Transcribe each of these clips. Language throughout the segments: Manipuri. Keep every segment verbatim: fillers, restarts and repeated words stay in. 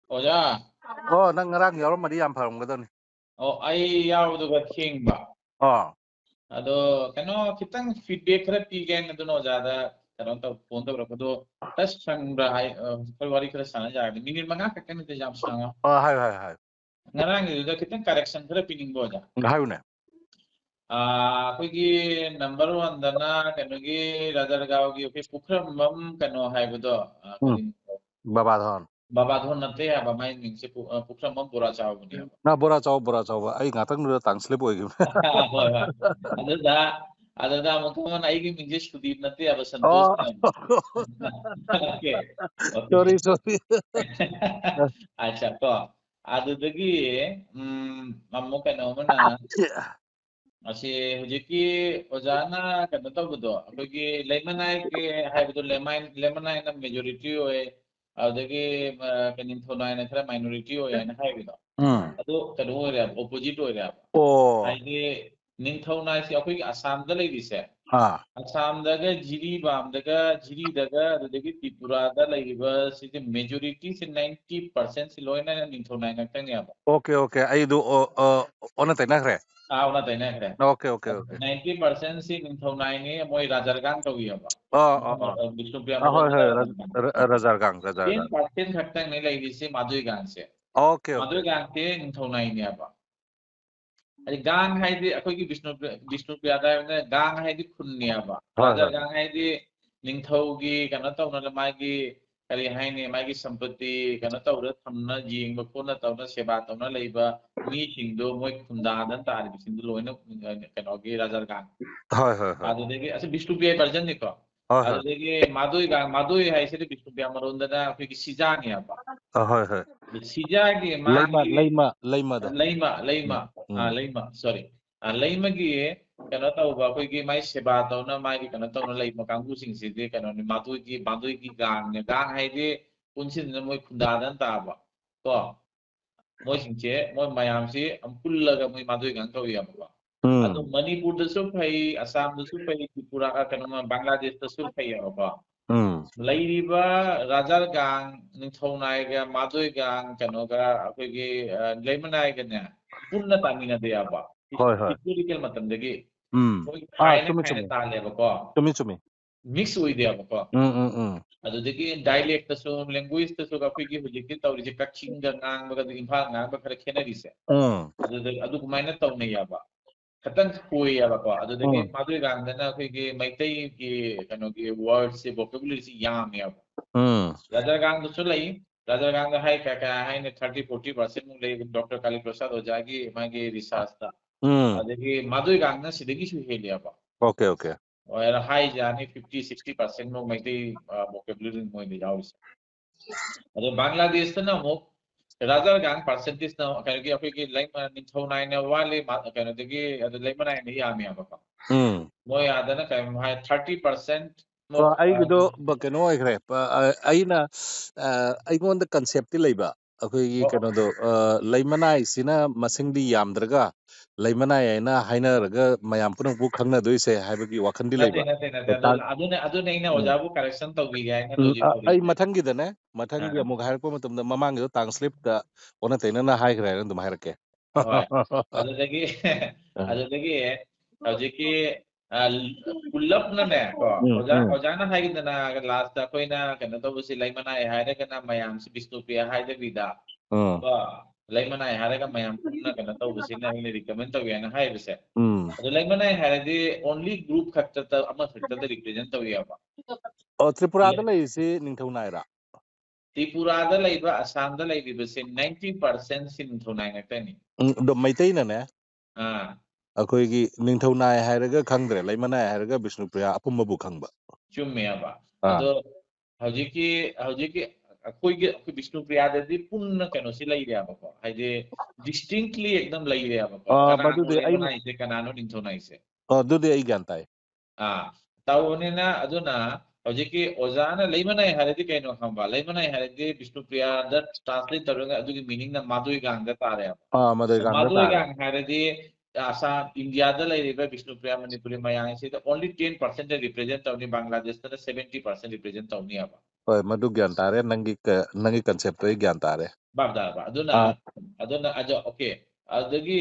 ꯑꯣꯖꯥ꯫ ꯑꯣ, ꯅꯪ ꯉꯔꯥꯡ ꯌꯥꯎꯔꯝꯃꯗꯤ ꯌꯥꯝ ꯐꯔꯝꯒꯗꯕꯅꯤ꯫ ꯑꯣ, ꯑꯩ ꯌꯥꯎꯕꯗꯨꯒ ꯊꯦꯡꯕ꯫ ꯑꯣ꯫ ꯑꯗꯣ ꯀꯩꯅꯣ, ꯈꯤꯇꯪ feedback ꯈꯔ ꯄꯤꯒꯦ ꯍꯥꯏꯅ ꯑꯗꯨꯅ ꯑꯣꯖꯥꯗ ꯀꯩꯅꯣ ꯇꯧ, phone ꯇꯧꯔꯛꯄꯗꯣ꯫ ꯈꯔ ꯁꯪꯕ꯭ꯔꯥ ꯍꯥꯏ, ꯑ, ꯑꯩꯈꯣꯏ ꯋꯥꯔꯤ ꯈꯔ ꯁꯥꯟꯅ ꯌꯥꯔꯗꯤ꯫ Minute ꯃꯉꯥ ꯈꯛꯇꯅꯤꯗ, ꯌꯥꯝ ꯁꯥꯡꯉꯣꯏ꯫ ꯑ, ꯍꯥꯏꯌꯨ, ꯍꯥꯏꯌꯨ, ꯍꯥꯏꯌꯨ꯫ ꯉꯔꯥꯡꯒꯤꯗꯨꯗ ꯈꯤꯇꯪ correction ꯈꯔ ꯄꯤꯅꯤꯡꯕ ꯑꯣꯖꯥ꯫ ꯍꯥꯏꯌꯨꯅꯦ꯫ ꯑ, ꯑꯩꯈꯣꯏꯒꯤ number one ꯗꯅ ꯀꯩꯅꯣꯒꯤ ꯔꯥꯖꯔꯒꯥꯎꯒꯤ ꯑꯩꯈꯣꯏ ꯄꯨꯈ꯭ꯔꯝꯕꯝ ꯀꯩꯅꯣ ꯍꯥꯏꯕꯗꯣ, ꯑ, ꯎꯝ꯫ ꯀꯔꯤ? ꯕꯕꯥꯙꯣꯟ꯫ ꯕꯕꯥꯙꯣꯟ ꯅꯠꯇꯦ ꯍꯥꯏꯕ, ꯃꯥꯏ ꯃꯤꯡꯁꯦ ꯄꯨ-, ꯑ, ꯄꯨꯈ꯭ꯔꯝꯕꯝ ꯕꯣꯔꯥ ꯆꯥꯎꯕꯅꯦꯕ꯫ ꯅ ꯕꯣꯔꯥ ꯆꯥꯎ, ꯕꯣꯔꯥ ꯆꯥꯎꯕ꯫ ꯑꯩ ꯉꯥꯛꯇꯪꯗꯨꯗ tongue slip ꯑꯣꯏꯈꯤꯕꯅꯦ꯫ ꯍꯣꯏ, ꯍꯣꯏ꯫ ꯑꯗꯨꯗ, ꯑꯗꯨꯗ ꯑꯃꯨꯛ ꯑꯃꯅ ꯑꯩꯒꯤ ꯃꯤꯡꯁꯦ ꯁꯨꯗꯤꯞ ꯅꯠꯇꯦ ꯍꯥꯏꯕ, ꯁꯟꯇꯣꯁ ꯑꯣ꯫ ꯍꯥꯏꯕ꯫ Okay, okay꯫ Sorry, sorry꯫ ꯑꯠꯆꯥ, ꯀꯣ꯫ ꯑꯗꯨꯗꯒꯤ, ꯎꯝ, ꯑꯃꯨꯛ ꯀꯩꯅꯣ ꯑꯃꯅ, ꯑꯁꯤ ꯍꯧꯖꯤꯛꯀꯤ ꯑꯣꯖꯥꯅ ꯀꯩꯅꯣ ꯇꯧꯕꯗꯣ, ꯑꯩꯈꯣꯏꯒꯤ ꯂꯩꯃꯅꯥꯏꯒꯤ ꯍꯥꯏꯕꯗꯣ, ꯂꯩꯃꯥꯏ-, ꯂꯩꯃꯅꯥꯏꯅ majority ꯑꯣꯏ, ꯑꯗꯨꯗꯒꯤ, ꯑ, ꯅꯤꯡꯊꯧꯅꯥꯏꯅ ꯈꯔ minority ꯑꯣꯏ ꯍꯥꯏꯅ ꯍꯥꯏꯕꯗꯣ, ꯎꯝ꯫ ꯑꯗꯨ ꯀꯩꯅꯣ ꯑꯣꯏꯔꯦꯕ, opposite ꯑꯣꯏꯔꯦꯕ꯫ ꯑꯣ꯫ ꯍꯥꯏꯗꯤ ꯅꯤꯡꯊꯧꯅꯥꯏꯁꯤ ꯑꯩꯈꯣꯏꯒꯤ ꯑꯁꯥꯝꯗ ꯂꯩꯔꯤꯁꯦ, ꯑꯥ꯫ ꯑꯁꯥꯝꯗꯒ ꯖꯤꯔꯤꯕꯥꯝꯗꯒ, ꯖꯤꯔꯤꯗꯒ, ꯑꯗꯨꯗꯒꯤ ꯇ꯭ꯔꯤꯄꯨꯔꯥꯗ ꯂꯩꯔꯤꯕ ꯁꯤꯒꯤ majority ꯁꯤ ninety percent ꯁꯤ ꯂꯣꯏꯅ ꯅꯤꯡꯊꯧꯅꯥꯏ ꯉꯥꯛꯇꯅꯦꯕ꯫ Okay, okay꯫ ꯑꯩꯗꯨ, ꯑꯣ, ꯑꯣ, ꯑꯣꯟꯅ ꯇꯩꯅꯈ꯭ꯔꯦ꯫ ꯑꯥ, ꯑꯣꯟꯅ ꯇꯩꯅꯈ꯭ꯔꯦ꯫ Okay, okay, okay꯫ Ninety percent ꯁꯤ ꯅꯤꯡꯊꯧꯅꯥꯏꯅꯤ, ꯃꯣꯏ ꯔꯥꯖꯔꯒꯥꯡ ꯀꯧꯏꯑꯕ꯫ ꯑꯥ, ꯑꯥ, ꯑꯥ꯫ ꯑ, ꯕꯤꯁꯅꯨꯄ꯭ꯔꯤꯌꯥ ꯑꯥ, ꯍꯣꯏ, ꯃꯔꯣꯟꯗ ꯍꯣꯏ, ꯔꯥꯖꯔꯒꯥꯡ꯫ ꯔ-, ꯔ-, ꯔꯥꯖꯔꯒꯥꯡ, Ten ꯔꯥꯖꯔꯒꯥꯡ꯫ percent ꯈꯛꯇꯪꯅꯦ ꯂꯩꯔꯤꯁꯤ ꯃꯥꯗꯣꯏꯒꯥꯡꯁꯦ꯫ Okay, okay꯫ ꯃꯥꯗꯣꯏꯒꯥꯡꯁꯦ ꯅꯤꯡꯊꯧꯅꯥꯏꯅꯦꯕ꯫ ꯍꯥꯏꯗꯤ ꯒꯥꯡ ꯍꯥꯏꯗꯤ ꯑꯩꯈꯣꯏꯒꯤ ꯕꯤꯁꯅꯨꯄ꯭ꯔꯤꯌꯥ, ꯕꯤꯁꯅꯨꯄ꯭ꯔꯤꯌꯥꯗ ꯍꯥꯏꯕꯅ ꯒꯥꯡ ꯍꯥꯏꯗꯤ ꯈꯨꯟꯅꯦꯕ꯫ ꯍꯣꯏ, ꯍꯣꯏ꯫ ꯔꯥꯖꯔꯒꯥꯡ ꯍꯥꯏꯗꯤ ꯅꯤꯡꯊꯧꯒꯤ ꯀꯩꯅꯣ ꯇꯧꯅ ꯃꯥꯒꯤ ꯀꯔꯤ ꯍꯥꯏꯅꯤ, ꯃꯥꯒꯤ ꯁꯝꯄꯇꯤ ꯀꯩꯅꯣ ꯇꯧꯔ ꯊꯝꯅ ꯌꯦꯡꯕ ꯈꯣꯠꯅ ꯇꯧꯅ ꯁꯦꯕꯥ ꯇꯧꯅ ꯂꯩꯕ ꯃꯤꯁꯤꯡꯗꯣ, ꯃꯣꯏ ꯈꯨꯟꯗꯥꯗꯅ ꯇꯥꯔꯤꯕꯁꯤꯡꯗꯣ ꯂꯣꯏꯅ, ꯎꯝ, ꯀꯩꯅꯣꯒꯤ ꯔꯥꯖꯔꯒꯥꯡ꯫ ꯍꯣꯏ, ꯍꯣꯏ, ꯍꯣꯏ꯫ ꯑꯗꯨꯗꯒꯤ ꯑꯁꯤ ꯕꯤꯁꯅꯨꯄ꯭ꯔꯤꯌꯥ version ꯅꯤꯀꯣ꯫ ꯍꯣꯏ, ꯍꯣꯏ꯫ ꯑꯗꯨꯗꯒꯤ ꯃꯥꯗꯣꯏꯒꯥꯡ, ꯃꯥꯗꯣꯏ ꯍꯥꯏꯁꯤꯗꯤ ꯕꯤꯁꯅꯨꯄ꯭ꯔꯤꯌꯥ ꯃꯔꯣꯟꯗꯅ ꯑꯩꯈꯣꯏꯒꯤ ꯁꯤꯖꯥꯅꯦꯕ꯫ ꯑ, ꯍꯣꯏ, ꯍꯣꯏ꯫ ꯁꯤꯖꯥꯒꯤ ꯂꯩꯃ, ꯃꯥꯒꯤ ꯂꯩꯃ, ꯂꯩꯃꯗꯣ꯫ ꯂꯩꯃ, ꯂꯩꯃ꯫ ꯎꯝ, ꯑꯥ, ꯎꯝ꯫ ꯂꯩꯃ, sorry꯫ ꯑꯥ, ꯂꯩꯃꯒꯤ ꯀꯩꯅꯣ ꯇꯧꯕ, ꯑꯩꯈꯣꯏꯒꯤ ꯃꯥꯏ ꯁꯦꯕꯥ ꯇꯧꯅ, ꯃꯥꯒꯤ ꯀꯩꯅꯣ ꯇꯧꯅ ꯂꯩꯕ ꯀꯥꯡꯕꯨꯁꯤꯡꯁꯤꯗꯤ ꯀꯩꯅꯣꯅꯤ, ꯃꯥꯗꯣꯏꯒꯤ, ꯃꯥꯗꯣꯏꯒꯤ ꯒꯥꯡꯅꯦ꯫ ꯒꯥꯡ ꯍꯥꯏꯗꯤ ꯄꯨꯟꯁꯤꯟꯗꯅ ꯃꯣꯏ ꯈꯨꯟꯗꯥꯗꯅ ꯇꯥꯕ ꯀꯣ꯫ ꯃꯣꯏꯁꯤꯡꯁꯦ, ꯃꯣꯏ ꯃꯌꯥꯝꯁꯤ ꯑꯃꯨꯛ ꯄꯨꯜꯂꯒ ꯃꯣꯏ ꯃꯥꯗꯣꯏꯒꯥꯡ ꯀꯧꯏꯕꯀꯣ꯫ ꯎꯝ꯫ ꯑꯗꯨ ꯃꯅꯤꯄꯨꯔꯗꯁꯨ ꯐꯩ, ꯑꯁꯥꯝꯗꯁꯨ ꯐꯩ, ꯇ꯭ꯔꯤꯄꯨꯔꯥ, ꯑ, ꯀꯩꯅꯣ, ꯕꯪꯒ꯭ꯂꯥꯗꯦꯁꯇꯁꯨ ꯐꯩꯌꯦꯕꯀꯣ꯫ ꯎꯝ ꯂꯩꯔꯤꯕ ꯔꯥꯖꯥꯔꯒꯥꯡ, ꯅꯤꯡꯊꯧꯅꯥꯏꯒ, ꯃꯥꯗꯣꯏꯒꯥꯡ, ꯀꯩꯅꯣꯒ, ꯑꯩꯈꯣꯏꯒꯤ ꯑ, ꯂꯩꯃꯅꯥꯏꯒꯅꯦ ꯄꯨꯟꯅ ꯇꯥꯃꯤꯟꯅꯗꯦ ꯌꯥꯕ꯫ ꯍꯣꯏ, ꯍꯣꯏ꯫ ꯍꯤꯁꯇꯣꯔꯤꯀꯦꯜ ꯃꯇꯝꯗꯒꯤ ꯎꯝ ꯑꯩꯈꯣꯏ ꯑꯥ ꯈꯥꯏꯅ ꯆꯨꯝꯃꯤ ꯈꯥꯏꯅ ꯆꯨꯝꯃꯤ ꯇꯥꯜꯂꯦꯕꯀꯣ꯫ ꯆꯨꯝꯃꯤ ꯆꯨꯝꯃꯤ ꯃꯤꯛꯁ ꯑꯣꯏꯗꯦꯕꯀꯣ꯫ ꯎꯝ ꯎꯝ ꯎꯝ ꯑꯗꯨꯗꯒꯤ ꯗꯥꯏꯂꯦꯛꯇꯁꯨ, ꯂꯦꯡꯒ꯭ꯋꯦꯖꯇꯁꯨ ꯑꯩꯈꯣꯏꯒꯤ ꯍꯧꯖꯤꯛꯀꯤ ꯇꯧꯔꯤꯁꯦ ꯀꯛꯆꯤꯡꯒ ꯉꯥꯡꯕꯒ ꯑꯗꯨ ꯏꯝꯐꯥꯜ ꯉꯥꯡꯕ ꯈꯔ ꯈꯦꯠꯅꯔꯤꯁꯦ꯫ ꯎꯝ ꯑꯗꯨꯗ ꯑꯗꯨꯃꯥꯏꯅ ꯇꯧꯅꯩꯌꯥꯕ, ꯈꯤꯇꯪ ꯈꯣꯏꯌꯦꯕꯀꯣ꯫ ꯑꯗꯨꯗꯒꯤ ꯎꯝ ꯃꯥꯗꯣꯏꯒꯥꯡꯗꯅ ꯑꯩꯈꯣꯏꯒꯤ ꯃꯩꯇꯩꯒꯤ ꯀꯩꯅꯣꯒꯤ ꯋꯥꯔꯗꯁꯦ, ꯚꯣꯀꯦꯕꯨꯂꯔꯤꯁꯤ ꯌꯥꯝꯃꯦꯕ꯫ ꯎꯝ ꯔꯥꯖꯥꯔꯒꯥꯡꯗꯁꯨ ꯂꯩ꯫ ꯔꯥꯖꯥꯔꯒꯥꯡꯗ ꯍꯥꯏ ꯀꯌꯥ ꯀꯌꯥ ꯍꯥꯏꯅ ꯊꯥꯔꯇꯤ ꯐꯣꯔꯇꯤ ꯄꯥꯔꯁꯦꯟꯃꯨꯛ ꯂꯩ, ꯗꯣꯛꯇꯔ ꯀꯥꯂꯤ ꯄ꯭ꯔꯁꯥꯗ ꯑꯣꯖꯥꯒꯤ ꯃꯥꯒꯤ ꯔꯤꯁꯥꯔꯁꯇ꯫ ꯎꯝ ꯑꯗꯒꯤ ꯃꯥꯗꯣꯏꯒꯥꯡꯅ ꯁꯤꯗꯒꯤꯁꯨ ꯍꯦꯜꯂꯦꯕ꯫ ꯑꯣꯀꯦ ꯑꯣꯀꯦ ꯍꯥꯏ ꯌꯥꯅꯤ, ꯐꯤꯐꯇꯤ ꯁꯤꯛꯁꯇꯤ ꯄꯥꯔꯁꯦꯟꯃꯨꯛ ꯃꯩꯇꯩ ꯚꯣꯀꯦꯕꯨꯂꯔꯤ ꯃꯣꯏꯗ ꯌꯥꯎꯔꯤꯁꯦ꯫ ꯑꯗꯣ ꯕꯪꯒ꯭ꯂꯥꯗꯦꯁꯇꯅ ꯑꯃꯨꯛ ꯔꯥꯖꯥꯔꯒꯥꯡ ꯄꯥꯔꯁꯦꯟꯇꯦꯖꯅ ꯀꯩꯅꯣꯒꯤ ꯑꯩꯈꯣꯏꯒꯤ ꯂꯩꯃ ꯅꯤꯡꯊꯧ ꯅꯥꯏꯅ ꯋꯥꯠꯂꯤ, ꯃꯥ- ꯀꯩꯅꯣꯗꯒꯤ ꯑꯗꯨ ꯂꯩꯃꯅꯥꯏꯅ ꯌꯥꯝꯃꯦꯕꯀꯣ꯫ ꯎꯝ ꯃꯣꯏ ꯑꯥꯗꯅ ꯀꯩꯅꯣ ꯍꯥꯏ ꯊꯥꯔꯇꯤ ꯄꯥꯔꯁꯦꯟ ꯑ, ꯑꯩꯒꯤꯗꯣ ꯕ- ꯀꯩꯅꯣ ꯑꯣꯏꯈ꯭ꯔꯦ ꯄ- ꯑ, ꯑꯩꯅ ꯑ, ꯑꯩꯉꯣꯟꯗ ꯀꯟꯁꯦꯞꯇꯤ ꯂꯩꯕ ꯑꯩꯈꯣꯏꯒꯤ ꯑꯣ꯫ ꯀꯩꯅꯣꯗꯣ ꯑ, ꯂꯩꯃꯅꯥꯏꯁꯤꯅ ꯃꯁꯤꯡꯗꯤ ꯌꯥꯝꯗ꯭ꯔꯒ ꯂꯩꯃꯅꯥꯏ ꯍꯥꯏꯅ ꯍꯥꯏꯅꯔꯒ ꯃꯌꯥꯝ ꯄꯨꯝꯅꯃꯛꯄꯨ ꯈꯪꯅꯗꯣꯏꯁꯦ ꯍꯥꯏꯕꯒꯤ ꯋꯥꯈꯜꯗꯤ ꯅꯠꯇꯦ ꯂꯩꯕ ꯅꯠꯇꯦ ꯅꯠꯇꯦ ꯑꯗꯨ ꯇꯥꯡ- ꯑꯗꯨꯅ ꯑꯗꯨꯅ ꯑꯩꯅ ꯎꯝ. ꯑꯣꯖꯥꯕꯨ ꯀꯔꯦꯛꯁꯟ ꯇꯧꯕꯤꯒꯦ ꯍꯥꯏꯅ ꯎꯝ, ꯍꯧꯖꯤꯛ ꯑ, ꯑꯩ ꯇꯧꯔꯤꯁꯦ꯫ ꯃꯊꯪꯒꯤꯗꯅꯦ ꯃꯊꯪꯒꯤ ꯑꯥ. ꯑꯃꯨꯛ ꯍꯥꯏꯔꯛꯄ ꯃꯇꯝꯗ ꯃꯃꯥꯡꯒꯤꯗꯣ ꯇ꯭ꯔꯥꯟꯁꯂꯦꯠꯇ ꯑꯣꯟꯅ ꯇꯩꯅꯅ ꯍꯥꯏꯈ꯭ꯔꯦ ꯍꯥꯏꯅ ꯑꯗꯨꯝ ꯍꯥꯏꯔꯛꯀꯦ ꯍꯣꯏ ꯑꯗꯨꯗꯒꯤ ꯑꯥ. ꯑꯗꯨꯗꯒꯤ ꯍꯧꯖꯤꯛꯀꯤ ꯑ, ꯄꯨꯂꯞꯅꯅꯦ ꯀꯣ ꯎꯝ, ꯑꯣꯖꯥ ꯎꯝ. ꯑꯣꯖꯥꯅ ꯍꯥꯏꯈꯤꯗꯅ ꯂꯥꯁꯇ ꯑꯩꯈꯣꯏꯅ ꯀꯩꯅꯣ ꯇꯧꯕꯁꯤ ꯂꯩꯃꯅꯥꯏ ꯍꯥꯏꯔꯒꯅ ꯃꯌꯥꯝꯁꯤ ꯕꯤꯁꯅꯨꯄ꯭ꯔꯤꯌꯥ ꯍꯥꯏꯗꯕꯤꯗ ꯎꯝ. ꯀꯣ ꯂꯩꯃꯅꯥꯏ ꯍꯥꯏꯔꯒ ꯃꯌꯥꯝ ꯄꯨꯟꯅ ꯀꯩꯅꯣ ꯇꯧꯕꯁꯤꯅ ꯑꯩꯅ ꯔꯤꯀꯃꯦꯟ ꯇꯧꯋꯦꯅ ꯍꯥꯏꯕꯁꯦ꯫ ꯎꯝ. ꯑꯗꯣ ꯂꯩꯃꯅꯥꯏ ꯍꯥꯏꯔꯗꯤ ꯑꯣꯟꯂꯤ ꯒ꯭ꯔꯨꯞ ꯈꯛꯇ ꯑꯃꯈꯛꯇꯗ ꯔꯤꯄ꯭ꯔꯦꯖꯦꯟ ꯇꯧꯋꯦꯕ꯫ ꯑꯣ ꯇ꯭ꯔꯤꯄꯨꯔꯥꯗ ꯂꯩꯔꯤꯁꯤ ꯅꯤꯡꯊꯧ ꯅꯥꯏꯔꯥ? ꯇ꯭ꯔꯤꯄꯨꯔꯥꯗ ꯂꯩꯕ, ꯑꯁꯥꯝꯗ ꯂꯩꯔꯤꯕꯁꯦ ꯅꯥꯏꯟꯇꯤ ꯄꯥꯔꯁꯦꯟ ꯁꯤ ꯅꯤꯡꯊꯧ ꯅꯥꯏ ꯉꯥꯛꯇꯅꯤ꯫ ꯎꯝ, ꯑꯗꯣ ꯃꯩꯇꯩꯅꯅꯦ ꯑꯥ ꯑꯩꯈꯣꯏꯒꯤ ꯅꯤꯡꯊꯧ ꯅꯥꯏ ꯍꯥꯏꯔꯒ ꯈꯪꯗ꯭ꯔꯦ, ꯂꯩꯃꯅꯥꯏ ꯍꯥꯏꯔꯒ ꯕꯤꯁꯅꯨꯄ꯭ꯔꯤꯌꯥ ꯑꯄꯨꯝꯕꯕꯨ ꯈꯪꯕ꯫ ꯆꯨꯝꯃꯦꯕ꯫ ꯑꯥ. ꯑꯗꯣ ꯍꯧꯖꯤꯛꯀꯤ ꯍꯧꯖꯤꯛꯀꯤ ꯑꯩꯈꯣꯏꯒꯤ ꯑꯩꯈꯣꯏ ꯕꯤꯁꯅꯨꯄ꯭ꯔꯤꯌꯥꯗꯗꯤ ꯄꯨꯟꯅ ꯀꯩꯅꯣꯁꯤ ꯂꯩꯔꯦꯕꯀꯣ, ꯍꯥꯏꯗꯤ ꯗꯤꯁꯇꯤꯡꯛꯂꯤ ꯑꯦꯛꯗꯝ ꯂꯩꯔꯦꯕꯀꯣ꯫ ꯑꯥ, ꯀꯅꯥꯅꯣ ꯃꯗꯨꯗꯤ ꯑꯩ ꯂꯩꯃꯅꯥꯏꯁꯦ, ꯀꯅꯥꯅꯣ ꯅꯤꯡꯊꯧ ꯅꯥꯏꯁꯦ? ꯑꯣ, ꯑꯗꯨꯗꯤ ꯑꯩ ꯒ꯭ꯌꯥꯟ ꯇꯥꯏ꯫ ꯑꯥ ꯇꯧꯕꯅꯤꯅ ꯑꯗꯨꯅ ꯍꯧꯖꯤꯛꯀꯤ ꯑꯣꯖꯥꯅ ꯂꯩꯃꯅꯥꯏ ꯍꯥꯏꯔꯗꯤ ꯀꯩꯅꯣ ꯈꯪꯕ? ꯂꯩꯃꯅꯥꯏ ꯍꯥꯏꯔꯗꯤ ꯕꯤꯁꯅꯨꯄ꯭ꯔꯤꯌꯥꯗ ꯇ꯭ꯔꯥꯟꯁꯂꯦꯠ ꯇꯧꯔꯒ ꯑꯗꯨꯒꯤ ꯃꯤꯅꯤꯡꯅ ꯃꯥꯗꯣꯏꯒꯥꯡꯗ ꯇꯥꯔꯦꯕ꯫ ꯑꯥ, ꯃꯗꯣꯏꯒꯥꯡꯗ ꯇꯥꯔꯦ꯫ ꯃꯥꯗꯣꯏꯒꯥꯡ ꯍꯥꯏꯔꯗꯤ ꯑꯁꯥꯝ, ꯏꯟꯗꯤꯌꯥꯗ ꯂꯩꯔꯤꯕ ꯕꯤꯁꯅꯨꯄ꯭ꯔꯤꯌꯥ Manipuri ꯃꯌꯥꯡꯁꯤꯗ only ten percent represent ꯇꯧꯅꯤ, ꯕꯪꯒ꯭ꯂꯥꯗꯦꯁꯇꯅ seventy percent represent ꯇꯧꯅꯤ ꯍꯥꯏꯕ꯫ ꯍꯣꯏ, ꯃꯗꯨ ꯒ꯭ꯌꯥꯟ ꯇꯥꯔꯦ꯫ ꯅꯪꯒꯤ ꯀ- ꯅꯪꯒꯤ concept ꯇꯣ ꯑꯩ ꯒ꯭ꯌꯥꯟ ꯇꯥꯔꯦ꯫ ꯚꯥꯞ ꯇꯥꯔꯕ? ꯑꯗꯨꯅ ꯑꯥ, ꯑꯗꯨꯅ ꯑꯗꯣ okay, ꯑꯗꯨꯗꯒꯤ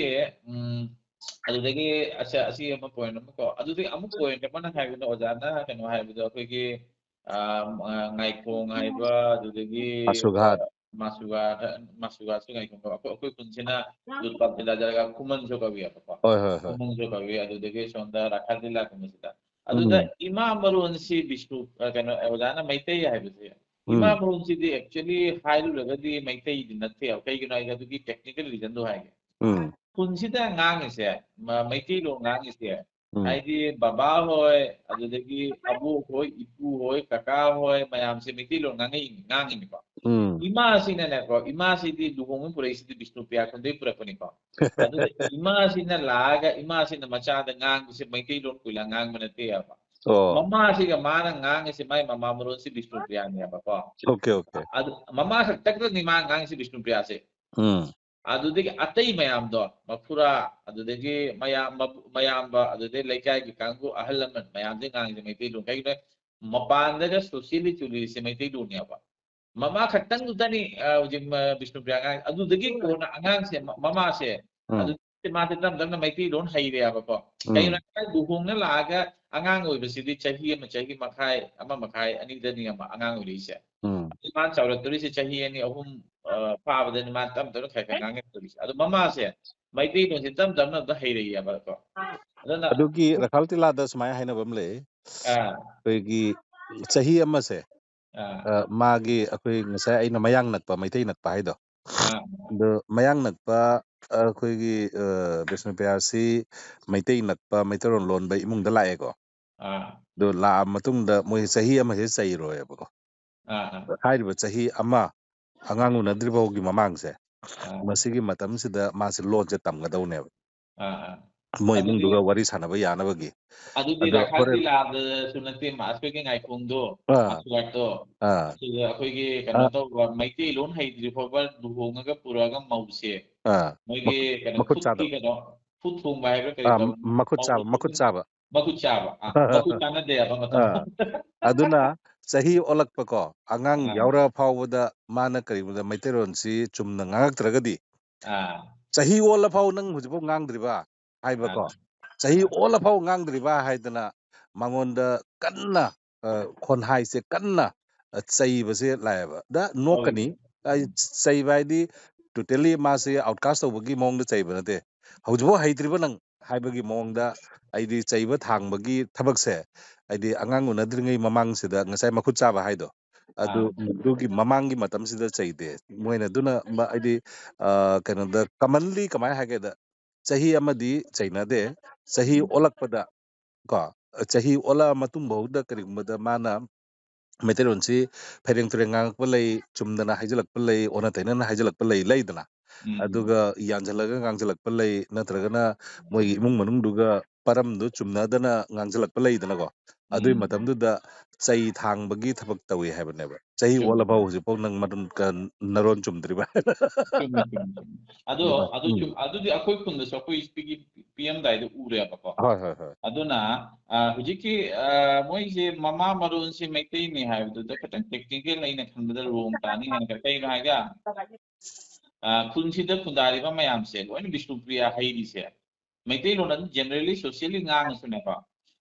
ꯎꯝ, ꯑꯗꯨꯗꯒꯤ ꯑꯁ ꯑꯁꯤ ꯑꯃ point ꯑꯃꯀꯣ, ꯑꯗꯨꯗꯒꯤ ꯑꯃꯨꯛ point ꯑꯃꯅ ꯍꯥꯏꯕꯗꯣ, ꯑꯣꯖꯥꯅ ꯀꯩꯅꯣ ꯍꯥꯏꯕꯗꯣ, ꯑꯩꯈꯣꯏꯒꯤ ꯑꯥ, ꯑꯥ, ꯉꯥꯏꯈꯣꯡ ꯍꯥꯏꯕ, ꯑꯗꯨꯗꯒꯤ ꯃꯥꯁꯨꯒꯥꯠ꯫ ꯃꯥꯁꯨꯒꯥꯠ, ꯃꯥꯁꯨꯒꯥꯠꯁꯨ ꯉꯥꯏꯈꯣꯡ ꯀꯧꯏ꯫ ꯑꯩꯈꯣꯏ ꯑꯩꯈꯣꯏ ꯈꯨꯟꯁꯤꯅ ꯂꯨꯠꯄꯥꯠ ꯖꯤꯂꯥ ꯖꯔꯒ ꯈꯨꯃꯟꯁꯨ ꯀꯧꯏꯑꯕꯀꯣ꯫ ꯍꯣꯏ, ꯍꯣꯏ, ꯍꯣꯏ꯫ ꯈꯨꯃꯟꯁꯨ ꯀꯧꯏ, ꯑꯗꯨꯗꯒꯤ ꯁꯣꯝꯗ ꯔꯥꯈꯥ ꯖꯤꯂꯥ ꯀꯨꯝꯕꯁꯤꯗ꯫ ꯑꯗꯨꯗ ꯎꯝ, ꯏꯃꯥ ꯃꯔꯣꯟꯁꯤ ꯕꯤꯁꯅꯨ, ꯑ, ꯀꯩꯅꯣ, ꯑꯣꯖꯥꯅ ꯃꯩꯇꯩ ꯍꯥꯏꯕꯁꯦ, ꯏꯃꯥ ꯎꯝ, ꯃꯔꯣꯟꯁꯤꯗꯤ actually ꯍꯥꯏꯔꯨꯔꯒꯗꯤ ꯃꯩꯇꯩꯗꯤ ꯅꯠꯇꯦꯕ꯫ ꯀꯩꯒꯤꯅꯣ ꯍꯥꯏꯗꯤ ꯑꯗꯨꯒꯤ technical reason ꯗꯣ ꯍꯥꯏꯒꯦ꯫ ꯎꯝ, ꯈꯨꯟꯁꯤꯗ ꯉꯥꯡꯉꯤꯁꯦ, ꯃ-, ꯃꯩꯇꯩꯂꯣꯟ ꯉꯥꯡꯉꯤꯁꯦ, ꯎꯝ, ꯍꯥꯏꯗꯤ ꯕꯕꯥ ꯍꯣꯏ, ꯑꯗꯨꯗꯒꯤ ꯑꯕꯣꯛ ꯍꯣꯏ, ꯏꯄꯨ ꯍꯣꯏ, ꯀꯀꯥ ꯍꯣꯏ ꯃꯌꯥꯝꯁꯦ ꯃꯩꯇꯩꯂꯣꯟ ꯉꯥꯡꯉꯛꯏ, ꯉꯥꯡꯉꯤꯅꯤꯀꯣ꯫ ꯎꯝ, ꯏꯃꯥꯁꯤꯅꯅꯦꯀꯣ, ꯏꯃꯥꯁꯤꯗꯤ ꯂꯨꯍꯣꯡꯕ ꯄꯨꯔꯛꯏꯁꯤꯗꯤ ꯕꯤꯁꯅꯨꯄ꯭ꯔꯤꯌꯥ ꯈꯨꯟꯗꯩ ꯄꯨꯔꯛꯄꯅꯤꯀꯣ꯫ ꯑꯗꯨꯗ ꯏꯃꯥꯁꯤꯅ ꯂꯥꯛꯑꯒ ꯏꯃꯥꯁꯤꯅ ꯃꯆꯥꯗ ꯉꯥꯡꯕꯁꯦ ꯃꯩꯇꯩꯂꯣꯟ ꯀꯨꯏꯂꯥ ꯉꯥꯡꯕ ꯅꯠꯇꯦꯕ꯫ ꯑꯣ, ꯃꯃꯥꯁꯤꯒ ꯃꯥꯅ ꯉꯥꯡꯉꯤꯁꯦ ꯃꯥꯏ ꯃꯃꯥ ꯃꯔꯣꯟꯁꯤ ꯕꯤꯁꯅꯨꯄ꯭ꯔꯤꯌꯥꯅꯦꯕꯀꯣ꯫ okay, okay꯫ ꯑꯗꯨ ꯃꯃꯥ ꯈꯛꯇꯪꯗꯅꯤ ꯃꯥ ꯉꯥꯡꯉꯤꯁꯦ ꯕꯤꯁꯅꯨꯄ꯭ꯔꯤꯌꯥꯁꯦ꯫ ꯎꯝ, ꯑꯗꯨꯗꯒꯤ ꯑꯇꯩ ꯃꯌꯥꯝꯗꯣ, ꯃꯈꯨꯔꯥ, ꯑꯗꯨꯗꯒꯤ ꯃꯌꯥꯝ-, ꯃꯕꯨ-, ꯃꯌꯥꯝꯕ, ꯑꯗꯨꯗꯒꯤ ꯂꯩꯀꯥꯏꯒꯤ ꯀꯥꯡꯕꯨ, ꯑꯍꯜ ꯂꯃꯟ ꯃꯌꯥꯝꯁꯦ ꯉꯥꯡꯉꯤꯁꯦ ꯃꯩꯇꯩꯂꯣꯟ꯫ ꯀꯩꯒꯤꯅꯣ? ꯃꯄꯥꯟꯗꯒ socially ꯆꯨꯜꯂꯤꯁꯦ ꯃꯩꯇꯩꯂꯣꯟꯅꯦꯕ꯫ ꯃꯃꯥ ꯈꯛꯇꯪꯗꯨꯗꯅꯤ, ꯑ, ꯍꯧꯖꯤꯛ, ꯃ-, ꯕꯤꯁꯅꯨꯄ꯭ꯔꯤꯌꯥ ꯉꯥꯡ-, ꯑꯗꯨꯗꯒꯤ ꯀꯣꯟꯅ ꯑꯉꯥꯡꯁꯦ, ꯃ-, ꯃꯃꯥꯁꯦ, ꯎꯝ, ꯑꯗꯨꯗꯤ ꯃꯥꯁꯦ ꯇꯞ ꯇꯞꯅ ꯃꯩꯇꯩꯂꯣꯟ ꯍꯩꯔꯦꯕꯀꯣ꯫ ꯀꯩꯒꯤꯅꯣ ꯎꯝ, ꯍꯥꯏꯔꯀꯥꯟꯗ ꯂꯨꯍꯣꯡꯅ ꯂꯥꯛꯑꯒ ꯑꯉꯥꯡ ꯑꯣꯏꯕꯁꯤꯗꯤ ꯆꯍꯤ ꯑꯃ, ꯆꯍꯤ ꯃꯈꯥꯏ, ꯑꯃ ꯃꯈꯥꯏ, ꯑꯅꯤꯗꯅꯤ ꯑꯃ ꯑꯉꯥꯡ ꯑꯣꯏꯔꯛꯏꯁꯦ꯫ ꯎꯝ, ꯑꯗꯩ ꯃꯥꯅ ꯆꯥꯎꯔꯛꯇꯣꯔꯤꯁꯦ ꯆꯍꯤ ꯑꯅꯤ, ꯑꯍꯨꯝ, ꯑ, ꯐꯥꯕꯗꯅꯤ ꯃꯥꯅ ꯇꯞ ꯇꯞꯅ ꯈꯔ ꯈꯔ ꯉꯥꯡꯉꯛꯇꯣꯔꯤꯁꯦ꯫ ꯑꯗꯣ ꯃꯃꯥꯁꯦ ꯃꯩꯇꯩꯂꯣꯟꯁꯦ ꯇꯞ ꯇꯞꯅ ꯑꯗꯨꯝ ꯍꯩꯔꯛꯏꯌꯦꯕꯀꯣ꯫ ꯑꯗꯨꯅ ꯑꯗꯨꯒꯤ ꯔꯈꯥꯜ ꯇꯤꯂꯥꯗ ꯁꯨꯃꯥꯏꯅ ꯍꯥꯏꯅꯕ ꯑꯃ ꯂꯩ꯫ ꯑꯥ, ꯑꯩꯈꯣꯏꯒꯤ ꯆꯍꯤ ꯑꯃꯁꯦ, ꯑꯥ, ꯑ, ꯃꯥꯒꯤ ꯑꯩꯈꯣꯏ ꯉꯁꯥꯏ ꯑꯩꯅ ꯃꯌꯥꯡ ꯅꯛꯄ, ꯃꯩꯇꯩ ꯅꯛꯄ ꯍꯥꯏꯗꯣ, ꯑꯥ, ꯑꯗꯣ ꯃꯌꯥꯡ ꯅꯛꯄ ꯑꯩꯈꯣꯏꯒꯤ, ꯑ, ꯕꯤꯁꯅꯨꯄ꯭ꯔꯤꯌꯥꯁꯤ ꯃꯩꯇꯩ ꯅꯛꯄ, ꯃꯩꯇꯩꯂꯣꯟ ꯂꯣꯟꯕ ꯏꯃꯨꯡꯗ ꯂꯥꯛꯑꯦꯀꯣ꯫ ꯑꯥ, ꯑꯗꯣ ꯂꯥꯛꯑ ꯃꯇꯨꯡꯗ ꯃꯣꯏ ꯆꯍꯤ ꯑꯃ ꯍꯦꯛ ꯆꯩꯔꯣꯏꯕꯀꯣ꯫ ꯑꯥ, ꯑꯥ, ꯍꯥꯏꯔꯤꯕ ꯆꯍꯤ ꯑꯃ ꯑꯉꯥꯡ ꯎꯅꯗ꯭ꯔꯤ ꯐꯥꯎꯒꯤ ꯃꯃꯥꯡꯁꯦ, ꯑꯥ, ꯃꯁꯤꯒꯤ ꯃꯇꯝꯁꯤꯗ ꯃꯥꯁꯦ ꯂꯣꯟꯁꯦ ꯇꯝꯒꯗꯧꯅꯦꯕ, ꯑꯥ, ꯑꯥ꯫ ꯃꯣꯏ ꯑꯗꯨꯗꯤ ꯏꯃꯨꯡꯗꯨꯒ ꯋꯥꯔꯤ ꯁꯥꯟꯅꯕ ꯌꯥꯅꯕꯒꯤ꯫ ꯑꯗꯨꯗꯤ ꯑꯗꯣ ꯔꯥꯈꯥꯜ ꯍꯣꯔꯦꯟ ꯇꯤꯂꯥꯗꯁꯨ ꯅꯠꯇꯦ, ꯃꯥ-, ꯑꯩꯈꯣꯏꯒꯤ ꯉꯥꯏꯈꯣꯡꯗꯣ, ꯑꯥ, ꯃꯥꯁꯨꯒꯥꯠꯇꯣ, ꯑꯥ, ꯑꯗꯨꯗ ꯑꯩꯈꯣꯏꯒꯤ ꯀꯩꯅꯣ ꯑꯥ, ꯇꯧꯕ, ꯃꯩꯇꯩꯂꯣꯟ ꯍꯩꯇ꯭ꯔꯤ ꯐꯥꯎꯕ ꯂꯨꯍꯣꯡꯉꯒ ꯄꯨꯔꯛꯑꯒ ꯃꯧꯁꯦ, ꯑꯥ, ꯃꯣꯏꯒꯤ ꯃꯈꯨꯠ ꯀꯩꯅꯣ, ꯃꯈꯨꯠ ꯈꯨꯠꯀꯤ ꯆꯥꯗꯕ꯫ ꯀꯩꯅꯣ, ꯈꯨꯠ ꯊꯣꯡꯕ ꯍꯥꯏꯕ꯭ꯔꯥ ꯀꯔꯤ ꯑꯥ, ꯇꯧ- ꯃꯈꯨꯠ ꯆꯥꯕ, ꯃꯧꯅ ꯃꯈꯨꯠ ꯆꯥꯕ꯫ ꯃꯈꯨꯠ ꯆꯥꯕ, ꯑꯥ, ꯃꯈꯨꯠ ꯆꯥꯟꯅꯗꯦ ꯍꯥꯏꯕ ꯃꯇꯝ꯫ ꯑꯥ, ꯑꯗꯨꯅ ꯆꯍꯤ ꯑꯣꯜꯂꯛꯄꯀꯣ, ꯑꯉꯥꯡ ꯑꯥ, ꯌꯥꯎꯔ ꯐꯥꯎꯕꯗ ꯃꯥꯅ ꯀꯔꯤꯒꯨꯝꯕꯗ ꯃꯩꯇꯩꯂꯣꯟꯁꯤ ꯆꯨꯝꯅ ꯉꯥꯡꯉꯛꯇ꯭ꯔꯒꯗꯤ, ꯑꯥ, "ꯆꯍꯤ ꯑꯣꯜꯂ ꯐꯥꯎ ꯅꯪ ꯍꯧꯖꯤꯛꯐꯥꯎ ꯉꯥꯡꯗ꯭ꯔꯤꯕ?" ꯍꯥꯏꯕꯀꯣ, ꯑꯥ, "ꯆꯍꯤ ꯑꯥ, ꯑꯣꯜꯂ ꯐꯥꯎ ꯉꯥꯡꯗ꯭ꯔꯤꯕ?" ꯍꯥꯏꯗꯅ ꯃꯉꯣꯟꯗ ꯀꯟꯅ, ꯑ, ꯈꯣꯟꯍꯥꯏꯁꯦ ꯀꯟꯅ, ꯑ, ꯆꯩꯕꯁꯦ ꯂꯥꯛꯑꯦꯕ꯫ ꯗ ꯍꯣꯏ, ꯅꯣꯛꯀꯅꯤ꯫ ꯑꯩ ꯆꯩꯕ ꯍꯥꯏꯗꯤ totally ꯃꯥꯁꯦ outcast ꯇꯧꯕꯒꯤ ꯃꯑꯣꯡꯗ ꯆꯩꯕ ꯅꯠꯇꯦ꯫ "ꯍꯧꯖꯤꯛꯐꯥꯎ ꯍꯩꯇ꯭ꯔꯤꯕ ꯅꯪ?" ꯍꯥꯏꯕꯒꯤ ꯃꯑꯣꯡꯗ, ꯑꯩꯗꯤ ꯆꯩꯕ ꯊꯥꯡꯕꯒꯤ ꯊꯕꯛꯁꯦ, ꯍꯥꯏꯗꯤ ꯑꯉꯥꯡ ꯎꯅꯗ꯭ꯔꯤꯉꯩ ꯃꯃꯥꯡꯁꯤꯗ ꯉꯁꯥꯏ ꯃꯈꯨꯠ ꯆꯥꯕ ꯍꯥꯏꯗꯣ, ꯑꯗꯨ, ꯑꯥ, ꯑꯗꯨꯒꯤ ꯃꯃꯥꯡꯒꯤ ꯃꯇꯝꯁꯤꯗ ꯆꯩꯗꯦ꯫ ꯃꯣꯏꯅ ꯑꯗꯨꯅ ꯃ-, ꯍꯥꯏꯗꯤ, ꯑ, ꯀꯩꯅꯣꯗ commonly ꯀꯃꯥꯏꯅ ꯍꯥꯏꯒꯦꯗ, ꯆꯍꯤ ꯑꯃꯗꯤ ꯆꯩꯅꯗꯦ, ꯆꯍꯤ ꯎꯝ, ꯑꯣꯜꯂꯛꯄꯗ ꯀꯣ, ꯆꯍꯤ ꯑꯣꯜꯂꯛꯑ ꯃꯇꯨꯡꯐꯥꯎꯗ ꯀꯔꯤꯒꯨꯝꯕꯗ ꯃꯥꯅ ꯃꯩꯇꯩꯂꯣꯟꯁꯤ ꯐꯩꯔꯦꯡ ꯇꯨꯔꯦꯡ ꯉꯥꯡꯉꯛꯄ ꯂꯩ, ꯆꯨꯝꯗꯅ ꯍꯥꯏꯖꯤꯜꯂꯛꯄ ꯂꯩ, ꯑꯣꯟꯅ ꯇꯩꯅꯅ ꯍꯥꯏꯖꯤꯜꯂꯛꯄ ꯂꯩ, ꯂꯩꯗꯅ꯫ ꯎꯝ, ꯎꯝ, ꯑꯗꯨꯒ ꯌꯥꯟꯁꯤꯜꯂꯒ ꯉꯥꯡꯁꯤꯜꯂꯛꯄ ꯂꯩ, ꯅꯠꯇ꯭ꯔꯒꯅ ꯃꯣꯏꯒꯤ ꯏꯃꯨꯡ ꯃꯅꯨꯡꯗꯨꯒ ꯄꯔꯝꯗꯨ ꯆꯨꯝꯅꯗꯅ ꯉꯥꯡꯁꯤꯜꯂꯛꯄ ꯂꯩꯗꯅꯀꯣ꯫ ꯑꯗꯨꯒꯤ ꯎꯝ, ꯃꯇꯝꯗꯨꯗ ꯆꯩ ꯊꯥꯡꯕꯒꯤ ꯊꯕꯛ ꯇꯧꯏ ꯍꯥꯏꯕꯅꯦꯕ꯫ ꯆꯍꯤ ꯆꯨꯝꯃꯤ, ꯑꯣꯜꯂꯐꯥꯎ ꯆꯨꯝꯃꯤ, ꯍꯧꯖꯤꯛꯐꯥꯎ ꯅꯪ ꯃꯔꯨꯟ ꯀ-, ꯅꯔꯣꯟ ꯆꯨꯝꯗ꯭ꯔꯤꯕ꯫ ꯆꯨꯝꯃꯤ, ꯆꯨꯝꯃꯤ, ꯆꯨꯝꯃꯤ꯫ ꯑꯗꯣ ꯑꯗꯨꯃꯥꯏꯅ꯫ ꯑꯗꯨ ꯎꯝ꯫ ꯆꯨꯝ-, ꯑꯗꯨꯗꯤ ꯑꯩꯈꯣꯏ ꯈꯨꯟꯗꯁꯨ ꯑꯩꯈꯣꯏ ꯄꯤꯒꯤ-, ꯄꯤꯔꯝꯗꯥꯏꯗ ꯎꯔꯦꯕꯀꯣ꯫ ꯍꯣꯏ, ꯍꯣꯏ, ꯍꯣꯏ꯫ ꯑꯗꯨꯅ, ꯑ, ꯍꯧꯖꯤꯛꯀꯤ, ꯑ, ꯃꯣꯏꯁꯦ ꯃꯃꯥ ꯃꯔꯣꯟꯁꯦ ꯃꯩꯇꯩꯅꯤ ꯍꯥꯏꯕꯗꯨꯗ ꯈꯤꯇꯪ technical ꯑꯩꯅ ꯈꯟꯕꯗ wrong ꯇꯥꯅꯤ ꯍꯥꯏꯅ ꯈꯟ-, ꯀꯩꯒꯤꯅꯣ ꯍꯥꯏꯒ, ꯑ, ꯈꯨꯟꯁꯤꯗ ꯈꯨꯟꯗꯥꯔꯤꯕ ꯃꯌꯥꯝꯁꯦ ꯂꯣꯏꯅ ꯕꯤꯁꯅꯨꯄ꯭ꯔꯤꯌꯥ ꯍꯩꯔꯤꯁꯦ꯫ ꯃꯩꯇꯩꯂꯣꯟ ꯑꯗꯨꯝ generally, socially ꯉꯥꯡꯉꯁꯨꯅꯦꯀꯣ,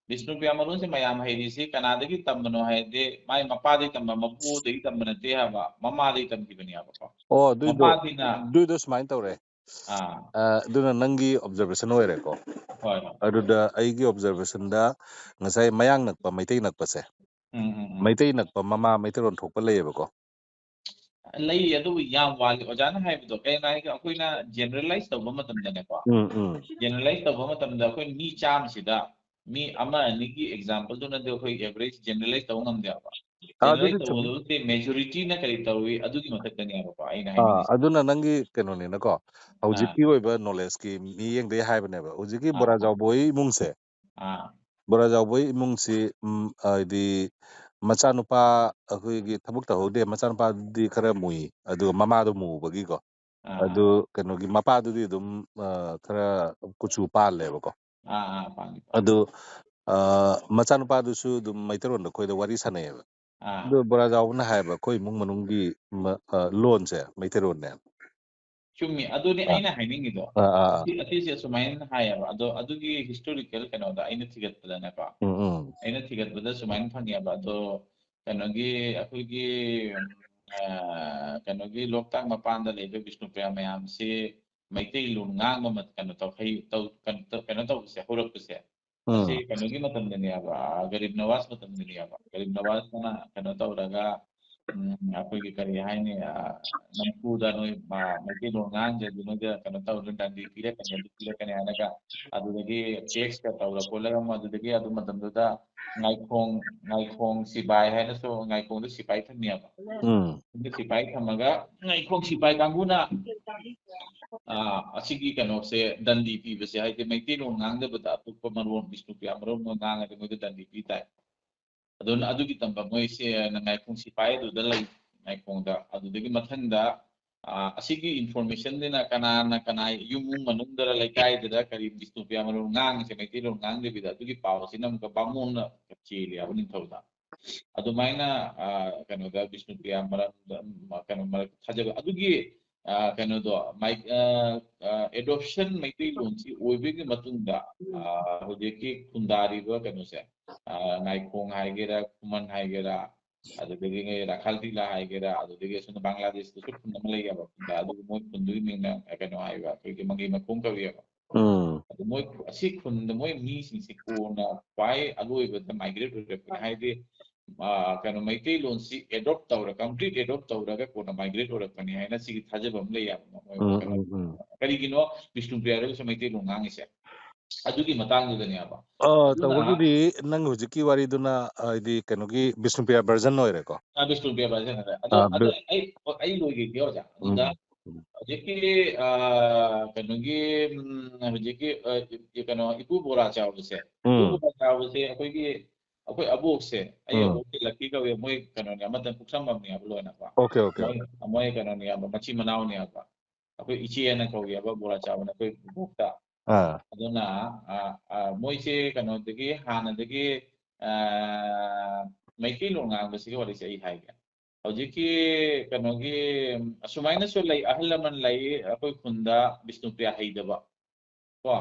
ꯕꯤꯁꯅꯨꯄ꯭ꯔꯤꯌꯥ ꯃꯔꯣꯟꯁꯦ ꯃꯌꯥꯝ ꯍꯩꯔꯤꯁꯤ ꯀꯅꯥꯗꯒꯤ ꯇꯝꯕꯅꯣ ꯍꯥꯏꯔꯗꯤ, ꯃꯥꯏ ꯃꯄꯥꯗꯒꯤ ꯇꯝꯕ, ꯃꯄꯨꯗꯒꯤ ꯇꯝꯕ ꯅꯠꯇꯦ ꯍꯥꯏꯕ, ꯃꯃꯥꯗꯒꯤ ꯇꯝꯈꯤꯕꯅꯦꯕꯀꯣ꯫ ꯑꯣ, ꯑꯗꯨꯏꯗꯣ, ꯃꯄꯥꯁꯤꯅ ꯑꯗꯨꯏꯗꯣ ꯁꯨꯃꯥꯏꯅ ꯇꯧꯔꯦ꯫ ꯑꯥ꯫ ꯑ, ꯑꯗꯨꯅ ꯅꯪꯒꯤ observation ꯑꯣꯏꯔꯦꯀꯣ꯫ ꯍꯣꯏ, ꯍꯣꯏ꯫ ꯑꯗꯨꯗ ꯑꯩꯒꯤ observationꯗ ꯉꯁꯥꯏ ꯃꯌꯥꯡ ꯅꯛꯄ, ꯃꯩꯇꯩ ꯅꯛꯄꯁꯦ, ꯎꯝ, ꯎꯝ, ꯎꯝ꯫ ꯃꯩꯇꯩ ꯅꯛꯄ ꯃꯃꯥ ꯃꯩꯇꯩꯂꯣꯟ ꯊꯣꯛꯄ ꯂꯩꯌꯦꯕꯀꯣ꯫ ꯂꯩꯌꯦ, ꯑꯗꯨꯕꯨ ꯌꯥꯝ ꯋꯥꯠꯂꯤ꯫ ꯑꯣꯖꯥꯅ ꯍꯥꯏꯕꯗꯣ ꯀꯩꯅꯣ ꯍꯥꯏꯔꯒ, ꯑꯩꯈꯣꯏꯅ generalize ꯇꯧꯕ ꯃꯇꯝꯗꯅꯦꯀꯣ, ꯎꯝ, ꯎꯝ꯫ generalize ꯇꯧꯕ ꯃꯇꯝꯗ ꯑꯩꯈꯣꯏ ꯃꯤ ꯆꯥꯝꯃꯁꯤꯗ ꯃꯤ ꯑꯃ ꯑꯅꯤꯒꯤ exampleꯗꯨꯅꯗꯤ ꯑꯩꯈꯣꯏ average generalize ꯇꯧꯕ ꯉꯝꯗꯦꯕ꯫ ꯑꯥ, ꯑꯗꯨꯗꯤ Generalize ꯆꯨꯝꯃꯤ꯫ ꯇꯧꯕꯗꯨꯗꯤ majorityꯅ ꯀꯔꯤ ꯇꯧꯏ ꯑꯗꯨꯒꯤ ꯃꯊꯛꯇꯅꯦꯕꯀꯣ ꯑꯩꯅ ꯑꯥ, ꯍꯥꯏꯅꯤꯡꯉꯤꯁꯦ꯫ ꯑꯗꯨꯅ ꯅꯪꯒꯤ ꯀꯩꯅꯣꯅꯤꯅꯀꯣ, ꯑꯥ, ꯍꯧꯖꯤꯛꯀꯤ ꯑꯣꯏꯕ knowledgeꯀꯤ ꯃꯤꯠꯌꯦꯡꯗꯒꯤ ꯍꯥꯏꯕꯅꯦꯕ꯫ ꯍꯧꯖꯤꯛꯀꯤ ꯑꯥ, ꯕꯣꯔꯥꯖꯥꯎꯕꯣꯏ ꯏꯃꯨꯡꯁꯦ, ꯑꯥ, ꯕꯣꯔꯥꯖꯥꯎꯕꯣꯏ ꯏꯃꯨꯡꯁꯤ, ꯎꯝ, ꯍꯥꯏꯗꯤ ꯃꯆꯥꯅꯨꯄꯥ ꯑꯩꯈꯣꯏꯒꯤ ꯊꯕꯛ ꯇꯧꯍꯧꯗꯦ, ꯃꯆꯥꯅꯨꯄꯥꯗꯤ ꯈꯔ ꯃꯨꯏ, ꯑꯗꯨꯒ ꯃꯃꯥꯗꯣ ꯃꯨꯕꯒꯤꯀꯣ꯫ ꯑꯗꯨ ꯀꯩꯅꯣꯒꯤ ꯃꯄꯥꯗꯨꯗꯤ ꯑꯗꯨꯝ, ꯑ, ꯈꯔ ꯀꯨꯆꯨ ꯄꯥꯜꯂꯦꯕꯀꯣ꯫ ꯑꯥ ꯑꯥ ꯄꯥꯟꯗꯤ ꯄꯥꯟ ꯑꯗꯨ, ꯑ, ꯃꯆꯥꯅꯨꯄꯥꯗꯨꯁꯨ ꯑꯗꯨꯝ ꯃꯩꯇꯩꯔꯣꯟꯗ ꯑꯩꯈꯣꯏꯗ ꯋꯥꯔꯤ ꯁꯥꯟꯅꯩꯌꯦꯕ꯫ ꯑꯥ ꯑꯗꯨ ꯕꯣꯔꯥꯖꯥꯎꯕꯅ ꯍꯥꯏꯕ ꯑꯩꯈꯣꯏ ꯏꯃꯨꯡ ꯃꯅꯨꯡꯒꯤ ꯃ-, ꯑ, ꯂꯣꯟꯁꯦ ꯃꯩꯇꯩꯔꯣꯟꯅꯦ꯫ ꯆꯨꯝꯃꯤ꯫ ꯑꯗꯨꯅꯤ ꯑꯥ ꯑꯩꯅ ꯍꯥꯏꯅꯤꯡꯉꯤꯗꯣ꯫ ꯑꯥ ꯑꯥ ꯑꯥ ꯑꯁꯤ ꯑꯁꯤꯁꯦ ꯁꯨꯃꯥꯏꯅ ꯍꯥꯏꯌꯦꯕ꯫ ꯑꯗꯣ ꯑꯗꯨꯒꯤ ꯍꯤꯁꯇꯣꯔꯤꯀꯦꯜ ꯀꯩꯅꯣꯗ ꯑꯩꯅ ꯊꯤꯒꯠꯄꯗꯅꯦꯀꯣ, ꯎꯝ ꯎꯝ ꯑꯩꯅ ꯊꯤꯒꯠꯄꯗ ꯁꯨꯃꯥꯏꯅ ꯐꯪꯉꯦꯕ꯫ ꯑꯗꯣ ꯀꯩꯅꯣꯒꯤ ꯑꯩꯈꯣꯏꯒꯤ ꯎꯝ, ꯑ, ꯀꯩꯅꯣꯒꯤ ꯂꯣꯛꯇꯥꯛ ꯃꯄꯥꯟꯗ ꯂꯩꯕ ꯕꯤꯁꯅꯨꯄ꯭ꯔꯤꯌꯥ ꯃꯌꯥꯝꯁꯤ ꯃꯩꯇꯩꯂꯣꯟ ꯉꯥꯡꯕ ꯃꯠ- ꯀꯩꯅꯣ ꯇꯧ ꯍꯩ- ꯇꯧ- ꯀꯩꯅꯣ ꯇꯧ- ꯀꯩꯅꯣ ꯇꯧꯕꯁꯦ, ꯍꯧꯔꯛꯄꯁꯦ ꯑꯁꯤ ꯎꯝ ꯀꯩꯅꯣꯒꯤ ꯃꯇꯝꯗꯅꯦꯕ, ꯑ, ꯒꯔꯤꯕ ꯅꯋꯥꯖ ꯃꯇꯝꯗꯅꯦꯕ꯫ ꯒꯔꯤꯕ ꯅꯋꯥꯖꯅ ꯀꯩꯅꯣ ꯇꯧꯔꯒ ꯎꯝ, ꯑꯩꯈꯣꯏꯒꯤ ꯀꯔꯤ ꯍꯥꯏꯅꯤ, ꯑ, ꯅꯝꯐꯨꯗ ꯅꯣꯏ, ꯑ, ꯃꯩꯇꯩꯂꯣꯟ ꯉꯥꯡꯗ꯭ꯔꯗꯤ ꯅꯣꯏꯗ ꯀꯩꯅꯣ ꯇꯧꯔꯅꯤ, ꯗꯟꯗꯤ ꯄꯤꯔꯛꯀꯅꯤ, ꯑꯗꯨ ꯄꯤꯔꯛꯀꯅꯤ ꯍꯥꯏꯔꯒ ꯑꯗꯨꯗꯒꯤ ꯀꯦꯁꯀ ꯇꯧꯔ ꯈꯣꯠꯂꯒ ꯑꯃꯨꯛ ꯑꯗꯨꯗꯒꯤ ꯑꯗꯨ ꯃꯇꯝꯗꯨꯗ ꯉꯥꯏꯈꯣꯡ ꯉꯥꯏꯈꯣꯡ ꯁꯤꯄꯥꯏ ꯍꯥꯏꯅꯁꯨ ꯉꯥꯏꯈꯣꯡꯗ ꯁꯤꯄꯥꯏ ꯊꯝꯃꯦꯕ꯫ ꯎꯝ ꯑꯗꯨ ꯁꯤꯄꯥꯏ ꯊꯝꯃꯒ ꯉꯥꯏꯈꯣꯡ ꯁꯤꯄꯥꯏ ꯀꯥꯡꯕꯨꯅ ꯑ, ꯑꯁꯤꯒꯤ ꯀꯩꯅꯣꯁꯦ, ꯗꯟꯗꯤ ꯄꯤꯕꯁꯦ, ꯍꯥꯏꯗꯤ ꯃꯩꯇꯩꯂꯣꯟ ꯉꯥꯡꯗꯕꯗ ꯑꯇꯣꯞꯄ ꯃꯔꯣꯟ, ꯕꯤꯁꯅꯨꯄ꯭ꯔꯤꯌꯥ ꯃꯔꯣꯟ ꯉꯥꯡꯉꯗꯤ ꯃꯣꯏꯗ ꯗꯟꯗꯤ ꯄꯤ ꯇꯥꯏ꯫ ꯑꯗꯨꯅ ꯑꯗꯨꯒꯤ ꯇꯝꯕ ꯃꯣꯏꯁꯦ ꯉꯥꯏꯈꯣꯡ ꯁꯤꯄꯥꯏ ꯑꯗꯨꯗ ꯂꯩ, ꯉꯥꯏꯈꯣꯡꯗ꯫ ꯑꯗꯨꯗꯒꯤ ꯃꯊꯪꯗ, ꯑ, ꯑꯁꯤꯒꯤ ꯏꯟꯐꯣꯔꯃꯦꯁꯟꯁꯤꯅ ꯀꯅꯥꯅ ꯀꯅꯥ ꯌꯨꯝ ꯃꯅꯨꯡꯗꯔ ꯂꯩꯀꯥꯏꯗꯔ ꯀꯔꯤ ꯕꯤꯁꯅꯨꯄ꯭ꯔꯤꯌꯥ ꯃꯔꯣꯟ ꯉꯥꯡꯉꯤꯁꯦ ꯃꯩꯇꯩꯂꯣꯟ ꯉꯥꯡꯗꯕꯤꯗ ꯑꯗꯨꯒꯤ ꯄꯥꯎꯁꯤꯅ ꯑꯃꯨꯛꯀ ꯕꯥꯃꯣꯟꯅ ꯆꯦꯜꯂꯦ ꯍꯥꯏꯕ ꯅꯤꯡꯊꯧꯗ꯫ ꯑꯗꯨꯃꯥꯏꯅ, ꯑ, ꯀꯩꯅꯣꯗ ꯕꯤꯁꯅꯨꯄ꯭ꯔꯤꯌꯥ ꯃꯔꯝꯗ, ꯎꯝ, ꯀꯩꯅꯣ ꯃꯔꯛ ꯊꯥꯖꯕ ꯑꯗꯨꯒꯤ, ꯑ, ꯀꯩꯅꯣꯗꯣ, ꯃꯥꯏ-, ꯑ, ꯑ, ꯑꯦꯗꯣꯞꯁꯟ ꯃꯩꯇꯩꯂꯣꯟꯁꯤ ꯑꯣꯏꯕꯒꯤ ꯃꯇꯨꯡꯗ, ꯑ, ꯍꯧꯖꯤꯛꯀꯤ ꯈꯨꯟꯗꯥꯔꯤꯕ ꯀꯩꯅꯣꯁꯦ, ꯑ, ꯉꯥꯏꯈꯣꯡ ꯍꯥꯏꯒꯦꯔꯥ, ꯈꯨꯃꯟ ꯍꯥꯏꯒꯦꯔꯥ, ꯑꯗꯨꯗꯒꯤ ꯔꯥꯈꯥꯜ ꯇꯤꯂꯥ ꯍꯥꯏꯒꯦꯔꯥ, ꯑꯗꯨꯗꯒꯤ ꯑꯁꯣꯝꯗ ꯕꯪꯒ꯭ꯂꯥꯗꯦꯁꯇꯁꯨ ꯈꯨꯟ ꯑꯃ ꯂꯩꯌꯦꯕ, ꯈꯨꯟꯗꯥ ꯑꯗꯨꯒꯤ ꯃꯣꯏ ꯈꯨꯟꯗꯨꯒꯤ ꯃꯤꯡꯅ ꯀꯩꯅꯣ ꯍꯥꯏꯕ, ꯑꯩꯈꯣꯏꯒꯤ ꯃꯪꯒꯤ ꯃꯈꯣꯡ ꯀꯧꯏꯌꯦꯕ꯫ ꯎꯝ ꯑꯗꯨ ꯃꯣꯏ ꯑꯁꯤ ꯈꯨꯟꯗ ꯃꯣꯏ ꯃꯤꯁꯤꯡꯁꯤ ꯀꯣꯟꯅ ꯈ꯭ꯋꯥꯏ ꯑꯂꯣꯏꯕꯗ ꯃꯥꯏꯒ꯭ꯔꯦꯠ ꯑꯣꯏꯔꯛꯄꯅꯤ, ꯍꯥꯏꯗꯤ, ꯑ, ꯀꯩꯅꯣ, ꯃꯩꯇꯩꯂꯣꯟꯁꯤ ꯑꯦꯗꯣꯞ ꯇꯧꯔ, ꯀꯝꯄ꯭ꯂꯤꯠ ꯑꯦꯗꯣꯞ ꯇꯧꯔꯒ ꯀꯣꯟꯅ ꯃꯥꯏꯒ꯭ꯔꯦꯠ ꯑꯣꯏꯔꯛꯄꯅꯤ ꯍꯥꯏꯅ ꯁꯤꯒꯤ ꯊꯥꯖꯕ ꯑꯃ ꯂꯩꯌꯦꯕ꯫ ꯃꯣꯏ ꯎꯝ ꯀꯩꯅꯣ, ꯎꯝ ꯎꯝ ꯀꯔꯤꯒꯤꯅꯣ ꯕꯤꯁꯅꯨꯄ꯭ꯔꯤꯌꯥꯗꯒꯤꯁꯨ ꯃꯩꯇꯩꯂꯣꯟ ꯉꯥꯡꯉꯤꯁꯦ? ꯑꯗꯨꯒꯤ ꯃꯇꯥꯡꯗꯨꯗꯅꯦꯕ꯫ ꯑ, ꯑꯗꯨꯅ ꯇꯧꯕꯒꯤꯗꯤ ꯅꯪ ꯍꯧꯖꯤꯛꯀꯤ ꯋꯥꯔꯤꯗꯨꯅ, ꯍꯥꯏꯗꯤ, ꯀꯩꯅꯣꯒꯤ ꯕꯤꯁꯅꯨꯄ꯭ꯔꯤꯌꯥ ꯚꯔꯖꯟ ꯑꯣꯏꯔꯦꯀꯣ꯫ ꯑ, ꯕꯤꯁꯅꯨꯄ꯭ꯔꯤꯌꯥ ꯚꯔꯖꯟ ꯍꯥꯏꯔꯦ꯫ ꯑꯗꯣ ꯑ, ꯑꯗꯣ ꯕꯤ- ꯑꯩ ꯑꯩ ꯂꯣꯏꯒꯦ ꯑꯣꯖꯥ꯫ ꯎꯝ ꯑꯗꯨꯗ ꯎꯝ ꯍꯧꯖꯤꯛꯀꯤ, ꯑ, ꯀꯩꯅꯣꯒꯤ, ꯎꯝ, ꯍꯧꯖꯤꯛꯀꯤ, ꯑ, ꯀꯩꯅꯣ, ꯏꯄꯨ ꯕꯣꯔꯥ ꯆꯥꯎꯕꯁꯦ, ꯏꯄꯨ ꯎꯝ ꯕꯣꯔꯥ ꯆꯥꯎꯕꯁꯦ ꯑꯩꯈꯣꯏꯒꯤ, ꯑꯩꯈꯣꯏ ꯑꯕꯣꯛꯁꯦ, ꯑꯩ ꯎꯝ ꯑꯕꯣꯛꯁꯦ ꯂꯛꯀꯤ ꯀꯧꯋꯦ, ꯃꯣꯏ ꯀꯩꯅꯣꯅꯦ, ꯑꯃꯇ ꯄꯨꯈ꯭ꯔꯝꯕꯝꯅꯦ ꯍꯥꯏꯕ ꯂꯣꯏꯅꯀꯣ꯫ ꯑꯣꯀꯦ ꯑꯣꯀꯦ ꯃꯣꯏ ꯑꯣꯀꯦ ꯃꯣꯏ ꯀꯩꯅꯣꯅꯦ ꯍꯥꯏꯕ, ꯃꯆꯤꯟ ꯃꯅꯥꯎꯅꯦ ꯍꯥꯏꯕ꯫ ꯑꯩꯈꯣꯏ ꯏꯆꯦ ꯑꯅ ꯀꯧꯔꯤꯑꯕ ꯕꯣꯔꯥ ꯆꯥꯕꯅ ꯑꯩꯈꯣꯏ ꯕꯣꯛꯇ꯫ ꯑꯥ ꯑꯗꯨꯅ ꯑ, ꯑ, ꯃꯣꯏꯁꯦ ꯀꯩꯅꯣꯗꯒꯤ ꯍꯥꯟꯅꯗꯒꯤ ꯑ, ꯃꯩꯇꯩꯂꯣꯟ ꯉꯥꯡꯕꯁꯤꯒꯤ ꯋꯥꯔꯤꯁꯦ ꯑꯩ ꯍꯥꯏꯒꯦ꯫ ꯍꯧꯖꯤꯛꯀꯤ ꯀꯩꯅꯣꯒꯤ ꯑꯁꯨꯃꯥꯏꯅꯁꯨ ꯂꯩ, ꯑꯍꯜ ꯂꯃꯟ ꯂꯩ ꯑꯩꯈꯣꯏ ꯈꯨꯟꯗ ꯕꯤꯁꯅꯨꯄ꯭ꯔꯤꯌꯥ ꯍꯩꯗꯕ ꯀꯣ꯫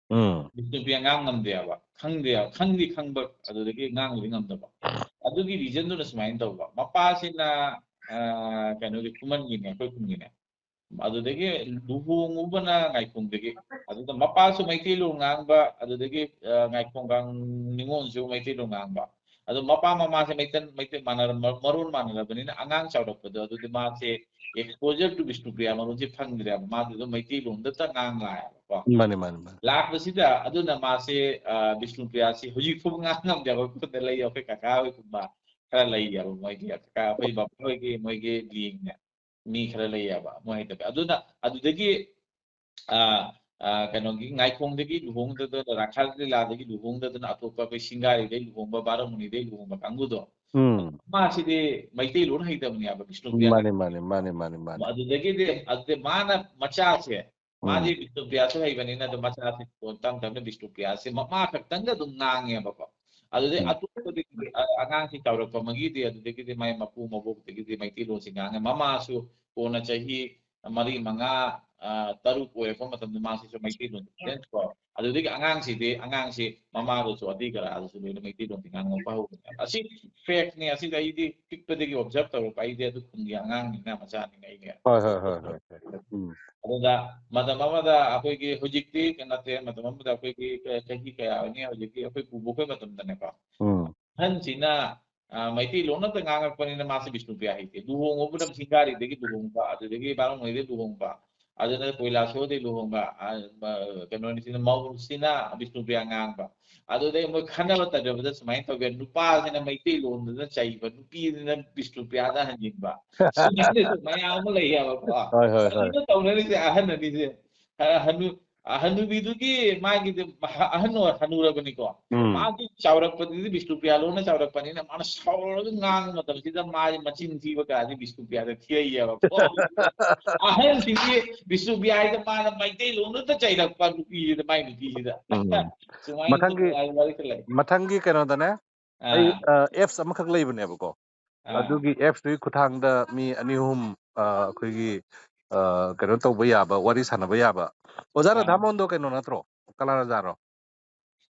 ꯎꯝ ꯕꯤꯁꯅꯨꯄ꯭ꯔꯤꯌꯥ ꯉꯥꯡ ꯉꯝꯗꯦꯕ, ꯈꯪꯗꯦ, ꯈꯪꯗꯤ ꯈꯪꯕ, ꯑꯗꯨꯗꯒꯤ ꯉꯥꯡꯕꯗꯤ ꯉꯝꯗꯕ꯫ ꯑꯗꯨꯒꯤ ꯔꯤꯖꯟꯗꯨꯅ ꯁꯨꯃꯥꯏꯅ ꯇꯧꯕ, ꯃꯄꯥꯁꯤꯅ ꯑ, ꯀꯩꯅꯣꯒꯤ ꯈꯨꯃꯟꯒꯤꯅꯦ, ꯑꯩꯈꯣꯏ ꯈꯨꯟꯒꯤꯅꯦ꯫ ꯑꯗꯨꯗꯒꯤ ꯂꯨꯍꯣꯡꯉꯨꯕꯅ ꯉꯥꯏꯈꯣꯡꯗꯒꯤ, ꯑꯗꯨꯗ ꯃꯄꯥꯁꯨ ꯃꯩꯇꯩꯂꯣꯟ ꯉꯥꯡꯕ, ꯑꯗꯨꯗꯒꯤ ꯑ, ꯉꯥꯏꯈꯣꯡꯒꯥꯡ ꯅꯤꯉꯣꯜꯁꯨ ꯃꯩꯇꯩꯂꯣꯟ ꯉꯥꯡꯕ꯫ ꯑꯗꯣ ꯃꯄꯥ ꯃꯃꯥꯁꯦ ꯃꯩꯇꯩ ꯃꯩꯇꯩ ꯃꯥꯟꯅꯔ ꯃꯔꯣꯟ ꯃꯥꯟꯅꯔꯕꯅꯤꯅ ꯑꯉꯥꯡ ꯆꯥꯎꯔꯛꯄꯗꯣ ꯑꯗꯨꯗꯤ ꯃꯥꯁꯦ exposure to ꯕꯤꯁꯅꯨꯄ꯭ꯔꯤꯌꯥ ꯃꯔꯣꯟꯁꯦ ꯐꯪꯗ꯭ꯔꯦꯕ꯫ ꯃꯥꯗꯤ ꯑꯗꯨꯝ ꯃꯩꯇꯩꯂꯣꯟꯗꯇ ꯉꯥꯡ ꯂꯥꯛꯑꯦꯕꯀꯣ꯫ ꯃꯥꯅꯦ ꯃꯥꯅꯦ ꯃꯥꯅꯦ ꯂꯥꯛꯄꯁꯤꯗ ꯑꯗꯨꯅ ꯃꯥꯁꯦ ꯑ, ꯕꯤꯁꯅꯨꯄ꯭ꯔꯤꯌꯥꯁꯤ ꯍꯧꯖꯤꯛ ꯐꯥꯎꯕ ꯉꯥꯡ ꯉꯝꯗꯦꯕ꯫ ꯑꯩꯈꯣꯏ ꯈꯨꯟꯗ ꯂꯩ, ꯑꯩꯈꯣꯏ ꯀꯀꯥ ꯍꯣꯏꯒꯨꯝꯕ ꯈꯔ ꯂꯩꯌꯦꯕ, ꯃꯣꯏꯒꯤ ꯀꯀꯥ ꯑꯩꯈꯣꯏ ꯕꯕꯥ ꯍꯣꯏꯒꯤ ꯃꯣꯏꯒꯤ ꯂꯦꯡꯅ ꯃꯤ ꯈꯔ ꯂꯩꯌꯦꯕ ꯃꯣꯏ ꯍꯩꯇꯕ꯫ ꯑꯗꯨꯅ ꯑꯗꯨꯗꯒꯤ ꯑ, ꯑ, ꯀꯩꯅꯣꯒꯤ ꯉꯥꯏꯈꯣꯡꯗꯒꯤ ꯂꯨꯍꯣꯡꯗꯗꯅ, ꯔꯥꯈꯥ ꯂꯤꯂꯥꯗꯒꯤ ꯂꯨꯍꯣꯡꯗꯗꯅ ꯑꯇꯣꯞꯄ ꯑꯩꯈꯣꯏ ꯁꯤꯡꯒꯥꯔꯤꯗꯩ ꯂꯨꯍꯣꯡꯕ, ꯕꯥꯔꯃꯨꯅꯤꯗꯩ ꯂꯨꯍꯣꯡꯕ ꯀꯥꯡꯕꯨꯗꯣ, ꯎꯝ ꯃꯥꯁꯤꯗꯤ ꯃꯩꯇꯩꯂꯣꯟ ꯍꯩꯇꯕꯅꯦꯕ ꯕꯤꯁꯅꯨꯄ꯭ꯔꯤꯌꯥ꯫ ꯃꯥꯅꯦ ꯃꯥꯅꯦ ꯃꯥꯅꯦ ꯃꯥꯅꯦ ꯃꯥꯅꯦ ꯑꯗꯨꯗꯒꯤꯗꯤ ꯑꯗꯨꯗꯤ ꯃꯥꯅ ꯃꯆꯥꯁꯦ, ꯃꯥꯗꯤ ꯎꯝ ꯕꯤꯁꯅꯨꯄ꯭ꯔꯤꯌꯥꯁꯨ ꯍꯩꯕꯅꯤꯅ ꯑꯗꯨꯝ ꯃꯆꯥꯁꯦ ꯇꯞ ꯇꯞꯅ ꯕꯤꯁꯅꯨꯄ꯭ꯔꯤꯌꯥꯁꯦ ꯃꯃꯥ ꯈꯛꯇꯪꯒ ꯑꯗꯨꯝ ꯉꯥꯡꯉꯦꯕꯀꯣ꯫ ꯑꯗꯨꯗꯩ ꯎꯝ ꯑꯇꯣꯞꯄꯗꯒꯤꯗꯤ ꯑ- ꯑꯉꯥꯡꯁꯤ ꯆꯥꯎꯔꯛꯄ ꯑꯃꯒꯤꯗꯤ ꯑꯗꯨꯗꯒꯤꯗꯤ ꯃꯥꯏ ꯃꯄꯨ ꯃꯕꯣꯛꯇꯒꯤꯗꯤ ꯃꯩꯇꯩꯂꯣꯟꯁꯤ ꯉꯥꯡꯉꯦ꯫ ꯃꯃꯥꯁꯨ ꯀꯣꯟꯅ ꯆꯍꯤ ꯃꯔꯤ ꯃꯉꯥ ꯑ, ꯇꯔꯨꯛ ꯑꯣꯏꯔꯛꯄ ꯃꯇꯝꯗ ꯃꯥꯁꯤꯁꯨ ꯃꯩꯇꯩꯂꯣꯟꯁꯦ ꯐꯖꯅ ꯀꯣ꯫ ꯑꯗꯨꯗꯒꯤ ꯑꯉꯥꯡꯁꯤꯗꯤ ꯑꯉꯥꯡꯁꯤ ꯃꯃꯥꯗꯁꯨ ꯑꯗꯤ ꯀꯔꯥꯗꯁꯨ ꯂꯣꯏꯅ ꯃꯩꯇꯩꯂꯣꯟꯁꯤ ꯉꯥꯡꯉꯛꯄ ꯍꯧꯕꯅꯦꯕ꯫ ꯑꯁꯤ ꯐꯦꯛꯅꯤ꯫ ꯑꯁꯤꯗ ꯑꯩꯗꯤ ꯄꯤꯛꯄꯗꯒꯤ ꯑꯣꯕꯖꯔꯕ ꯇꯧꯔꯛꯄ, ꯑꯩꯗꯤ ꯑꯗꯨ ꯈꯨꯟꯒꯤ ꯑꯉꯥꯡꯅꯤꯅ ꯃꯆꯥꯅꯤꯅ ꯑꯩꯗꯤ꯫ ꯍꯣꯏ ꯍꯣꯏ ꯍꯣꯏ ꯍꯣꯏ ꯍꯣꯏ ꯎꯝ ꯑꯗꯨꯗ ꯃꯇꯝ ꯑꯃꯗ ꯑꯩꯈꯣꯏꯒꯤ ꯍꯧꯖꯤꯛꯇꯤ ꯅꯠꯇꯦ, ꯃꯇꯝ ꯑꯃꯗ ꯑꯩꯈꯣꯏꯒꯤ ꯆꯍꯤ ꯀꯌꯥ ꯑꯣꯏꯅꯤ ꯍꯧꯖꯤꯛꯀꯤ ꯑꯩꯈꯣꯏ ꯄꯨꯕꯣꯛꯈꯣꯏ ꯃꯇꯝꯗꯅꯦꯀꯣ꯫ ꯎꯝ ꯑꯍꯟꯁꯤꯅ ꯑ, ꯃꯩꯇꯩꯂꯣꯟ ꯑꯃꯇ ꯉꯥꯡꯉꯛꯄꯅꯤꯅ ꯃꯥꯁꯦ ꯕꯤꯁꯅꯨꯄ꯭ꯔꯤꯌꯥ ꯍꯩꯇꯦ꯫ ꯂꯨꯍꯣꯡꯉꯨꯕꯅ ꯁꯤꯡꯒꯥꯔꯤꯗꯒꯤ ꯂꯨꯍꯣꯡꯕ, ꯑꯗꯨꯗꯒꯤ ꯕꯥꯔꯃꯨꯅꯤꯗꯒꯤ ꯂꯨꯍꯣꯡꯕ, ꯑꯗꯨꯅ ꯀꯣꯏꯂꯥꯁꯣꯔꯗꯒꯤ ꯂꯨꯍꯣꯡꯕ, ꯑ, ꯃ- ꯀꯩꯅꯣꯅꯤꯁꯤꯅ ꯃꯧꯁꯤꯅ ꯕꯤꯁꯅꯨꯄ꯭ꯔꯤꯌꯥ ꯉꯥꯡꯕ꯫ ꯑꯗꯨꯗꯩ ꯃꯣꯏ ꯈꯟꯅꯕ ꯇꯥꯟꯅꯕꯗ ꯁꯨꯃꯥꯏꯅ ꯇꯧꯒꯦ, ꯅꯨꯄꯥꯁꯤꯅ ꯃꯩꯇꯩꯂꯣꯟꯗꯅ ꯆꯩꯕ, ꯅꯨꯄꯤꯁꯤꯅ ꯕꯤꯁꯅꯨꯄ꯭ꯔꯤꯌꯥꯗ ꯍꯟꯖꯤꯟꯕ꯫ ꯁꯨꯃꯥꯏꯅꯁꯨ ꯃꯌꯥꯝ ꯑꯃ ꯂꯩꯌꯦꯕꯀꯣ꯫ ꯍꯣꯏ ꯍꯣꯏ ꯍꯣꯏ ꯀꯔꯤꯅꯣ ꯇꯧꯅꯔꯤꯁꯦ ꯑꯍꯟ ꯑꯅꯤꯁꯦ? ꯑ, ꯍꯅꯨ ꯍꯅꯨꯕꯤꯗꯨꯒꯤ ꯃꯥꯒꯤꯗꯤ ꯑꯍ-, ꯑꯍꯟ ꯑꯣꯏ-, ꯍꯅꯨꯔꯕꯅꯤꯀꯣ꯫ ꯎꯝ꯫ ꯃꯥꯒꯤ ꯆꯥꯎꯔꯛꯄꯗꯨꯗꯤ ꯕꯤꯁꯅꯨꯄ꯭ꯔꯤꯌꯥ ꯂꯣꯟꯅ ꯆꯥꯎꯔꯛꯄꯅꯤꯅ ꯃꯥꯅ ꯁꯥꯎꯔꯒ ꯉꯥꯡꯕ ꯃꯇꯝꯁꯤꯗ ꯃꯥꯒꯤ ꯃꯆꯤꯟ ꯊꯤꯕ ꯀꯥꯁꯤ ꯕꯤꯁꯅꯨꯄ꯭ꯔꯤꯌꯥꯗ ꯊꯤꯔꯛꯏꯑꯕꯀꯣ꯫ ꯑꯍꯟꯁꯤꯡꯒꯤ ꯕꯤꯁꯅꯨꯄ꯭ꯔꯤꯌꯥ ꯍꯥꯏꯗ ꯃꯥꯅ ꯃꯩꯇꯩꯂꯣꯟꯗꯨꯗ ꯆꯩꯔꯛꯄ ꯅꯨꯄꯤꯁꯤꯗ, ꯃꯥꯏ ꯅꯨꯄꯤꯁꯤꯗ꯫ ꯎꯝ꯫ ꯁꯨꯃꯥꯏꯅ ꯃꯊꯪꯒꯤ, ꯋꯥꯔꯤ ꯈꯔ ꯂꯩ꯫ ꯃꯊꯪꯒꯤ ꯀꯩꯅꯣꯗꯅꯦ, ꯑꯩ, ꯑꯥ꯫ ꯑ, ꯑꯦꯞꯁ ꯑꯃꯈꯛ ꯂꯩꯕꯅꯦꯕꯀꯣ꯫ ꯑꯥ꯫ ꯑꯗꯨꯒꯤ ꯑꯦꯞꯁꯇꯨꯒꯤ ꯈꯨꯠꯊꯥꯡꯗ ꯃꯤ ꯑꯅꯤ ꯑꯍꯨꯝ, ꯑ, ꯑꯩꯈꯣꯏꯒꯤ, ꯑ, ꯀꯩꯅꯣ ꯇꯧꯕ ꯌꯥꯕ, ꯋꯥꯔꯤ ꯁꯥꯟꯅꯕ ꯌꯥꯕ꯫ ꯑꯣꯖꯥ ꯑꯥ꯫ ꯔꯥꯙꯥꯃꯣꯍꯟꯗꯣ ꯀꯩꯅꯣ ꯅꯠꯇ꯭ꯔꯣ? ꯀꯂꯥꯔꯥꯖꯥꯔꯣ?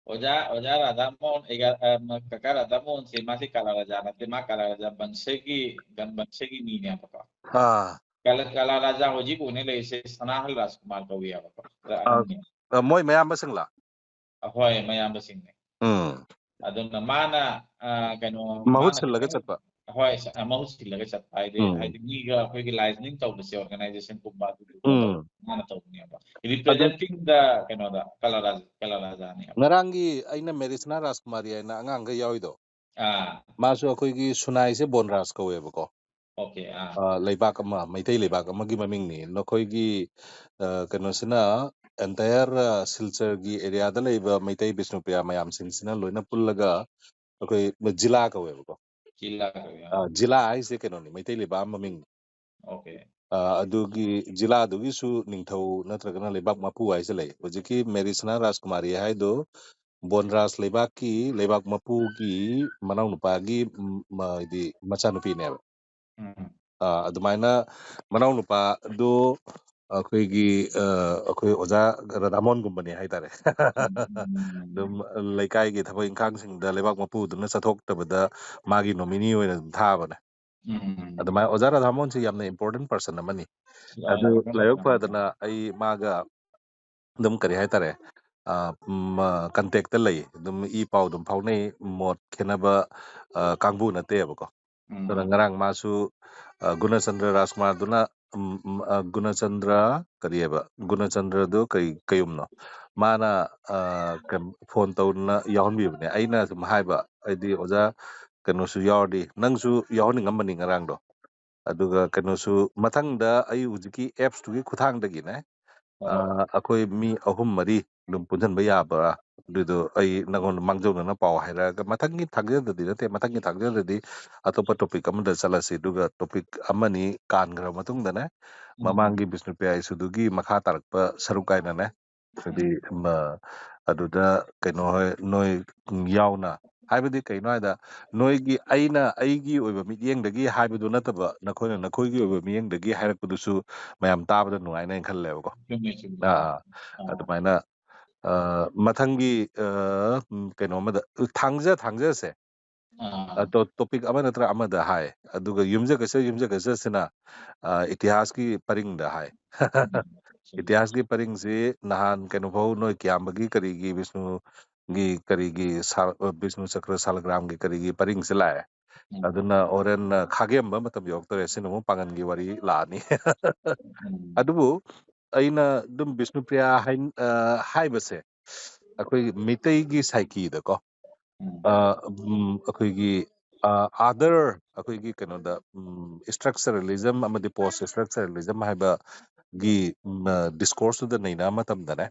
ꯑꯣꯖꯥ, ꯑꯣꯖꯥ ꯔꯥꯙꯥꯃꯣꯍꯟ, ꯑꯩꯒ, ꯑ, ꯃ-, ꯀꯀꯥ ꯔꯥꯙꯥꯃꯣꯍꯟꯁꯦ ꯃꯥꯁꯦ ꯀꯂꯥꯔꯥꯖꯥ ꯅꯠꯇꯦ, ꯃꯥ ꯀꯂꯥꯔꯥꯖꯥ ꯕꯪꯁꯒꯤ, ꯒꯟ ꯕꯪꯁꯒꯤ ꯃꯤꯅꯦꯕꯀꯣ꯫ ꯑꯥ꯫ ꯀꯂꯥ-, ꯀꯂꯥꯔꯥꯖꯥ ꯍꯧꯖꯤꯛ ꯑꯣꯏꯅ ꯂꯩꯔꯤꯁꯦ ꯁꯅꯥꯍꯜ ꯔꯥꯖꯀꯨꯃꯥꯔ ꯀꯧꯏ ꯍꯥꯏꯕꯀꯣ꯫ ꯑ, ꯑꯍꯟꯅꯤ꯫ ꯑ, ꯃꯣꯏ ꯃꯌꯥꯝꯕꯁꯤꯡꯂꯥ? ꯑꯍꯣꯏ, ꯃꯌꯥꯝꯕꯁꯤꯡꯅꯦ꯫ ꯎꯝ꯫ ꯑꯗꯨꯅ ꯃꯥꯅ, ꯑ, ꯀꯩꯅꯣ, ꯃꯍꯨꯠ ꯃꯥꯅ ꯁꯤꯜꯂꯒ ꯈꯤꯇꯪ, ꯆꯠꯄ꯫ ꯍꯣꯏ, ꯁ-, ꯑ, ꯃꯍꯨꯠ ꯁꯤꯜꯂꯒ ꯆꯠꯄ ꯍꯥꯏꯗꯤ, ꯎꯝ꯫ ꯍꯥꯏꯗꯤ ꯃꯤꯒ ꯑꯩꯈꯣꯏꯒꯤ ꯂꯥꯏꯖꯅꯤꯡ ꯇꯧꯕꯁꯦ, organization ꯀꯨꯝꯕ ꯑꯗꯨꯒꯨꯝꯕ ꯎꯝ꯫ ꯃꯥꯅ ꯇꯧꯕꯅꯦꯕ꯫ ꯑꯗꯨ Representing the ꯀꯩꯅꯣꯗ, ꯀꯂꯥꯔꯥꯖ-, ꯀꯂꯥꯔꯥꯖꯥꯅꯦꯕ꯫ ꯉꯔꯥꯡꯒꯤ ꯑꯩꯅ ꯃꯦꯔꯤꯁꯅꯥ ꯔꯥꯖꯀꯨꯃꯥꯔꯤ ꯍꯥꯏꯅ ꯑꯉꯥꯡꯈꯩ ꯌꯥꯎꯔꯤꯗꯣ, ꯑꯥ꯫ ꯃꯥꯁꯨ ꯑꯩꯈꯣꯏꯒꯤ ꯁꯨꯅꯥꯏꯁꯦ ꯕꯣꯟꯔꯥꯖ ꯀꯧꯋꯦꯕꯀꯣ꯫ Okay, ꯑꯥ꯫ ꯑ, ꯂꯩꯕꯥꯛ ꯑꯃ, ꯃꯩꯇꯩ ꯂꯩꯕꯥꯛ ꯑꯃꯒꯤ ꯃꯃꯤꯡꯅꯤ꯫ ꯅꯈꯣꯏꯒꯤ, ꯑ, ꯀꯩꯅꯣꯁꯤꯅ, entire, ꯑ, ꯁꯤꯜꯆꯔꯒꯤ areaꯗ ꯂꯩꯕ ꯃꯩꯇꯩ ꯕꯤꯁꯅꯨꯄ꯭ꯔꯤꯌꯥ ꯃꯌꯥꯝꯁꯤꯡꯁꯤꯅ ꯂꯣꯏꯅ ꯄꯨꯜꯂꯒ ꯑꯩꯈꯣꯏ ꯖꯤꯂꯥ ꯀꯧꯋꯦꯕꯀꯣ꯫ ꯖꯤꯂꯥ ꯀꯧꯋꯦ, ꯑ, ꯑꯥ꯫ ꯖꯤꯂꯥ ꯍꯥꯏꯁꯦ ꯀꯩꯅꯣꯅꯤ, ꯃꯩꯇꯩ ꯂꯩꯕꯥꯛ ꯑꯃ ꯃꯃꯤꯡꯅꯤ꯫ Okay꯫ ꯑ, ꯑꯗꯨꯒꯤ ꯖꯤꯂꯥꯗꯨꯒꯤꯁꯨ ꯅꯤꯡꯊꯧ ꯅꯠꯇ꯭ꯔꯒꯅ ꯂꯩꯕꯥꯛ ꯃꯄꯨ ꯍꯥꯏꯁꯦ ꯂꯩ꯫ ꯍꯧꯖꯤꯛꯀꯤ ꯃꯦꯔꯤꯁꯅꯥ ꯔꯥꯖꯀꯨꯃꯥꯔꯤ ꯍꯥꯏꯗꯣ ꯕꯣꯟꯔꯥꯖ ꯂꯩꯕꯥꯛꯀꯤ ꯂꯩꯕꯥꯛ ꯃꯄꯨꯒꯤ ꯃꯅꯥꯎꯅꯨꯄꯥꯒꯤ, ꯎꯝ, ꯃ-, ꯍꯥꯏꯗꯤ ꯃꯆꯥꯅꯨꯄꯤꯅꯦꯕ꯫ ꯎꯝ꯫ ꯑ, ꯑꯗꯨꯃꯥꯏꯅ ꯃꯅꯥꯎꯅꯨꯄꯥꯗꯨ ꯑꯩꯈꯣꯏꯒꯤ, ꯑ, ꯑꯩꯈꯣꯏ ꯑꯣꯖꯥ ꯔꯥꯙꯥꯃꯣꯍꯟꯒꯨꯝꯕꯅꯦ ꯍꯥꯏꯇꯥꯔꯦ꯫ ꯎꯝ, ꯎꯝ, ꯎꯝ, ꯎꯝ꯫ ꯑꯗꯨꯝ ꯂꯩꯀꯥꯏꯒꯤ ꯊꯕꯛ ꯏꯪꯈꯥꯡꯁꯤꯡꯗ ꯂꯩꯕꯥꯛ ꯃꯄꯨꯗꯨꯅ ꯆꯠꯊꯣꯛꯇꯕꯗ ꯃꯥꯒꯤ nominee ꯑꯣꯏꯅ ꯑꯗꯨꯝ ꯊꯥꯕꯅꯦ꯫ ꯎꯝ, ꯎꯝ, ꯎꯝ꯫ ꯑꯗꯨꯃꯥꯏꯅ ꯑꯣꯖꯥ ꯔꯥꯙꯥꯃꯣꯍꯟꯁꯤ ꯌꯥꯝꯅ important person ꯑꯃꯅꯤ꯫ ꯌꯥꯝꯅ ꯑꯗꯨ important ꯂꯥꯏꯕꯛ person ꯑꯃꯅꯤ꯫ ꯐꯗꯅ ꯑꯩ ꯃꯥꯒ ꯑꯗꯨꯝ ꯀꯔꯤ ꯍꯥꯏꯇꯥꯔꯦ, ꯑ, ꯎꯝ, ꯑ, contactꯇ ꯂꯩ꯫ ꯑꯗꯨꯝ ꯏ ꯄꯥꯎ ꯑꯗꯨꯝ ꯐꯥꯎꯅꯩ꯫ ꯃꯣꯠ ꯈꯦꯠꯅꯕ, ꯑ, ꯀꯥꯡꯕꯨ ꯅꯠꯇꯦꯕꯀꯣ꯫ ꯎꯝ꯫ ꯑꯗꯨꯅ ꯉꯔꯥꯡ ꯃꯥꯁꯨ, ꯑ, ꯒꯨꯅꯆꯟꯗ꯭ꯔ ꯔꯥꯖꯀꯨꯃꯥꯔꯗꯨꯅ, ꯎꯝ, ꯎꯝ, ꯑ, ꯒꯨꯅꯆꯟꯗ꯭ꯔ ꯀꯔꯤꯑꯕ? ꯒꯨꯅꯆꯟꯗ꯭ꯔꯗꯨ ꯀꯩ, ꯀꯩꯌꯨꯝꯅꯣ? ꯃꯥꯅ, ꯑ, ꯀꯩ, phone ꯇꯧꯗꯅ ꯌꯥꯎꯍꯟꯕꯤꯕꯅꯦ꯫ ꯑꯩꯅ ꯁꯨꯝ ꯍꯥꯏꯕ, ꯍꯥꯏꯗꯤ ꯑꯣꯖꯥ ꯀꯩꯅꯣꯁꯨ ꯌꯥꯎꯔꯗꯤ, ꯅꯪꯁꯨ ꯌꯥꯎꯍꯟꯅꯤꯡꯉꯝꯕꯅꯤ ꯉꯔꯥꯡꯗꯣ꯫ ꯑꯗꯨꯒ ꯀꯩꯅꯣꯁꯨ ꯃꯊꯪꯗ ꯑꯩ ꯍꯧꯖꯤꯛꯀꯤ appsꯇꯨꯒꯤ ꯈꯨꯠꯊꯥꯡꯗꯒꯤꯅꯦ, ꯑ, ꯑꯩꯈꯣꯏ ꯃꯤ ꯑꯍꯨꯝ ꯃꯔꯤ ꯑꯗꯨꯝ ꯄꯨꯟꯁꯤꯟꯕ ꯌꯥꯕ꯭ꯔꯥ? ꯑꯗꯨꯗꯣ ꯑꯩ ꯅꯪꯉꯣꯟꯗ ꯃꯥꯡꯖꯧꯅꯅ ꯄꯥꯎ ꯍꯥꯏꯔꯛꯑꯒ, ꯃꯊꯪꯒꯤ ꯊꯥꯡꯖꯗꯗꯤ ꯅꯠꯇꯦ, ꯃꯊꯪꯒꯤ ꯊꯥꯡꯖꯗꯗꯤ ꯑꯇꯣꯞꯄ ꯇꯣꯄꯤꯛ ꯑꯃꯗ ꯆꯠꯂꯁꯤ꯫ ꯑꯗꯨꯒ ꯇꯣꯄꯤꯛ ꯑꯃꯅꯤ ꯀꯥꯟꯈ꯭ꯔ ꯃꯇꯨꯡꯗꯅꯦ, ꯎꯝ꯫ ꯃꯃꯥꯡꯒꯤ ꯕꯤꯁꯅꯨꯄ꯭ꯔꯤꯌꯥ ꯏꯁꯨꯗꯨꯒꯤ ꯃꯈꯥ ꯇꯥꯔꯛꯄ ꯁꯔꯨꯛ ꯀꯥꯏꯅꯅꯦ, ꯍꯥꯏꯗꯤ, ꯎꯝ꯫ ꯃ-, ꯑꯗꯨꯗ ꯀꯩꯅꯣ ꯍꯣꯏ, ꯅꯣꯏ ꯌꯥꯎꯅ, ꯍꯥꯏꯕꯗꯤ ꯀꯩꯅꯣ ꯍꯥꯏꯗ, ꯅꯣꯏꯒꯤ, ꯑꯩꯅ ꯑꯩꯒꯤ ꯑꯣꯏꯕ ꯃꯤꯠꯌꯦꯡꯗꯒꯤ ꯍꯥꯏꯕꯗꯨ ꯅꯠꯇꯕ, ꯅꯈꯣꯏꯅ ꯅꯈꯣꯏꯒꯤ ꯑꯣꯏꯕ ꯃꯤꯠꯌꯦꯡꯗꯒꯤ ꯍꯥꯏꯔꯛꯄꯗꯨꯁꯨ ꯃꯌꯥꯝ ꯇꯥꯕꯗ ꯅꯨꯡꯉꯥꯏꯅ ꯑꯩꯅ ꯈꯜꯂꯦꯕꯀꯣ꯫ ꯆꯨꯝꯃꯦ, ꯆꯨꯝꯃꯦ꯫ ꯑꯥ, ꯑꯥ꯫ ꯑꯥ꯫ ꯑꯗꯨꯃꯥꯏꯅ, ꯑꯥ, ꯃꯊꯪꯒꯤ, ꯑꯥ, ꯎꯝ, ꯀꯩꯅꯣ ꯑꯃꯗ, ꯊꯥꯡꯖ, ꯊꯥꯡꯖꯁꯦ, ꯑꯥ꯫ ꯑ, ꯇꯣ-, ꯇꯣꯄꯤꯛ ꯑꯃ ꯅꯠꯇ꯭ꯔ ꯑꯃꯗ ꯍꯥꯏ, ꯑꯗꯨꯒ ꯌꯨꯝꯖꯀꯩꯁ, ꯌꯨꯝꯖꯀꯩꯁꯁꯤꯅ, ꯑ, ꯏꯇꯤꯍꯥꯁꯀꯤ ꯄꯔꯤꯡꯗ ꯍꯥꯏ꯫ ꯎꯝ, ꯆꯨꯝꯃꯤ꯫ ꯏꯇꯤꯍꯥꯁꯀꯤ ꯄꯔꯤꯡꯁꯤ ꯅꯍꯥꯟ ꯀꯩꯅꯣꯐꯧ ꯅꯣꯏ ꯀꯤꯌꯥꯝꯕꯒꯤ ꯀꯔꯤꯒꯤ, ꯕꯤꯁꯅꯨꯒꯤ ꯀꯔꯤꯒꯤ ꯁꯥ-, ꯑ, ꯕꯤꯁꯅꯨ ꯆꯀ꯭ꯔ ꯁꯥꯂꯒ꯭ꯔꯥꯝꯒꯤ ꯀꯔꯤꯒꯤ ꯄꯔꯤꯡꯁꯤ ꯂꯥꯛꯑꯦ꯫ ꯎꯝ꯫ ꯑꯗꯨꯅ ꯍꯣꯔꯦꯟ, ꯑ, ꯈꯥꯒꯦꯝꯕ ꯃꯇꯝ ꯌꯧꯔꯛꯇꯣꯔꯦ꯫ ꯁꯤꯅ ꯑꯃꯨꯛ ꯄꯥꯡꯒꯟꯒꯤ ꯋꯥꯔꯤ ꯂꯥꯛꯑꯅꯤ꯫ ꯎꯝ꯫ ꯑꯗꯨꯕꯨ ꯑꯩꯅ ꯑꯗꯨꯝ ꯕꯤꯁꯅꯨꯄ꯭ꯔꯤꯌꯥ ꯍꯥꯏ-, ꯑ, ꯍꯥꯏꯕꯁꯦ ꯑꯩꯈꯣꯏꯒꯤ ꯃꯤꯇꯩꯒꯤ psycheꯗꯀꯣ, ꯎꯝ꯫ ꯑ, ꯎꯝ, ꯑꯩꯈꯣꯏꯒꯤ, ꯑ, other ꯑꯩꯈꯣꯏꯒꯤ ꯀꯩꯅꯣꯗ, ꯎꯝ, structuralism ꯑꯃꯗꯤ post structuralism ꯍꯥꯏꯕꯒꯤ, ꯎꯝ, ꯑ, discourseꯇꯨꯗ ꯅꯩꯅꯕ ꯃꯇꯝꯗꯅꯦ,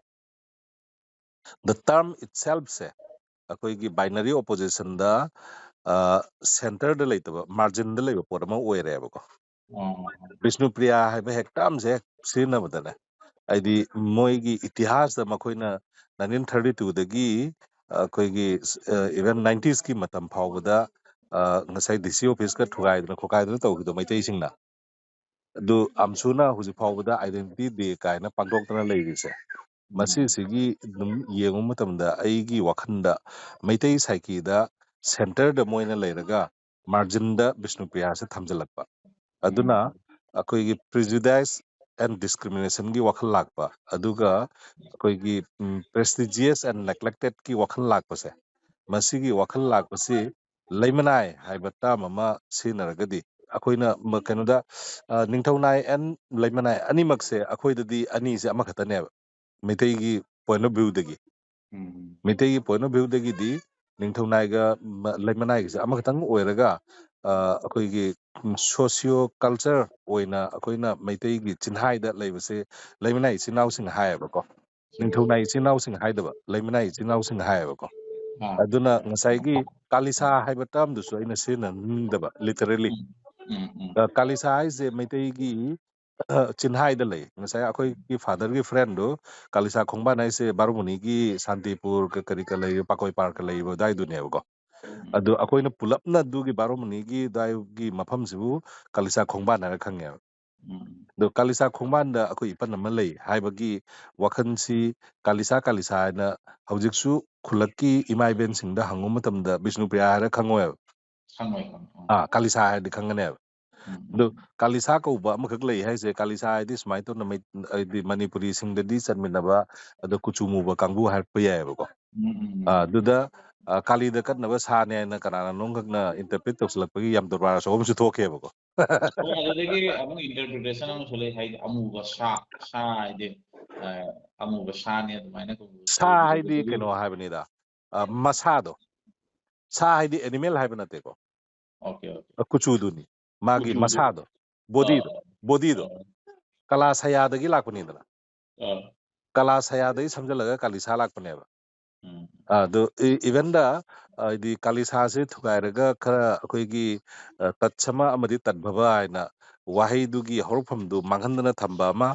the term itselfꯁꯦ ꯑꯩꯈꯣꯏꯒꯤ binary oppositionꯗ, ꯑ, centreꯗ ꯂꯩꯇꯕ, marginꯗ ꯂꯩꯕ ꯄꯣꯠ ꯑꯃ ꯑꯣꯏꯔꯦꯕꯀꯣ꯫ ꯑꯣ꯫ ꯕꯤꯁꯅꯨꯄ꯭ꯔꯤꯌꯥ ꯍꯥꯏꯕ ꯍꯦꯛ termꯁꯦ ꯍꯦꯛ ꯁꯤꯖꯤꯟꯅꯕꯗꯅꯦ, ꯍꯥꯏꯗꯤ ꯃꯣꯏꯒꯤ ꯏꯇꯤꯍꯥꯁꯇ ꯃꯈꯣꯏꯅ nineteen thirty twoꯗꯒꯤ ꯑꯩꯈꯣꯏꯒꯤ, ꯑ, even ninetiesꯀꯤ ꯃꯇꯝ ꯐꯥꯎꯕꯗ, ꯑ, ꯉꯁꯥꯏ DC officeꯀ ꯊꯨꯒꯥꯏꯗꯅ ꯈꯣꯠꯀꯥꯏꯗꯅ ꯇꯧꯈꯤꯕꯗꯣ ꯃꯩꯇꯩꯁꯤꯡꯅ, ꯑꯗꯨ ꯑꯝꯁꯨꯅ ꯍꯧꯖꯤꯛ ꯐꯥꯎꯕꯗ Identity Day ꯀꯥꯏꯅ ꯄꯥꯡꯊꯣꯛꯇꯅ ꯂꯩꯔꯤꯁꯦ, ꯎꯝ꯫ ꯃꯁꯤꯁꯤꯒꯤ ꯑꯗꯨꯝ ꯌꯦꯡꯕ ꯃꯇꯝꯗ ꯑꯩꯒꯤ ꯋꯥꯈꯜꯗ ꯃꯩꯇꯩ psycheꯗ centreꯗ ꯃꯣꯏꯅ ꯂꯩꯔꯒ marginꯗ ꯕꯤꯁꯅꯨꯄ꯭ꯔꯤꯌꯥꯁꯦ ꯊꯝꯖꯤꯜꯂꯛꯄ꯫ ꯑꯗꯨꯅ ꯎꯝ꯫ ꯑꯩꯈꯣꯏꯒꯤ prejudice and discriminationꯒꯤ ꯋꯥꯈꯜ ꯂꯥꯛꯄ, ꯑꯗꯨꯒ ꯑꯩꯈꯣꯏꯒꯤ, ꯎꯝ, prestigious and neglectedꯀꯤ ꯋꯥꯈꯜ ꯂꯥꯛꯄꯁꯦ, ꯃꯁꯤꯒꯤ ꯋꯥꯈꯜ ꯂꯥꯛꯄꯁꯤ ꯂꯩꯃꯅꯥꯏ ꯍꯥꯏꯕ term ꯑꯃ ꯁꯤꯖꯤꯟꯅꯔꯒꯗꯤ, ꯑꯩꯈꯣꯏꯅ ꯃ-, ꯀꯩꯅꯣꯗ, ꯑ, ꯅꯤꯡꯊꯧꯅꯥꯏ and ꯂꯩꯃꯅꯥꯏ ꯑꯅꯤꯃꯛꯁꯦ ꯑꯩꯈꯣꯏꯗꯗꯤ ꯑꯅꯤꯁꯦ ꯑꯃꯈꯛꯇꯅꯦꯕ, ꯃꯩꯇꯩꯒꯤ point of viewꯗꯒꯤ꯫ ꯎꯝ꯫ ꯃꯩꯇꯩꯒꯤ point of viewꯗꯒꯤꯗꯤ ꯅꯤꯡꯊꯧꯅꯥꯏꯒ ꯃ-, ꯂꯩꯃꯅꯥꯏꯒꯁꯦ ꯑꯃꯈꯛꯇꯪ ꯑꯣꯏꯔꯒ, ꯑ, ꯑꯩꯈꯣꯏꯒꯤ ꯁꯣꯁꯤꯌꯣ ꯀꯜꯆꯔ ꯑꯣꯏꯅ ꯑꯩꯈꯣꯏꯅ ꯃꯩꯇꯩꯒꯤ ꯆꯤꯟꯍꯥꯏꯗ ꯂꯩꯕꯁꯦ ꯂꯩꯃꯅꯥꯏ ꯏꯆꯤꯟ ꯏꯅꯥꯎꯁꯤꯡ ꯍꯥꯏꯌꯦꯕꯀꯣ꯫ ꯅꯤꯡꯊꯧꯅꯥꯏ ꯏꯆꯤꯟ ꯏꯅꯥꯎꯁꯤꯡ ꯍꯥꯏꯗꯕ, ꯂꯩꯃꯅꯥꯏ ꯏꯆꯤꯟ ꯏꯅꯥꯎꯁꯤꯡ ꯍꯥꯏꯌꯦꯕꯀꯣ꯫ ꯑꯥ꯫ ꯑꯗꯨꯅ ꯉꯁꯥꯏꯒꯤ ꯀꯥꯂꯤꯁꯥ ꯍꯥꯏꯕ ꯇꯔꯝꯗꯨꯁꯨ ꯑꯩꯅ ꯁꯤꯖꯤꯟꯅꯅꯤꯡꯗꯕ, ꯂꯤꯇꯔꯦꯂꯤ꯫ ꯎꯝ, ꯎꯝ, ꯎꯝ꯫ ꯀꯥꯂꯤꯁꯥ ꯍꯥꯏꯁꯦ ꯃꯩꯇꯩꯒꯤ ꯆꯤꯟꯍꯥꯏꯗ ꯂꯩ꯫ ꯉꯁꯥꯏ ꯑꯩꯈꯣꯏꯒꯤ ꯐꯥꯗꯔꯒꯤ ꯐ꯭ꯔꯦꯟꯗꯣ ꯀꯥꯂꯤꯁꯥ ꯈꯣꯡꯕꯥꯟ ꯍꯥꯏꯁꯦ ꯕꯥꯔꯨꯃꯅꯤꯒꯤ ꯁꯥꯟꯇꯤꯄꯨꯔ ꯀ-, ꯀꯔꯤ ꯀ ꯂꯩꯔꯤꯕ, ꯄꯥꯀꯣꯏ ꯄꯥꯔꯛꯀ ꯂꯩꯔꯤꯕ ꯑꯗꯨꯋꯥꯏꯗꯨꯅꯦꯕꯀꯣ꯫ ꯎꯝ꯫ ꯑꯗꯨ ꯑꯩꯈꯣꯏꯅ ꯄꯨꯂꯞꯅ ꯑꯗꯨꯒꯤ ꯕꯥꯔꯨꯃꯅꯤꯒꯤ ꯑꯗꯨꯋꯥꯏꯒꯤ ꯃꯐꯝꯁꯤꯕꯨ ꯀꯥꯂꯤꯁꯥ ꯈꯣꯡꯕꯥꯟ ꯍꯥꯏꯔ ꯈꯪꯉꯦꯕ꯫ ꯎꯝ꯫ ꯑꯗꯣ ꯀꯥꯂꯤꯁꯥ ꯈꯣꯡꯕꯥꯟꯗ ꯑꯩꯈꯣꯏ ꯏꯄꯟ ꯑꯃ ꯂꯩ ꯍꯥꯏꯕꯒꯤ ꯋꯥꯈꯜꯁꯤ ꯀꯥꯂꯤꯁꯥ ꯀꯥꯂꯤꯁꯥ ꯍꯥꯏꯅ ꯍꯧꯖꯤꯛꯁꯨ ꯈꯨꯜꯂꯛꯀꯤ ꯏꯃꯥ ꯏꯕꯦꯟꯁꯤꯡꯗ ꯍꯪꯉꯨ ꯃꯇꯝꯗ ꯕꯤꯁꯅꯨꯄ꯭ꯔꯤꯌꯥ ꯍꯥꯏꯔ ꯈꯪꯉꯣꯏꯕ꯫ ꯈꯪꯉꯣꯏ, ꯈꯪꯉꯣꯏ꯫ ꯑꯥ꯫ ꯑꯥ, ꯀꯥꯂꯤꯁꯥ ꯍꯥꯏꯔꯗꯤ ꯈꯪꯒꯅꯦꯕ꯫ ꯎꯝ, ꯑꯗꯨ ꯎꯝ, ꯎꯝ꯫ ꯀꯥꯂꯤꯁꯥ ꯀꯧꯕ ꯑꯃꯈꯛ ꯂꯩ ꯍꯥꯏꯁꯦ, ꯀꯥꯂꯤꯁꯥ ꯍꯥꯏꯗꯤ ꯁꯨꯃꯥꯏꯅ ꯇꯧꯅ ꯃꯩ-, ꯍꯥꯏꯗꯤ ꯃꯅꯤꯄꯨꯔꯤꯁꯤꯡꯗꯗꯤ ꯆꯟꯃꯤꯟꯅꯕ, ꯑꯗꯣ ꯀꯨꯆꯨ ꯃꯨꯕ ꯀꯥꯡꯕꯨ ꯍꯥꯏꯔꯛꯄ ꯌꯥꯏꯑꯕꯀꯣ꯫ ꯎꯝ, ꯎꯝ, ꯎꯝ꯫ ꯑꯥ, ꯑꯗꯨꯗ, ꯑꯥ, ꯀꯥꯂꯤꯗ ꯀꯠꯅꯕ ꯁꯥꯅꯦ ꯍꯥꯏꯅ ꯀꯅꯥꯅ ꯅꯣꯡꯈꯛꯅ ꯏꯟꯇꯔꯄ꯭ꯔꯤꯠ ꯇꯧꯁꯤꯜꯂꯛꯄꯒꯤ ꯌꯥꯝ ꯗꯣꯔꯕꯥꯔ ꯑꯆꯧꯕ ꯑꯃꯁꯨ ꯊꯣꯛꯈꯤꯕꯀꯣ꯫ ꯍꯣꯏ, ꯑꯗꯨꯗꯒꯤ ꯑꯃꯨꯛ ꯏꯟꯇꯔꯄ꯭ꯔꯤꯇꯦꯁꯟ ꯑꯃꯁꯨ ꯂꯩ, ꯍꯥꯏꯗꯤ ꯑꯃꯨꯕ ꯁꯥ, ꯁꯥ ꯍꯥꯏꯗꯤ, ꯑ, ꯑꯃꯨꯕ ꯁꯥꯅꯦ ꯑꯗꯨꯃꯥꯏꯅ ꯀꯧꯕ ꯁꯥ ꯍꯥꯏꯗꯤ ꯑꯗꯨꯗꯒꯤ ꯀꯩꯅꯣ ꯍꯥꯏꯕꯅꯤꯗ, ꯑ, ꯃꯁꯥꯗꯣ꯫ ꯁꯥ ꯍꯥꯏꯗꯤ ꯑꯦꯅꯤꯃꯦꯜ ꯍꯥꯏꯕ ꯅꯠꯇꯦꯀꯣ꯫ Okay, okay. ꯑ, ꯀꯨꯆꯨꯗꯨꯅꯤ, ꯃꯥꯒꯤ ꯀꯨꯆꯨꯗꯨ꯫ ꯃꯁꯥꯗꯣ, ꯕꯣꯗꯤꯗꯣ, ꯑꯣ, ꯕꯣꯗꯤꯗꯣ꯫ ꯑꯣ꯫ ꯀꯂꯥ ꯁꯌꯥꯗꯒꯤ ꯂꯥꯛꯄꯅꯤꯗꯅ꯫ ꯑꯣ꯫ ꯀꯂꯥ ꯁꯌꯥꯗꯒꯤ ꯁꯝꯖꯜꯂꯒ ꯀꯥꯂꯤꯁꯥ ꯂꯥꯛꯄꯅꯦꯕ꯫ ꯎꯝ꯫ ꯑ, ꯑꯗꯨ ꯏ-, ꯏꯚꯟꯗ, ꯑ, ꯍꯥꯏꯗꯤ ꯀꯥꯂꯤꯁꯥꯁꯦ ꯊꯨꯒꯥꯏꯔꯒ ꯈꯔ ꯑꯩꯈꯣꯏꯒꯤ, ꯑ, ꯇꯠꯁꯃ ꯑꯃꯗꯤ ꯇꯠꯚꯕ ꯍꯥꯏꯅ ꯋꯥꯍꯩꯗꯨꯒꯤ ꯍꯧꯔꯛꯐꯝꯗꯨ ꯃꯥꯡꯍꯟꯗꯅ ꯊꯝꯕ ꯑꯃ,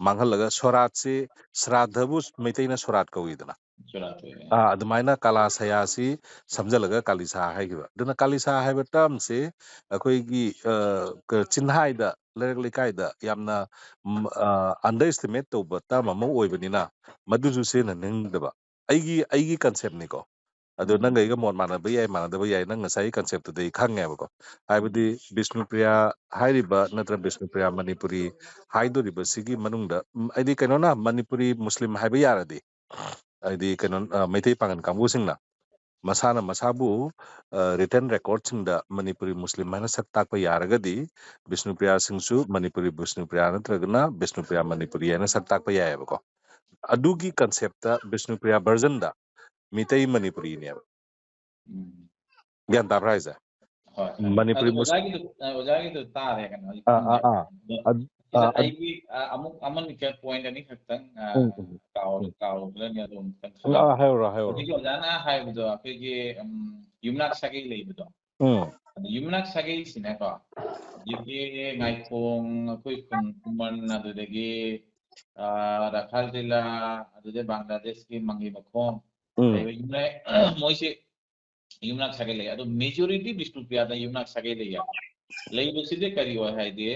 ꯃꯥꯡꯍꯜꯂꯒ ꯁꯣꯔꯥꯠꯁꯤ, ꯁ꯭ꯔꯥꯙꯕꯨ ꯃꯩꯇꯩꯅ ꯁꯣꯔꯥꯠ ꯀꯧꯏꯗꯅ꯫ ꯁꯣꯔꯥꯠ ꯀꯧꯏ꯫ ꯑꯥ, ꯑꯗꯨꯃꯥꯏꯅ ꯀꯥꯂꯥꯁꯌꯥꯁꯤ ꯁꯝꯖꯜꯂꯒ ꯀꯥꯂꯤꯁꯥ ꯍꯥꯏꯈꯤꯕ꯫ ꯑꯗꯨꯅ ꯀꯥꯂꯤꯁꯥ ꯍꯥꯏꯕ ꯇꯔꯝꯁꯤ ꯑꯩꯈꯣꯏꯒꯤ, ꯑ, ꯀ-, ꯆꯤꯟꯍꯥꯏꯗ, ꯂꯩꯔꯛ ꯂꯩꯀꯥꯏꯗ ꯌꯥꯝꯅ, ꯎꯝ, ꯑ, ꯑꯟꯗꯔ ꯑꯦꯁꯇꯤꯃꯦꯠ ꯇꯧꯕ ꯇꯔꯝ ꯑꯃ ꯑꯣꯏꯕꯅꯤꯅ ꯃꯗꯨꯁꯨ ꯁꯤꯖꯤꯟꯅꯅꯤꯡꯗꯕ꯫ ꯑꯩꯒꯤ, ꯑꯩꯒꯤ ꯀꯟꯁꯦꯞꯅꯤꯀꯣ꯫ ꯑꯗꯣ ꯎꯝ꯫ ꯅꯪꯒ ꯑꯩꯒ ꯃꯣꯠ ꯃꯥꯟꯅꯕ ꯌꯥꯏ, ꯃꯥꯟꯅꯗꯕ ꯌꯥꯏ꯫ ꯅꯪ ꯉꯁꯥꯏꯒꯤ ꯀꯟꯁꯦꯞꯇꯨꯗꯤ ꯑꯩ ꯈꯪꯉꯦꯕꯀꯣ꯫ ꯍꯥꯏꯕꯗꯤ ꯕꯤꯁꯅꯨꯄ꯭ꯔꯤꯌꯥ ꯍꯥꯏꯔꯤꯕ ꯅꯠꯇ꯭ꯔ ꯕꯤꯁꯅꯨꯄ꯭ꯔꯤꯌꯥ ꯃꯅꯤꯄꯨꯔꯤ ꯍꯥꯏꯗꯣꯔꯤꯕꯁꯤꯒꯤ ꯃꯅꯨꯡꯗ, ꯎꯝ, ꯍꯥꯏꯗꯤ ꯀꯩꯅꯣꯅ ꯃꯅꯤꯄꯨꯔꯤ ꯃꯨꯁꯂꯤꯝ ꯍꯥꯏꯕ ꯌꯥꯔꯗꯤ, ꯍꯥꯏꯗꯤ ꯀꯩꯅꯣ, ꯑ, ꯃꯩꯇꯩ ꯄꯥꯉꯟ ꯀꯥꯡꯕꯨꯁꯤꯡꯅ ꯃꯁꯥꯅ ꯃꯁꯥꯕꯨ, ꯑ, ꯔꯤꯇꯟ ꯔꯦꯀꯣꯔꯠꯁꯤꯡꯗ ꯃꯅꯤꯄꯨꯔꯤ ꯃꯨꯁꯂꯤꯝ ꯍꯥꯏꯅ ꯁꯛ ꯇꯥꯛꯄ ꯌꯥꯔꯒꯗꯤ ꯕꯤꯁꯅꯨꯄ꯭ꯔꯤꯌꯥꯁꯤꯡꯁꯨ ꯃꯅꯤꯄꯨꯔꯤ ꯕꯤꯁꯅꯨꯄ꯭ꯔꯤꯌꯥ ꯅꯠꯇ꯭ꯔꯒꯅ ꯕꯤꯁꯅꯨꯄ꯭ꯔꯤꯌꯥ ꯃꯅꯤꯄꯨꯔꯤ ꯍꯥꯏꯅ ꯁꯛ ꯇꯥꯛꯄ ꯌꯥꯏꯑꯕꯀꯣ꯫ ꯑꯗꯨꯒꯤ ꯀꯟꯁꯦꯞꯇ ꯕꯤꯁꯅꯨꯄ꯭ꯔꯤꯌꯥ ꯚꯔꯖꯟꯗ ꯃꯤꯇꯩ ꯃꯅꯤꯄꯨꯔꯤꯅꯦꯕ꯫ ꯎꯝ꯫ ꯒ꯭ꯌꯥꯟ ꯇꯥꯕ꯭ꯔꯥ ꯍꯥꯏꯁꯦ? ꯍꯣꯏ, ꯍꯣꯏ꯫ ꯃꯅꯤꯄꯨꯔꯤ ꯑꯗꯨ ꯃꯨꯁ- ꯑꯣꯖꯥꯒꯤꯗꯨ ꯑ, ꯑꯣꯖꯥꯒꯤꯗꯨ ꯇꯥꯔꯦ ꯀꯩꯅꯣ ꯍꯧꯖꯤꯛ ꯑꯥ, ꯑꯥ, ꯈꯪꯗꯦ꯫ ꯑꯥ꯫ ꯑꯗꯣ ꯑꯗ- ꯁꯤꯗ ꯑꯥ, ꯑꯗ- ꯑꯩꯒꯤ ꯑ, ꯑꯃꯨꯛ ꯑꯃꯅꯤ ꯈꯔ ꯄꯣꯏꯟꯠ ꯑꯅꯤꯈꯛꯇꯪ ꯑ, ꯎꯝ, ꯎꯝ, ꯀꯥꯎ ꯎꯝ꯫ ꯀꯥꯎꯕ꯭ꯔꯅꯦ ꯑꯗꯣ ꯑꯃꯨꯛꯇꯪ ꯎꯝ, ꯑꯥ, ꯍꯥꯏꯔꯣ ꯍꯥꯏꯔꯣ꯫ ꯍꯧꯖꯤꯛꯀꯤ ꯑꯣꯖꯥꯅ ꯍꯥꯏꯕꯗꯣ ꯑꯩꯈꯣꯏꯒꯤ ꯎꯝ, ꯌꯨꯝꯅꯥꯛ ꯁꯥꯒꯩ ꯂꯩꯕꯗꯣ ꯎꯝ, ꯑꯗꯣ ꯌꯨꯝꯅꯥꯛ ꯁꯥꯒꯩꯁꯤꯅꯀꯣ ꯍꯧꯖꯤꯛꯀꯤ ꯉꯥꯏꯈꯣꯡ ꯑꯩꯈꯣꯏ ꯈꯨꯟ ꯈꯨꯃꯟ ꯑꯗꯨꯗꯒꯤ ꯑ, ꯔꯈꯥꯜ ꯖꯤꯂꯥ ꯑꯗꯨꯗꯩ ꯕꯪꯒ꯭ꯂꯥꯗꯦꯁꯀꯤ ꯃꯪꯒꯤ ꯃꯈꯣꯡ ꯎꯝ, ꯂꯩꯕ ꯌꯨꯝꯅꯥꯛ ꯃꯣꯏꯁꯤ ꯌꯨꯝꯅꯥꯛ ꯁꯥꯒꯩ ꯂꯩ꯫ ꯑꯗꯣ ꯃꯦꯖꯣꯔꯤꯇꯤ ꯕꯤꯁꯅꯨꯄ꯭ꯔꯤꯌꯥꯗ ꯌꯨꯝꯅꯥꯛ ꯁꯥꯒꯩ ꯂꯩꯌꯦꯕ꯫ ꯂꯩꯕꯁꯤꯗꯤ ꯀꯔꯤ ꯑꯣꯏ ꯍꯥꯏꯗꯤ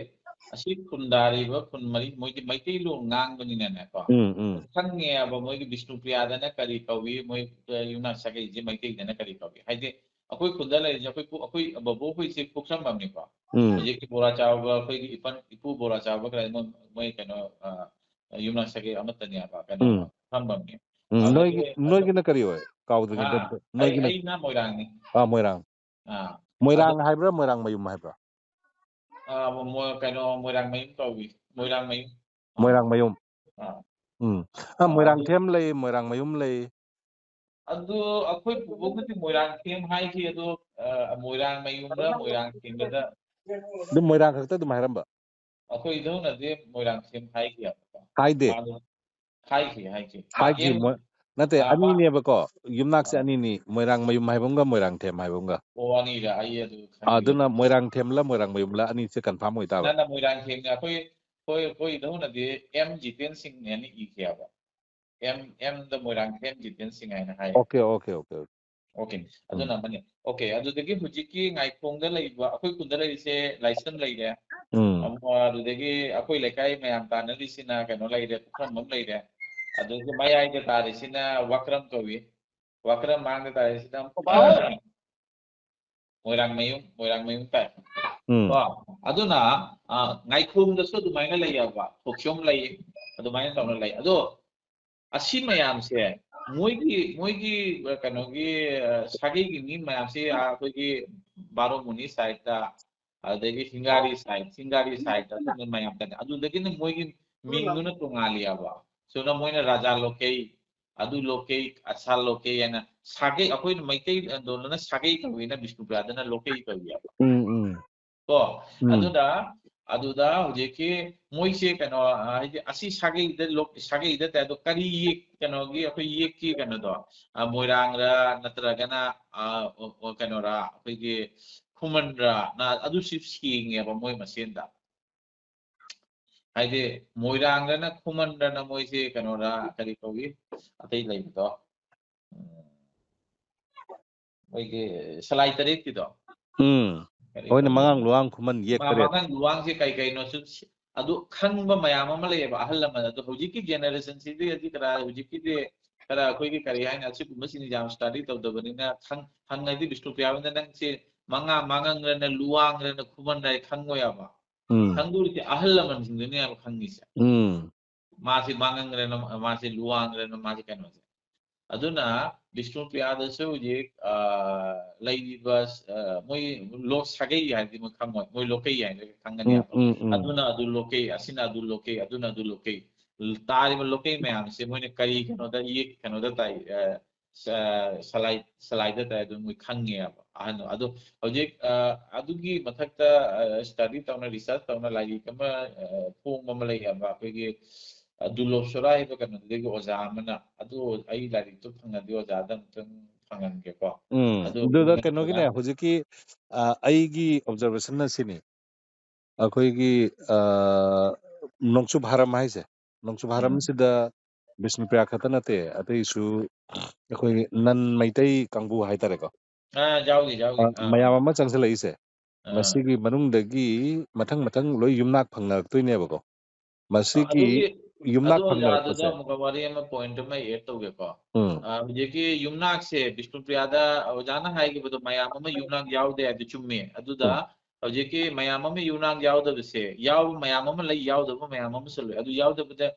ꯑꯁꯤ ꯈꯨꯟꯗꯥꯔꯤꯕ ꯈꯨꯟ ꯃꯔꯤ ꯃꯣꯏꯗꯤ ꯃꯩꯇꯩꯂꯣꯟ ꯉꯥꯡꯕꯅꯤꯅꯅꯦꯀꯣ ꯎꯝ, ꯎꯝ, ꯈꯪꯉꯦꯕ ꯃꯣꯏꯒꯤ ꯕꯤꯁꯅꯨꯄ꯭ꯔꯤꯌꯥꯗꯅ ꯀꯔꯤ ꯀꯧꯏ, ꯃꯣꯏ ꯑ, ꯌꯨꯝꯅꯥꯛ ꯁꯥꯒꯩꯁꯦ ꯃꯩꯇꯩꯗꯅ ꯀꯔꯤ ꯀꯧꯏ꯫ ꯍꯥꯏꯗꯤ ꯑꯩꯈꯣꯏ ꯈꯨꯟꯗ ꯂꯩꯔꯤꯁꯦ ꯑꯩꯈꯣꯏ ꯄꯨ- ꯑꯩꯈꯣꯏ ꯕꯕꯣꯛ ꯍꯣꯏꯁꯦ ꯄꯣꯛꯁꯝꯕꯝꯅꯤꯀꯣ꯫ ꯎꯝ, ꯍꯧꯖꯤꯛꯀꯤ ꯕꯣꯔꯥ ꯆꯥꯎꯕ ꯑꯩꯈꯣꯏꯒꯤ ꯏꯄꯟ ꯏꯄꯨ ꯕꯣꯔꯥ ꯆꯥꯎꯕ ꯀꯗꯥꯏ ꯃꯣꯏ ꯃꯣꯏ ꯀꯩꯅꯣ ꯑ, ꯌꯨꯝꯅꯥꯛ ꯁꯥꯒꯩ ꯑꯃꯠꯇꯅꯦꯕ ꯀꯩꯅꯣ ꯎꯝ, ꯐꯝꯕꯝꯅꯤ꯫ ꯎꯝ, ꯑꯗꯨꯗꯒꯤ ꯅꯣꯏꯒꯤ ꯅꯣꯏꯒꯤꯅ ꯀꯔꯤ ꯑꯣꯏ? ꯀꯥꯎꯗ꯭ꯔꯤꯉꯩꯗ ꯑꯥ, ꯑꯝꯇ- ꯑꯩ ꯅꯣꯏꯒꯤꯅ ꯑꯩꯅ ꯃꯣꯏꯔꯥꯡꯅꯤ꯫ ꯑꯥ, ꯃꯣꯏꯔꯥꯡ꯫ ꯑꯥ, ꯃꯣꯏꯔꯥꯡ ꯍꯥꯏꯕ꯭ꯔꯥ, ꯃꯣꯏꯔꯥꯡ ꯃꯌꯨꯝ ꯍꯥꯏꯕ꯭ꯔꯥ? ꯑꯥ, ꯃꯣꯏ ꯀꯩꯅꯣ ꯃꯣꯏꯔꯥꯡ ꯃꯌꯨꯝ ꯀꯧꯏ, ꯃꯣꯏꯔꯥꯡ ꯃꯌꯨꯝ꯫ ꯑꯥ, ꯃꯣꯏꯔꯥꯡ ꯃꯌꯨꯝ꯫ ꯑꯥ, ꯎꯝ, ꯑꯥ, ꯑꯥ, ꯃꯣꯏꯔꯥꯡ ꯑꯗꯨ ꯊꯦꯝ ꯂꯩ, ꯃꯣꯏꯔꯥꯡ ꯃꯌꯨꯝ ꯂꯩ꯫ ꯑꯗꯨ ꯑꯩꯈꯣꯏ ꯄꯨꯄꯨꯒꯤꯗꯤ ꯃꯣꯏꯔꯥꯡ ꯊꯦꯝ ꯍꯥꯏꯈꯤ꯫ ꯑꯗꯣ ꯑ, ꯃꯣꯏꯔꯥꯡ ꯃꯌꯨꯝꯗ ꯃꯣꯏꯔꯥꯡ ꯊꯦꯝꯕꯗ ꯑꯗꯨꯝ ꯃꯣꯏꯔꯥꯡ ꯈꯛꯇ ꯑꯗꯨꯝ ꯍꯥꯏꯔꯝꯕ? ꯑꯩꯈꯣꯏ ꯏꯙꯧꯅꯗꯤ ꯃꯣꯏꯔꯥꯡ ꯊꯦꯝ ꯍꯥꯏꯈꯤ ꯍꯥꯏꯕꯀꯣ꯫ ꯍꯥꯏꯗꯦ꯫ ꯃꯥꯗꯣ ꯍꯥꯏꯈꯤ, ꯍꯥꯏꯈꯤ꯫ ꯍꯥꯏꯈꯤ꯫ ꯃꯥꯒꯤ ꯃꯣꯏ- ꯅꯠꯇꯦ, ꯑꯥ, ꯃꯥ- ꯑꯅꯤꯅꯦꯕꯀꯣ, ꯌꯨꯝꯅꯥꯛꯁꯦ ꯑꯥ꯫ ꯑꯅꯤꯅꯤ, ꯃꯣꯏꯔꯥꯡ ꯃꯌꯨꯝ ꯍꯥꯏꯕ ꯑꯃꯒ ꯃꯣꯏꯔꯥꯡ ꯊꯦꯝ ꯍꯥꯏꯕ ꯑꯃꯒ꯫ ꯑꯣ, ꯑꯅꯤꯔ? ꯑꯩ ꯑꯗꯨ ꯈꯪꯗꯦ꯫ ꯑꯗꯨꯅ ꯃꯣꯏꯔꯥꯡ ꯊꯦꯝꯂ ꯃꯣꯏꯔꯥꯡ ꯃꯌꯨꯝꯂ ꯑꯅꯤꯁꯦ ꯀꯟꯐꯥꯔꯝ ꯑꯣꯏꯇꯥꯕ꯫ ꯅꯪꯅ ꯃꯣꯏꯔꯥꯡ ꯊꯦꯝꯅꯦ꯫ ꯑꯩꯈꯣꯏ ꯑꯩꯈꯣꯏ ꯑꯩꯈꯣꯏ ꯏꯙꯧꯅꯗꯤ ꯑꯦꯝ ꯖꯤꯇꯦꯟ ꯁꯤꯡꯅꯦꯅ ꯏꯈꯤꯑꯕ꯫ ꯑꯦꯝ ꯑꯦꯝꯗ ꯃꯣꯏꯔꯥꯡ ꯊꯦꯝ ꯖꯤꯇꯦꯟ ꯁꯤꯡ ꯍꯥꯏꯅ ꯍꯥꯏ꯫ Okay, okay, okay, okay. Okay, ꯑꯗꯨꯅ ꯑꯃꯅꯤ꯫ ꯑꯣꯀꯦ, ꯑꯗꯨꯗꯒꯤ ꯍꯧꯖꯤꯛꯀꯤ ꯉꯥꯏꯈꯣꯡꯗ ꯂꯩꯕ, ꯑꯩꯈꯣꯏ ꯈꯨꯟꯗ ꯂꯩꯔꯤꯁꯦ ꯂꯥꯏꯁ꯭ꯔꯝ ꯂꯩꯔꯦ꯫ ꯎꯝ꯫ ꯑꯃ ꯑꯗꯨꯗꯒꯤ ꯑꯩꯈꯣꯏ ꯂꯩꯀꯥꯏ ꯃꯌꯥꯝ ꯇꯥꯟꯅꯔꯤꯁꯤꯅ ꯀꯩꯅꯣ ꯂꯩꯔꯦ, ꯄꯨꯈ꯭ꯔꯝꯕꯝ ꯂꯩꯔꯦ꯫ ꯑꯗꯨꯒꯤ ꯃꯌꯥꯏꯗ ꯇꯥꯔꯤꯁꯤꯅ ꯋꯥꯀ꯭ꯔꯝ ꯀꯧꯏ꯫ ꯋꯥꯀ꯭ꯔꯝ ꯃꯥꯡꯗ ꯇꯥꯔꯤꯁꯤꯅ ꯃꯣꯏꯔꯥꯡꯃꯌꯨꯝ, ꯃꯣꯏꯔꯥꯡꯃꯌꯨꯝ ꯇꯥꯏ꯫ ꯎꯝ꯫ ꯀꯣ? ꯑꯗꯨꯅ ꯑ, ꯉꯥꯏꯈꯣꯡꯗꯁꯨ ꯑꯗꯨꯃꯥꯏꯅ ꯂꯩꯌꯦꯕ, ꯊꯣꯛꯆꯣꯝ ꯂꯩ, ꯑꯗꯨꯃꯥꯏꯅ ꯇꯧꯅ ꯂꯩ꯫ ꯑꯗꯣ ꯑꯁꯤ ꯃꯌꯥꯝꯁꯦ ꯃꯣꯏꯒꯤ ꯃꯣꯏꯒꯤ ꯀꯩꯅꯣꯒꯤ ꯑ, ꯁꯥꯒꯩꯒꯤ ꯃꯤ ꯃꯌꯥꯝꯁꯦ ꯑ, ꯑꯩꯈꯣꯏꯒꯤ ꯕꯥꯔꯣꯃꯨꯅꯤ ꯁꯥꯏꯠꯇ, ꯑꯗꯨꯗꯒꯤ ꯁꯤꯡꯒꯥꯔꯤ ꯁꯥꯏꯠ, ꯁꯤꯡꯒꯥꯔꯤ ꯁꯥꯏꯠꯇ ꯑꯗꯨꯝ ꯃꯌꯥꯝ ꯆꯠꯂꯦ꯫ ꯑꯗꯨꯗꯒꯤꯅ ꯃꯣꯏꯒꯤ ꯃꯤꯡꯗꯨꯅ ꯇꯣꯉꯥꯜꯂꯤꯑꯕ꯫ ꯁꯨꯅ ꯃꯣꯏꯅ ꯔꯥꯖꯥ ꯂꯣꯀꯩ, ꯑꯗꯨ ꯂꯣꯀꯩ, ꯑꯁꯥ ꯂꯣꯀꯩ ꯍꯥꯏꯅ ꯁꯥꯒꯩ, ꯑꯩꯈꯣꯏꯅ ꯃꯩꯇꯩ ꯂꯣꯟꯗꯅ ꯁꯥꯒꯩ ꯀꯧꯏꯅ ꯕꯤꯁꯅꯨꯄ꯭ꯔꯤꯌꯥꯗꯅ ꯂꯣꯀꯩ ꯀꯧꯏ ꯍꯥꯏꯕ꯫ ꯎꯝ ꯎꯝ ꯀꯣ ꯎꯝ ꯑꯗꯨꯅ ꯑꯗꯨꯗ ꯍꯧꯖꯤꯛꯀꯤ ꯃꯣꯏꯁꯦ ꯀꯩꯅꯣ, ꯑ, ꯍꯥꯏꯗꯤ ꯑꯁꯤ ꯁꯥꯒꯩꯗ ꯂꯣ-, ꯁꯥꯒꯩꯗ ꯇꯥꯏ, ꯑꯗꯣ ꯀꯔꯤ ꯌꯦꯛ, ꯀꯩꯅꯣꯒꯤ ꯑꯩꯈꯣꯏ ꯌꯦꯛꯀꯤ ꯀꯩꯅꯣꯗꯣ, ꯑ, ꯃꯣꯏꯔꯥꯡꯔ ꯅꯠꯇ꯭ꯔꯒꯅ, ꯑ, ꯑꯣ, ꯑꯣ, ꯀꯩꯅꯣꯔꯥ, ꯑꯩꯈꯣꯏꯒꯤ ꯈꯨꯃꯟꯔ ꯅ ꯑꯗꯨꯁꯨ ꯁꯦꯡꯉꯦꯕ ꯃꯣꯏ ꯃꯁꯦꯟꯗ꯫ ꯍꯥꯏꯗꯤ ꯃꯣꯏꯔꯥꯡꯗꯅ ꯈꯨꯃꯟꯗꯅ ꯃꯣꯏꯁꯦ ꯀꯩꯅꯣꯔꯥ, ꯀꯔꯤ ꯀꯧꯏ, ꯑꯇꯩ ꯂꯩꯕꯗꯣ, ꯎꯝ, ꯃꯣꯏꯒꯤ ꯁꯂꯥꯏ ꯇꯔꯦꯠꯀꯤꯗꯣ, ꯎꯝ ꯀꯔꯤ ꯑꯩꯈꯣꯏꯅ ꯀꯧꯏ? ꯃꯉꯥꯡ ꯂꯨꯋꯥꯡ ꯈꯨꯃꯟ ꯌꯦꯛ ꯃꯥ- ꯇꯔꯦꯠ ꯃꯉꯥꯡ ꯂꯨꯋꯥꯡꯁꯦ ꯀꯩ ꯀꯩꯅꯣꯁꯨ ꯁꯤ-, ꯑꯗꯨ ꯈꯪꯕ ꯃꯌꯥꯝ ꯑꯃ ꯂꯩꯌꯦꯕ ꯑꯍꯜ ꯂꯃꯟ꯫ ꯑꯗꯣ ꯍꯧꯖꯤꯛꯀꯤ ꯖꯦꯅꯦꯔꯦꯁꯟꯁꯤꯗꯤ ꯍꯧꯖꯤꯛ ꯈꯔ ꯍꯧꯖꯤꯛꯀꯤꯗꯤ ꯈꯔ ꯑꯩꯈꯣꯏꯒꯤ ꯀꯔꯤ ꯍꯥꯏꯅꯤ, ꯑꯁꯤꯒꯨꯝꯕꯁꯤꯡ ꯌꯥꯝ ꯁ꯭ꯇꯗꯤ ꯇꯧꯗꯕꯅꯤꯅ ꯈꯪ-, ꯍꯪꯉꯗꯤ ꯕꯤꯁꯅꯨꯄ꯭ꯔꯤꯌꯥꯕꯅ ꯅꯪꯁꯦ ꯃꯉꯥ ꯃꯉꯥꯡꯔꯅ ꯂꯨꯋꯥꯡꯔꯅ ꯈꯨꯃꯟꯔ ꯈꯪꯉꯣꯏꯕ꯫ ꯎꯝ ꯈꯪꯗꯣꯔꯤꯁꯦ ꯑꯍꯜ ꯂꯃꯟꯁꯤꯡꯗꯨꯅꯦꯕ ꯈꯪꯉꯤꯁꯦ꯫ ꯎꯝ ꯃꯥꯁꯤ ꯃꯉꯥꯡꯔꯅ, ꯃꯥꯁꯤ ꯂꯨꯋꯥꯡꯔꯅ, ꯃꯥꯁꯤ ꯀꯩꯅꯣꯁꯦ꯫ ꯑꯗꯨꯅ ꯕꯤꯁꯅꯨꯄ꯭ꯔꯤꯌꯥꯗꯁꯨ ꯍꯧꯖꯤꯛ, ꯑ, ꯂꯩꯔꯤꯕ, ꯑ, ꯃꯣꯏ ꯂꯣꯛ ꯁꯥꯒꯩ ꯍꯥꯏꯔꯗꯤ ꯃꯣꯏ ꯈꯪꯉꯣꯏ, ꯃꯣꯏ ꯂꯣꯀꯩ ꯍꯥꯏꯔꯒ ꯎꯝ ꯈꯪꯒꯅꯦꯕ꯫ ꯎꯝ ꯎꯝ ꯑꯗꯨꯅ ꯑꯗꯨ ꯂꯣꯀꯩ, ꯑꯁꯤꯅ ꯑꯗꯨ ꯂꯣꯀꯩ, ꯑꯗꯨꯅ ꯑꯗꯨ ꯂꯣꯀꯩ꯫ ꯇꯥꯔꯤꯕ ꯂꯣꯀꯩ ꯃꯌꯥꯝꯁꯦ ꯃꯣꯏꯅ ꯀꯔꯤ ꯀꯩꯅꯣꯗ ꯌꯦꯛ, ꯀꯩꯅꯣꯗ ꯇꯥꯏ, ꯑ, ꯁ-, ꯁꯂꯥꯏ, ꯁꯂꯥꯏꯗ ꯇꯥꯏ, ꯑꯗꯨ ꯃꯣꯏ ꯈꯪꯉꯦꯕ ꯑꯍꯟ꯫ ꯑꯗꯣ ꯍꯧꯖꯤꯛ, ꯑ, ꯑꯗꯨꯒꯤ ꯃꯊꯛꯇ, ꯑ, ꯁ꯭ꯇꯗꯤ ꯇꯧꯅ, ꯔꯤꯁꯔꯆ ꯇꯧꯅ ꯂꯥꯏꯔꯤꯛ ꯑꯃ, ꯑ, ꯐꯣꯡꯕ ꯑꯃ ꯂꯩꯌꯦꯕ, ꯑꯩꯈꯣꯏꯒꯤ, ꯑ, ꯗꯨꯂꯣꯞ ꯁꯣꯔꯥ ꯍꯥꯏꯕ ꯀꯩꯅꯣꯗꯒꯤ ꯑꯣꯖꯥ ꯑꯃꯅ꯫ ꯑꯗꯨ ꯑꯩ ꯂꯥꯏꯔꯤꯛꯇꯣ ꯐꯪꯉꯗꯤ ꯑꯣꯖꯥꯗ ꯑꯃꯨꯛꯇꯪ ꯐꯪꯍꯟꯒꯦꯀꯣ꯫ ꯎꯝ ꯑꯗꯨ ꯑꯗꯨꯗ ꯑꯣꯖꯥ ꯀꯩꯅꯣꯒꯤꯅꯦ, ꯍꯧꯖꯤꯛꯀꯤ, ꯑ, ꯑꯩꯒꯤ ꯑꯣꯕꯖꯔꯕꯦꯁꯟ ꯑꯁꯤꯅꯤ, ꯑꯩꯈꯣꯏꯒꯤ, ꯑ, ꯅꯣꯡꯆꯨꯞ ꯍꯥꯔꯝ ꯍꯥꯏꯁꯦ, ꯅꯣꯡꯆꯨꯞ ꯎꯝ꯫ ꯍꯥꯔꯝꯁꯤꯗ ꯕꯤꯁꯅꯨꯄ꯭ꯔꯤꯌꯥ ꯈꯛꯇ ꯅꯠꯇꯦ, ꯑꯇꯩꯁꯨ ꯑꯩꯈꯣꯏꯒꯤ ꯅꯟ ꯃꯩꯇꯩ ꯀꯥꯡꯕꯨ ꯍꯥꯏꯇꯥꯔꯦꯀꯣ, ꯑꯥ, ꯌꯥꯎꯒꯦ, ꯌꯥꯎꯒꯦ꯫ ꯑ, ꯑꯥ꯫ ꯃꯌꯥꯝ ꯑꯃ ꯆꯪꯁꯤꯜꯂꯛꯏꯁꯦ꯫ ꯑꯥ꯫ ꯃꯁꯤꯒꯤ ꯃꯅꯨꯡꯗꯒꯤ ꯃꯊꯪ ꯃꯊꯪ ꯂꯣꯏ ꯌꯨꯝꯅꯥꯛ ꯐꯪꯅꯔꯛꯇꯣꯏꯅꯦꯕꯀꯣ꯫ ꯃꯁꯤꯒꯤ ꯑꯗꯨꯒꯤ, ꯌꯨꯝꯅꯥꯛ ꯑꯗꯨ ꯑꯣꯖꯥ, ꯑꯗꯨꯗ ꯐꯪꯅꯔꯛꯄꯁꯦ꯫ ꯑꯃꯨꯛꯀ ꯋꯥꯔꯤ ꯑꯃ, ꯄꯣꯏꯟꯠ ꯑꯃ ꯑꯦꯗ ꯇꯧꯒꯦꯀꯣ꯫ ꯎꯝ꯫ ꯑ, ꯍꯧꯖꯤꯛꯀꯤ ꯌꯨꯝꯅꯥꯛꯁꯦ ꯕꯤꯁꯅꯨꯄ꯭ꯔꯤꯌꯥꯗ ꯑꯣꯖꯥꯅ ꯍꯥꯏꯈꯤꯕꯗꯣ, ꯃꯌꯥꯝ ꯑꯃ ꯌꯨꯝꯅꯥꯛ ꯌꯥꯎꯗꯦ ꯍꯥꯏꯕꯗꯤ ꯆꯨꯝꯃꯤ꯫ ꯑꯗꯨꯗ ꯎꯝ꯫ ꯍꯧꯖꯤꯛꯀꯤ ꯃꯌꯥꯝ ꯑꯃ ꯌꯨꯝꯅꯥꯛ ꯌꯥꯎꯗꯕꯁꯦ, ꯌꯥꯎꯕ ꯃꯌꯥꯝ ꯑꯃ ꯂꯩ, ꯌꯥꯎꯗꯕ ꯃꯌꯥꯝ ꯑꯃꯁꯨ ꯂꯩ꯫ ꯑꯗꯨ ꯌꯥꯎꯗꯕꯗ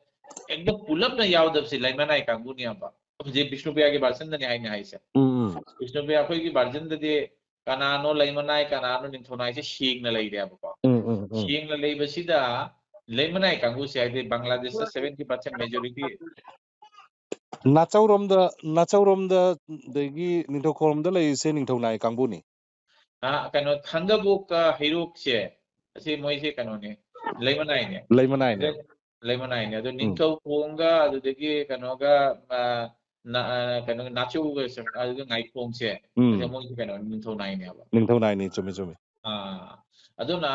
ꯍꯦꯛꯇ ꯄꯨꯂꯞꯅ ꯌꯥꯎꯗꯕꯁꯦ ꯂꯩꯃꯅꯥꯏ ꯀꯥꯡꯕꯨꯅꯦꯕ꯫ ꯍꯧꯖꯤꯛ ꯕꯤꯁꯅꯨꯄ꯭ꯔꯤꯌꯥꯒꯤ ꯚꯥꯔꯖꯟꯗꯅꯤ ꯍꯥꯏꯅ ꯍꯥꯏꯁꯦ꯫ ꯎꯝ, ꯎꯝ꯫ ꯕꯤꯁꯅꯨꯄ꯭ꯔꯤꯌꯥ ꯑꯩꯈꯣꯏꯒꯤ ꯚꯥꯔꯖꯟꯗꯗꯤ ꯀꯅꯥꯅꯣ ꯂꯩꯃꯅꯥꯏ, ꯀꯅꯥꯅꯣ ꯅꯤꯡꯊꯧꯅꯥꯏꯁꯦ ꯁꯦꯡꯅ ꯂꯩꯔꯦꯕꯀꯣ꯫ ꯎꯝ, ꯎꯝ, ꯎꯝ꯫ ꯁꯦꯡꯅ ꯂꯩꯕꯁꯤꯗ ꯂꯩꯃꯅꯥꯏ ꯀꯥꯡꯕꯨꯁꯦ, ꯍꯥꯏꯗꯤ ꯕꯪꯒ꯭ꯂꯥꯗꯦꯁꯇ seventy percent majority, ꯅꯥꯆꯧꯔꯣꯝꯗ, ꯅꯥꯆꯧꯔꯣꯝꯗ, ꯑꯗꯒꯤ ꯅꯤꯡꯊꯧꯈꯣꯡꯔꯣꯝꯗ ꯂꯩꯔꯤꯁꯦ ꯅꯤꯡꯊꯧ ꯅꯥꯏ ꯀꯥꯡꯕꯨꯅꯤ꯫ ꯑ, ꯀꯩꯅꯣ, ꯊꯥꯡꯒꯕꯣꯛ, ꯑ, ꯍꯩꯔꯣꯛꯁꯦ, ꯑꯁꯤ ꯃꯣꯏꯁꯦ ꯀꯩꯅꯣꯅꯦ, ꯂꯩꯃꯅꯥꯏꯅꯦ꯫ ꯂꯩꯃꯅꯥꯏꯅꯦ꯫ ꯑꯗ ꯂꯩꯃꯅꯥꯏꯅꯦ꯫ ꯑꯗꯣ ꯅꯤꯡꯊꯧꯈꯣꯡꯒ ꯑꯗꯨꯗꯒꯤ ꯀꯩꯅꯣꯒ, ꯑ, ꯅ-, ꯑ, ꯀꯩꯅꯣ, ꯅꯥꯆꯧꯒ, ꯑꯗꯨꯒ ꯉꯥꯏꯈꯣꯡꯁꯦ, ꯎꯝ꯫ ꯑꯁꯤ ꯃꯣꯏꯁꯦ ꯀꯩꯅꯣ, ꯅꯤꯡꯊꯧ ꯅꯥꯏꯅꯦꯕ꯫ ꯅꯤꯡꯊꯧ ꯅꯥꯏꯅꯤ, ꯆꯨꯝꯃꯤ, ꯆꯨꯝꯃꯤ꯫ ꯑꯥ, ꯑꯗꯨꯅ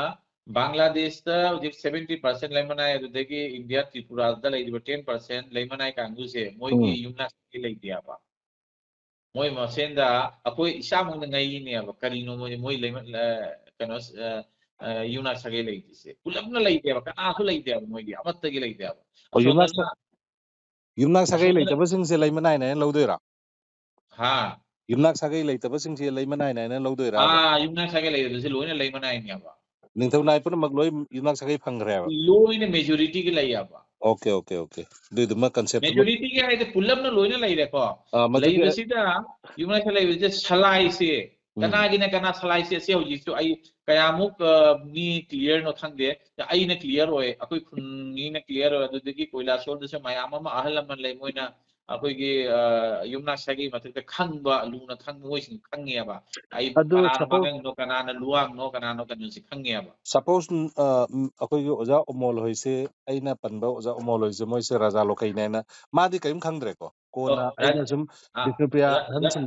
ꯕꯪꯒ꯭ꯂꯥꯗꯦꯁꯇ ꯍꯧꯖꯤꯛ seventy percent ꯂꯩꯃꯅꯥꯏ, ꯑꯗꯨꯗꯒꯤ ꯏꯟꯗꯤꯌꯥ ꯇ꯭ꯔꯤꯄꯨꯔꯥꯗ ꯂꯩꯔꯤꯕ ten percent ꯂꯩꯃꯅꯥꯏ ꯀꯥꯡꯕꯨꯁꯦ, ꯃꯣꯏꯒꯤ ꯎꯝ꯫ ꯌꯨꯝꯅꯥꯛ ꯁꯥꯒꯩ ꯂꯩꯇꯦꯕ꯫ ꯃꯣꯏ ꯃꯁꯦꯟꯗ ꯑꯩꯈꯣꯏ ꯏꯁꯥꯃꯛꯅ ꯉꯛꯏꯅꯦꯕ, ꯀꯔꯤꯅꯣ ꯃꯣꯏ, ꯃꯣꯏ ꯂꯩꯃ-, ꯑ, ꯀꯩꯅꯣ, ꯑ, ꯑ, ꯌꯨꯝꯅꯥꯛ ꯁꯥꯒꯩ ꯂꯩꯇ꯭ꯔꯤꯁꯦ? ꯄꯨꯂꯞꯅ ꯂꯩꯇꯦꯕ, ꯀꯅꯥꯁꯨ ꯂꯩꯇꯦꯕ, ꯃꯣꯏꯒꯤ ꯑꯃꯠꯇꯒꯤ ꯂꯩꯇꯦꯕ꯫ ꯑꯣ, ꯌꯨꯝꯅꯥꯛ ꯑꯁꯣꯝꯗꯅ ꯁꯥ-, ꯌꯨꯝꯅꯥꯛ ꯁꯥꯒꯩ ꯑꯁꯣꯝꯗꯅ ꯂꯩꯇꯕꯁꯤꯡꯁꯦ ꯂꯩꯃꯅꯥꯏꯅꯦꯅ ꯂꯧꯗꯣꯏꯔꯥ? ꯍꯥ? ꯌꯨꯝꯅꯥꯛ ꯁꯥꯒꯩ ꯂꯩꯇꯕꯁꯤꯡꯁꯦ ꯂꯩꯃꯅꯥꯏꯅꯦꯅ ꯂꯧꯗꯣꯏꯔꯥ? ꯑꯥ, ꯌꯨꯝꯅꯥꯛ ꯁꯥꯒꯩ ꯂꯩꯇꯕꯁꯦ ꯂꯣꯏꯅ ꯂꯩꯃꯅꯥꯏꯅꯦꯕ꯫ ꯅꯤꯡꯊꯧ ꯅꯥꯏ ꯄꯨꯝꯅꯃꯛ ꯂꯣꯏ ꯌꯨꯝꯅꯥꯛ ꯁꯥꯒꯩ ꯐꯪꯈ꯭ꯔꯦꯕ? ꯂꯣꯏꯅ majorityꯒꯤ ꯂꯩꯌꯦꯕ꯫ Okay, okay, okay. ꯑꯗꯨꯏꯗꯨꯃ concept ꯑꯃ Majorityꯒꯤ ꯍꯥꯏꯗꯤ ꯄꯨꯂꯞꯅ ꯂꯣꯏꯅ ꯂꯩꯔꯦꯀꯣ꯫ ꯑ, ꯃꯗꯨꯒꯤ ꯂꯩꯕꯁꯤꯗ ꯌꯨꯝꯅꯥꯛ ꯁꯥꯒꯩ ꯂꯩꯕꯁꯦ ꯁꯂꯥꯏꯁꯦ, ꯎꯝ꯫ ꯀꯅꯥꯒꯤꯅ ꯀꯅꯥ ꯁꯂꯥꯏꯁꯦ, ꯑꯁꯤ ꯍꯧꯖꯤꯛꯁꯨ ꯑꯩ ꯀꯌꯥꯃꯨꯛ, ꯑ, ꯃꯤ clearꯅꯣ ꯈꯪꯗꯦ꯫ ꯑꯩꯅ clear ꯑꯣꯏ, ꯑꯩꯈꯣꯏ ꯈꯨꯟ ꯃꯤꯅ clear ꯑꯣꯏ꯫ ꯑꯗꯨꯗꯒꯤ ꯀꯣꯏꯂꯥꯁꯣꯔꯗꯁꯨ ꯃꯌꯥꯝ ꯑꯃ ꯑꯍꯜ ꯂꯃꯟ ꯂꯩ, ꯃꯣꯏꯅ ꯑꯩꯈꯣꯏꯒꯤ, ꯑ, ꯌꯨꯝꯅꯥꯛ ꯁꯥꯒꯩ ꯃꯊꯛꯇ ꯈꯪꯕ, ꯂꯨꯅ ꯈꯪꯕ ꯃꯣꯏꯁꯤꯡ ꯈꯪꯉꯦꯕ꯫ ꯑꯩ ꯑꯗꯨ ꯀꯅꯥꯅ suppose ꯃꯉꯪꯅꯣ, ꯀꯅꯥꯅ ꯂꯨꯋꯥꯡꯅꯣ, ꯀꯅꯥꯅꯣ ꯀꯩꯅꯣꯁꯦ ꯈꯪꯉꯦꯕ꯫ Suppose, ꯎꯝ, ꯑ, ꯎꯝ, ꯑꯩꯈꯣꯏꯒꯤ ꯑꯣꯖꯥ ꯎꯃꯣꯜ ꯍꯣꯏꯁꯦ, ꯑꯩꯅ ꯄꯟꯕ ꯑꯣꯖꯥ ꯎꯃꯣꯜ ꯍꯣꯏꯁꯦ, ꯃꯣꯏꯁꯦ ꯔꯥꯖꯥ ꯂꯣꯀꯩꯅꯦꯅ ꯃꯥꯗꯤ ꯀꯔꯤꯝ ꯈꯪꯗ꯭ꯔꯦꯀꯣ꯫ ꯀꯣꯟꯅ ꯑꯣ, ꯑꯩꯅ ꯔꯥ-, ꯁꯨꯝ ꯑ, ꯕꯤꯁꯅꯨꯄ꯭ꯔꯤꯌꯥ ꯔꯥ-, ꯑꯍꯟꯁꯤꯡ,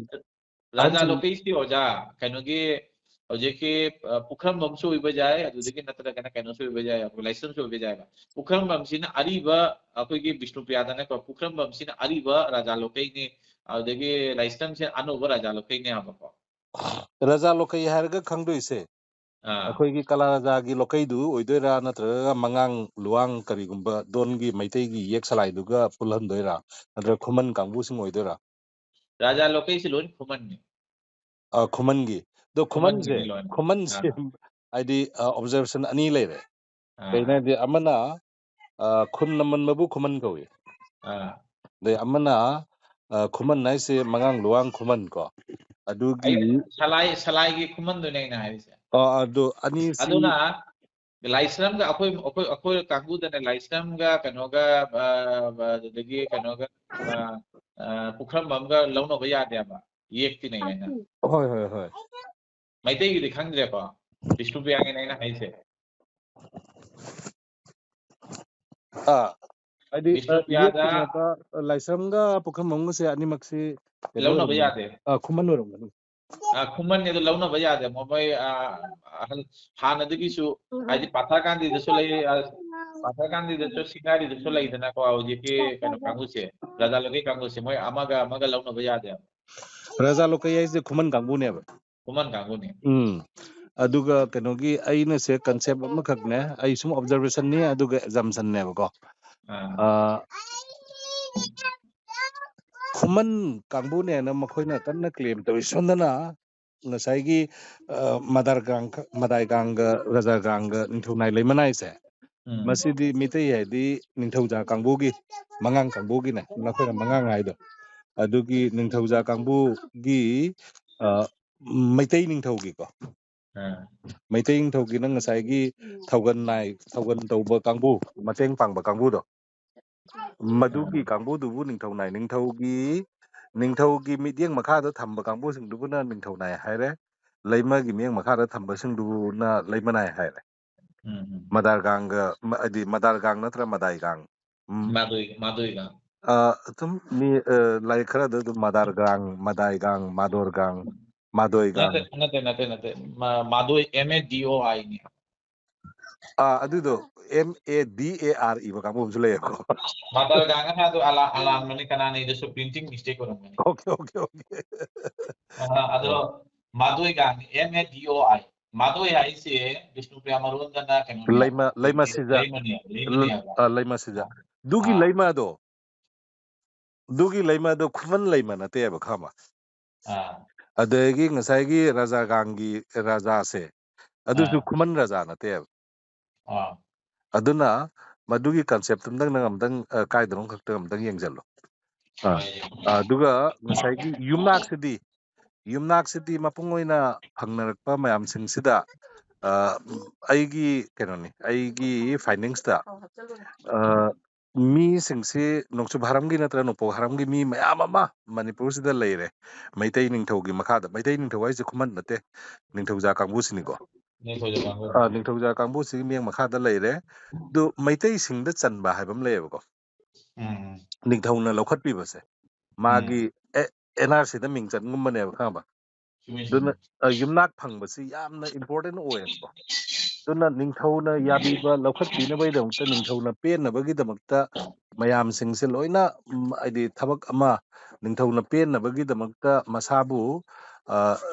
ꯔꯥꯖꯥ ꯑꯍꯟꯁꯤꯡ ꯂꯣꯀꯩꯁꯤ ꯑꯣꯖꯥ, ꯀꯩꯅꯣꯒꯤ ꯍꯧꯖꯤꯛꯀꯤ, ꯑ, ꯄꯨꯈ꯭ꯔꯝꯕꯝꯁꯨ ꯑꯣꯏꯕ ꯌꯥꯏ, ꯑꯗꯨꯗꯒꯤ ꯅꯠꯇ꯭ꯔꯒꯅ ꯀꯩꯅꯣꯁꯨ ꯑꯣꯏꯕ ꯌꯥꯏ, ꯑꯩꯈꯣꯏ ꯂꯥꯏꯁ꯭ꯔꯝꯁꯨ ꯑꯣꯏꯕ ꯌꯥꯏꯕ꯫ ꯄꯨꯈ꯭ꯔꯝꯕꯝꯁꯤꯅ ꯑꯔꯤꯕ, ꯑꯩꯈꯣꯏꯒꯤ ꯕꯤꯁꯅꯨꯄ꯭ꯔꯤꯌꯥꯗꯅꯀꯣ, ꯄꯨꯈ꯭ꯔꯝꯕꯝꯁꯤꯅ ꯑꯔꯤꯕ ꯔꯥꯖꯥ ꯂꯣꯀꯩꯅꯤ, ꯑꯗꯨꯗꯒꯤ ꯂꯥꯏꯁ꯭ꯔꯝꯁꯤꯅ ꯑꯅꯧꯕ ꯔꯥꯖꯥ ꯂꯣꯀꯩꯅꯦ ꯍꯥꯏꯕꯀꯣ꯫ ꯔꯥꯖꯥ ꯂꯣꯀꯩ ꯍꯥꯏꯔꯒ ꯈꯪꯗꯣꯏꯁꯦ, ꯑꯥ꯫ ꯑꯩꯈꯣꯏꯒꯤ ꯀꯂꯥ ꯔꯥꯖꯥꯒꯤ ꯂꯣꯀꯩꯗꯨ ꯑꯣꯏꯗꯣꯏꯔꯥ, ꯅꯠꯇ꯭ꯔꯒ ꯃꯉꯥꯡ ꯂꯨꯋꯥꯡ ꯀꯔꯤꯒꯨꯝꯕ ꯗꯣꯟꯒꯤ ꯃꯩꯇꯩꯒꯤ ꯌꯦꯛ ꯁꯂꯥꯏꯗꯨꯒ ꯄꯨꯜꯍꯟꯗꯣꯏꯔꯥ, ꯅꯠꯇ꯭ꯔꯒ ꯈꯨꯃꯟ ꯀꯥꯡꯕꯨꯁꯤꯡ ꯑꯣꯏꯗꯣꯏꯔꯥ? ꯔꯥꯖꯥ ꯂꯣꯀꯩꯁꯤ ꯂꯣꯏꯅ ꯈꯨꯃꯟꯅꯤ꯫ ꯑ, ꯈꯨꯃꯟꯒꯤ꯫ ꯑꯗꯣ ꯈꯨꯃꯟꯁꯦ, ꯈꯨꯃꯟꯒꯤꯅꯤ ꯂꯣꯏꯅ꯫ ꯈꯨꯃꯟꯁꯦ, ꯑꯥ꯫ ꯍꯥꯏꯗꯤ, ꯑ, observation ꯑꯅꯤ ꯂꯩꯔꯦ꯫ ꯑꯥ꯫ ꯀꯩꯅꯣ ꯍꯥꯏꯗꯤ, ꯑꯃꯅ, ꯑ, ꯈꯨꯟ ꯅꯝꯃꯟꯕꯕꯨ ꯈꯨꯃꯟ ꯀꯧꯏ꯫ ꯑꯥ꯫ ꯑꯗꯩ ꯑꯃꯅ, ꯑ, ꯈꯨꯃꯟ ꯍꯥꯏꯁꯦ ꯃꯉꯥꯡ ꯂꯨꯋꯥꯡ ꯈꯨꯃꯟ ꯀꯣ꯫ ꯑꯗꯨꯒꯤ ꯑꯩ ꯁꯂꯥꯏ-, ꯁꯂꯥꯏꯒꯤ ꯈꯨꯃꯟꯗꯨꯅꯦ ꯑꯩꯅ ꯍꯥꯏꯔꯤꯁꯦ꯫ ꯑ, ꯑꯗꯨ ꯑꯅꯤꯁꯤ ꯑꯗꯨꯅ ꯂꯥꯏꯁ꯭ꯔꯝꯒ ꯑꯩꯈꯣꯏ, ꯑꯩꯈꯣꯏ, ꯑꯩꯈꯣꯏ ꯀꯥꯡꯕꯨꯗꯅ ꯂꯥꯏꯁ꯭ꯔꯝꯒ ꯀꯩꯅꯣꯒ, ꯑ, ꯑ, ꯑꯗꯨꯗꯒꯤ ꯀꯩꯅꯣꯒ, ꯑ, ꯑ, ꯄꯨꯈ꯭ꯔꯝꯕꯝꯒ ꯂꯧꯅꯕ ꯌꯥꯗꯦꯕ, ꯌꯦꯛꯇꯤꯅꯩ ꯍꯥꯏꯅ꯫ ꯍꯣꯏ, ꯍꯣꯏ, ꯍꯣꯏ꯫ ꯃꯩꯇꯩꯒꯤꯗꯤ ꯈꯪꯗ꯭ꯔꯦꯀꯣ, ꯕꯤꯁꯅꯨꯄ꯭ꯔꯤꯌꯥꯒꯤꯅꯦ ꯑꯩꯅ ꯍꯥꯏꯁꯦ꯫ ꯑꯥ, ꯍꯥꯏꯗꯤ, ꯑ, ꯕꯤꯁꯅꯨꯄ꯭ꯔꯤꯌꯥꯗ ꯌꯦꯛꯇꯤꯅꯕ, ꯑ, ꯂꯥꯏꯁ꯭ꯔꯝꯒ ꯄꯨꯈ꯭ꯔꯝꯕꯝꯒꯁꯦ ꯑꯅꯤꯃꯛꯁꯤ ꯀꯩꯅꯣ ꯂꯧꯅꯕ ꯑꯣꯏꯔꯝꯒꯅꯤ꯫ ꯌꯥꯗꯦ꯫ ꯑ, ꯈꯨꯃꯟ ꯑꯣꯏꯔꯝꯒꯅꯤ꯫ ꯑ, ꯈꯨꯃꯟꯅꯦ ꯑꯗꯨ ꯂꯧꯅꯕ ꯌꯥꯗꯦ꯫ ꯃꯣꯏ, ꯑ, ꯑꯍꯜ ꯍꯥꯟꯅꯗꯒꯤꯁꯨ, ꯍꯥꯏꯗꯤ ꯄꯥꯊꯥ ꯀꯥꯟꯗꯤꯗꯁꯨ ꯂꯩ, ꯑ, ꯄꯥꯊꯥ ꯀꯥꯟꯗꯤꯗꯁꯨ, ꯁꯤꯡꯒꯥꯔꯤꯗꯁꯨ ꯂꯩꯗꯅꯀꯣ, ꯍꯧꯖꯤꯛꯀꯤ ꯀꯩꯅꯣ ꯀꯥꯡꯕꯨꯁꯦ, ꯔꯥꯖꯥ ꯂꯣꯀꯩ ꯀꯥꯡꯕꯨꯁꯦ, ꯃꯣꯏ ꯑꯃꯒ ꯑꯃꯒ ꯂꯧꯅꯕ ꯌꯥꯗꯦꯕ꯫ ꯔꯥꯖꯥ ꯂꯣꯀꯩ ꯍꯥꯏꯁꯦ ꯈꯨꯃꯟ ꯀꯥꯡꯕꯨꯅꯦꯕ꯫ ꯈꯨꯃꯟ ꯀꯥꯡꯕꯨꯅꯤ꯫ ꯎꯝ꯫ ꯑꯗꯨꯒ ꯀꯩꯅꯣꯒꯤ ꯑꯩꯅꯁꯦ concept ꯑꯃꯈꯛꯅꯦ, ꯑꯩ ꯁꯨꯝ observationꯅꯤ, ꯑꯗꯨꯒ assumptionꯅꯦꯕꯀꯣ꯫ ꯑꯥ꯫ ꯑ, ꯈꯨꯃꯟ ꯀꯥꯡꯕꯨꯅꯦꯅ ꯃꯈꯣꯏꯅ ꯀꯟꯅ claim ꯇꯧꯔꯤ꯫ ꯁꯣꯝꯗꯅ ꯉꯁꯥꯏꯒꯤ, ꯑ, ꯃꯗꯥꯔꯒꯥꯡ, ꯃꯗꯥꯏꯒꯥꯡꯒ ꯔꯥꯖꯥꯒꯥꯡꯒ ꯅꯤꯡꯊꯧꯅꯥꯏ ꯂꯩꯃꯅꯥꯏꯁꯦ, ꯎꯝ꯫ ꯃꯁꯤꯗꯤ ꯃꯤꯇꯩ ꯍꯥꯏꯗꯤ ꯅꯤꯡꯊꯧꯖꯥ ꯀꯥꯡꯕꯨꯒꯤ, ꯃꯉꯥꯡ ꯀꯥꯡꯕꯨꯒꯤꯅꯦ, ꯅꯈꯣꯏꯅ ꯃꯉꯥꯡ ꯍꯥꯏꯗꯣ꯫ ꯑꯗꯨꯒꯤ ꯅꯤꯡꯊꯧꯖꯥ ꯀꯥꯡꯕꯨꯒꯤ, ꯑ, ꯃꯩꯇꯩ ꯅꯤꯡꯊꯧꯒꯤꯀꯣ꯫ ꯑꯥ꯫ ꯃꯩꯇꯩ ꯅꯤꯡꯊꯧꯒꯤꯅ ꯉꯁꯥꯏꯒꯤ ꯊꯧꯒꯟ ꯅꯥꯏ, ꯊꯧꯒꯟ ꯇꯧꯕ ꯀꯥꯡꯕꯨ, ꯃꯇꯦꯡ ꯄꯥꯡꯕ ꯀꯥꯡꯕꯨꯗꯣ꯫ ꯃꯗꯨꯒꯤ ꯑꯥ꯫ ꯀꯥꯡꯕꯨꯗꯨꯕꯨ ꯅꯤꯡꯊꯧꯅꯥꯏ, ꯅꯤꯡꯊꯧꯒꯤ, ꯅꯤꯡꯊꯧꯒꯤ ꯃꯤꯠꯌꯦꯡ ꯃꯈꯥꯗ ꯊꯝꯕ ꯀꯥꯡꯕꯨꯁꯤꯡꯗꯨꯕꯨꯅ ꯅꯤꯡꯊꯧꯅꯥꯏ ꯍꯥꯏꯔꯦ꯫ ꯂꯩꯃꯒꯤ ꯃꯤꯠꯌꯦꯡ ꯃꯈꯥꯗ ꯊꯝꯕꯁꯤꯡꯗꯨꯕꯨꯅ ꯂꯩꯃꯅꯥꯏ ꯍꯥꯏꯔꯦ꯫ ꯎꯝ, ꯎꯝ꯫ ꯃꯗꯥꯔꯒꯥꯡꯒ, ꯃ-, ꯍꯥꯏꯗꯤ ꯃꯗꯥꯔꯒꯥꯡ ꯅꯠꯇ꯭ꯔ ꯃꯗꯥꯏꯒꯥꯡ? ꯎꯝ꯫ ꯃꯥꯗꯣꯏ, ꯃꯥꯗꯣꯏꯒꯥꯡ꯫ ꯑ, ꯑꯗꯨꯝ ꯃꯤ, ꯑ, ꯂꯥꯏꯔꯤꯛ ꯈꯔꯗ ꯑꯗꯨꯝ ꯃꯗꯥꯔꯒꯥꯡ, ꯃꯗꯥꯏꯒꯥꯡ, ꯃꯥꯗꯣꯔꯒꯥꯡ, ꯃꯥꯗꯣꯏꯒꯥꯡ꯫ ꯅꯠꯇꯦ, ꯅꯠꯇꯦ, ꯅꯠꯇꯦ, ꯅꯠꯇꯦ꯫ ꯃ-, ꯃꯥꯗꯣꯏ, M A D O I ꯅꯤ꯫ ꯑꯥ, ꯑꯗꯨꯗꯣ M A D A R ꯏꯕ ꯀꯥꯡꯕꯨ ꯑꯃꯁꯨ ꯂꯩꯌꯦꯀꯣ꯫ ꯃꯥꯗꯣꯏꯒꯥꯡ ꯍꯥꯏꯗꯣ ꯑꯂꯥ-, ꯑꯂꯥꯟꯕꯅꯤ, ꯀꯅꯥꯅ ꯏꯗꯁꯨ printing mistake ꯑꯣꯏꯔꯝꯒꯅꯤ꯫ Okay, okay, okay. ꯑ, ꯑꯗꯣ ꯃꯥꯗꯣꯏꯒꯥꯡ, M A D O I꯫ ꯃꯥꯗꯣꯏ ꯍꯥꯏꯁꯦ ꯕꯤꯁꯅꯨꯄ꯭ꯔꯤꯌꯥ ꯃꯔꯣꯟꯗꯅ ꯀꯩꯅꯣꯅꯦꯕ꯫ ꯂꯩꯃ, ꯂꯩꯃ ꯁꯤꯖ꯫ ꯂꯩꯃꯅꯦ, ꯂꯩꯃꯅꯦꯕ꯫ ꯑ, ꯂꯩꯃ ꯁꯤꯖ꯫ ꯑꯥ꯫ ꯑꯗꯨꯒꯤ ꯑꯥ꯫ ꯂꯩꯃꯗꯣ, ꯑꯗꯨꯒꯤ ꯂꯩꯃꯗꯣ ꯈꯨꯃꯟ ꯂꯩꯃ ꯅꯠꯇꯦꯕ, ꯈꯪꯉꯕ? ꯑꯥ꯫ ꯑꯗꯒꯤ ꯉꯁꯥꯏꯒꯤ ꯔꯥꯖꯥꯒꯥꯡꯒꯤ ꯔꯥꯖꯥꯁꯦ, ꯑꯗꯨꯁꯨ ꯑꯥ꯫ ꯈꯨꯃꯟ ꯔꯥꯖꯥ ꯅꯠꯇꯦꯕ꯫ ꯑꯥ꯫ ꯑꯗꯨꯅ ꯃꯗꯨꯒꯤ concept ꯑꯝꯇꯪ ꯅꯪ ꯑꯝꯇꯪ, ꯑ, ꯀꯥꯏꯗꯅꯣꯝ ꯈꯛꯇꯪ ꯑꯝꯇꯪ ꯌꯦꯡꯁꯤꯜꯂꯣ꯫ ꯑꯥ꯫ ꯑꯗꯨꯒ ꯉꯁꯥꯏꯒꯤ ꯌꯨꯝꯅꯥꯛꯁꯤꯗꯤ, ꯌꯨꯝꯅꯥꯛꯁꯤꯗꯤ ꯃꯄꯨꯡ ꯑꯣꯏꯅ ꯐꯪꯅꯔꯛꯄ ꯃꯌꯥꯝꯁꯤꯡꯁꯤꯗ, ꯑ, ꯑꯩꯒꯤ ꯀꯩꯅꯣꯅꯤ, ꯑꯩꯒꯤ findings ꯇ, ꯑ, ꯃꯤꯁꯤꯡꯁꯤ ꯅꯣꯡꯆꯨꯞ ꯍꯥꯔꯝꯒꯤ ꯅꯠꯇ꯭ꯔꯒ ꯅꯣꯡꯄꯣꯛ ꯍꯥꯔꯝꯒꯤ ꯃꯤ ꯃꯌꯥꯝ ꯑꯃ ꯃꯅꯤꯄꯨꯔꯁꯤꯗ ꯂꯩꯔꯦ꯫ ꯃꯩꯇꯩ ꯅꯤꯡꯊꯧꯒꯤ ꯃꯈꯥꯗ, ꯃꯩꯇꯩ ꯅꯤꯡꯊꯧ ꯍꯥꯏꯁꯦ ꯈꯨꯃꯟ ꯅꯠꯇꯦ, ꯅꯤꯡꯊꯧꯖꯥ ꯀꯥꯡꯕꯨꯁꯤꯅꯤꯀꯣ꯫ ꯅꯤꯡꯊꯧꯖꯥ ꯀꯥꯡꯕꯨ꯫ ꯑ, ꯅꯤꯡꯊꯧꯖꯥ ꯀꯥꯡꯕꯨꯁꯤꯒꯤ ꯃꯤꯠꯌꯦꯡ ꯃꯈꯥꯗ ꯂꯩꯔꯦ꯫ ꯑꯗꯨ ꯃꯩꯇꯩꯁꯤꯡꯗ ꯆꯟꯕ ꯍꯥꯏꯕ ꯑꯃ ꯂꯩꯌꯦꯕꯀꯣ꯫ ꯎꯝ, ꯎꯝ. ꯅꯤꯡꯊꯧꯅ ꯂꯧꯈꯠꯄꯤꯕꯁꯦ, ꯃꯥꯒꯤ ꯑꯦꯟ ꯑꯥꯔ ꯁꯤꯗ ꯃꯤꯡ ꯆꯟꯒꯨꯝꯕꯅꯦꯕ, ꯈꯪꯉꯕ? ꯆꯨꯝꯃꯦ, ꯑꯗꯨꯅ ꯆꯨꯝꯃꯦ. ꯑ, ꯌꯨꯝꯅꯥꯛ ꯐꯪꯕꯁꯤ ꯌꯥꯝꯅ ꯏꯝꯄꯣꯔꯇꯦꯟ ꯑꯣꯏꯌꯦꯕꯀꯣ꯫ ꯑꯗꯨꯅ ꯅꯤꯡꯊꯧꯅ ꯌꯥꯕꯤꯕ ꯂꯧꯈꯠꯄꯤꯅꯕꯒꯤꯗꯃꯛꯇ, ꯅꯤꯡꯊꯧꯅ ꯄꯦꯟꯅꯕꯒꯤꯗꯃꯛꯇ ꯃꯌꯥꯝꯁꯤꯡꯁꯦ ꯂꯣꯏꯅ, ꯎꯝ, ꯍꯥꯏꯗꯤ ꯊꯕꯛ ꯑꯃ ꯅꯤꯡꯊꯧꯅ ꯄꯦꯟꯅꯕꯒꯤꯗꯃꯛꯇ ꯃꯁꯥꯕꯨ, ꯑ,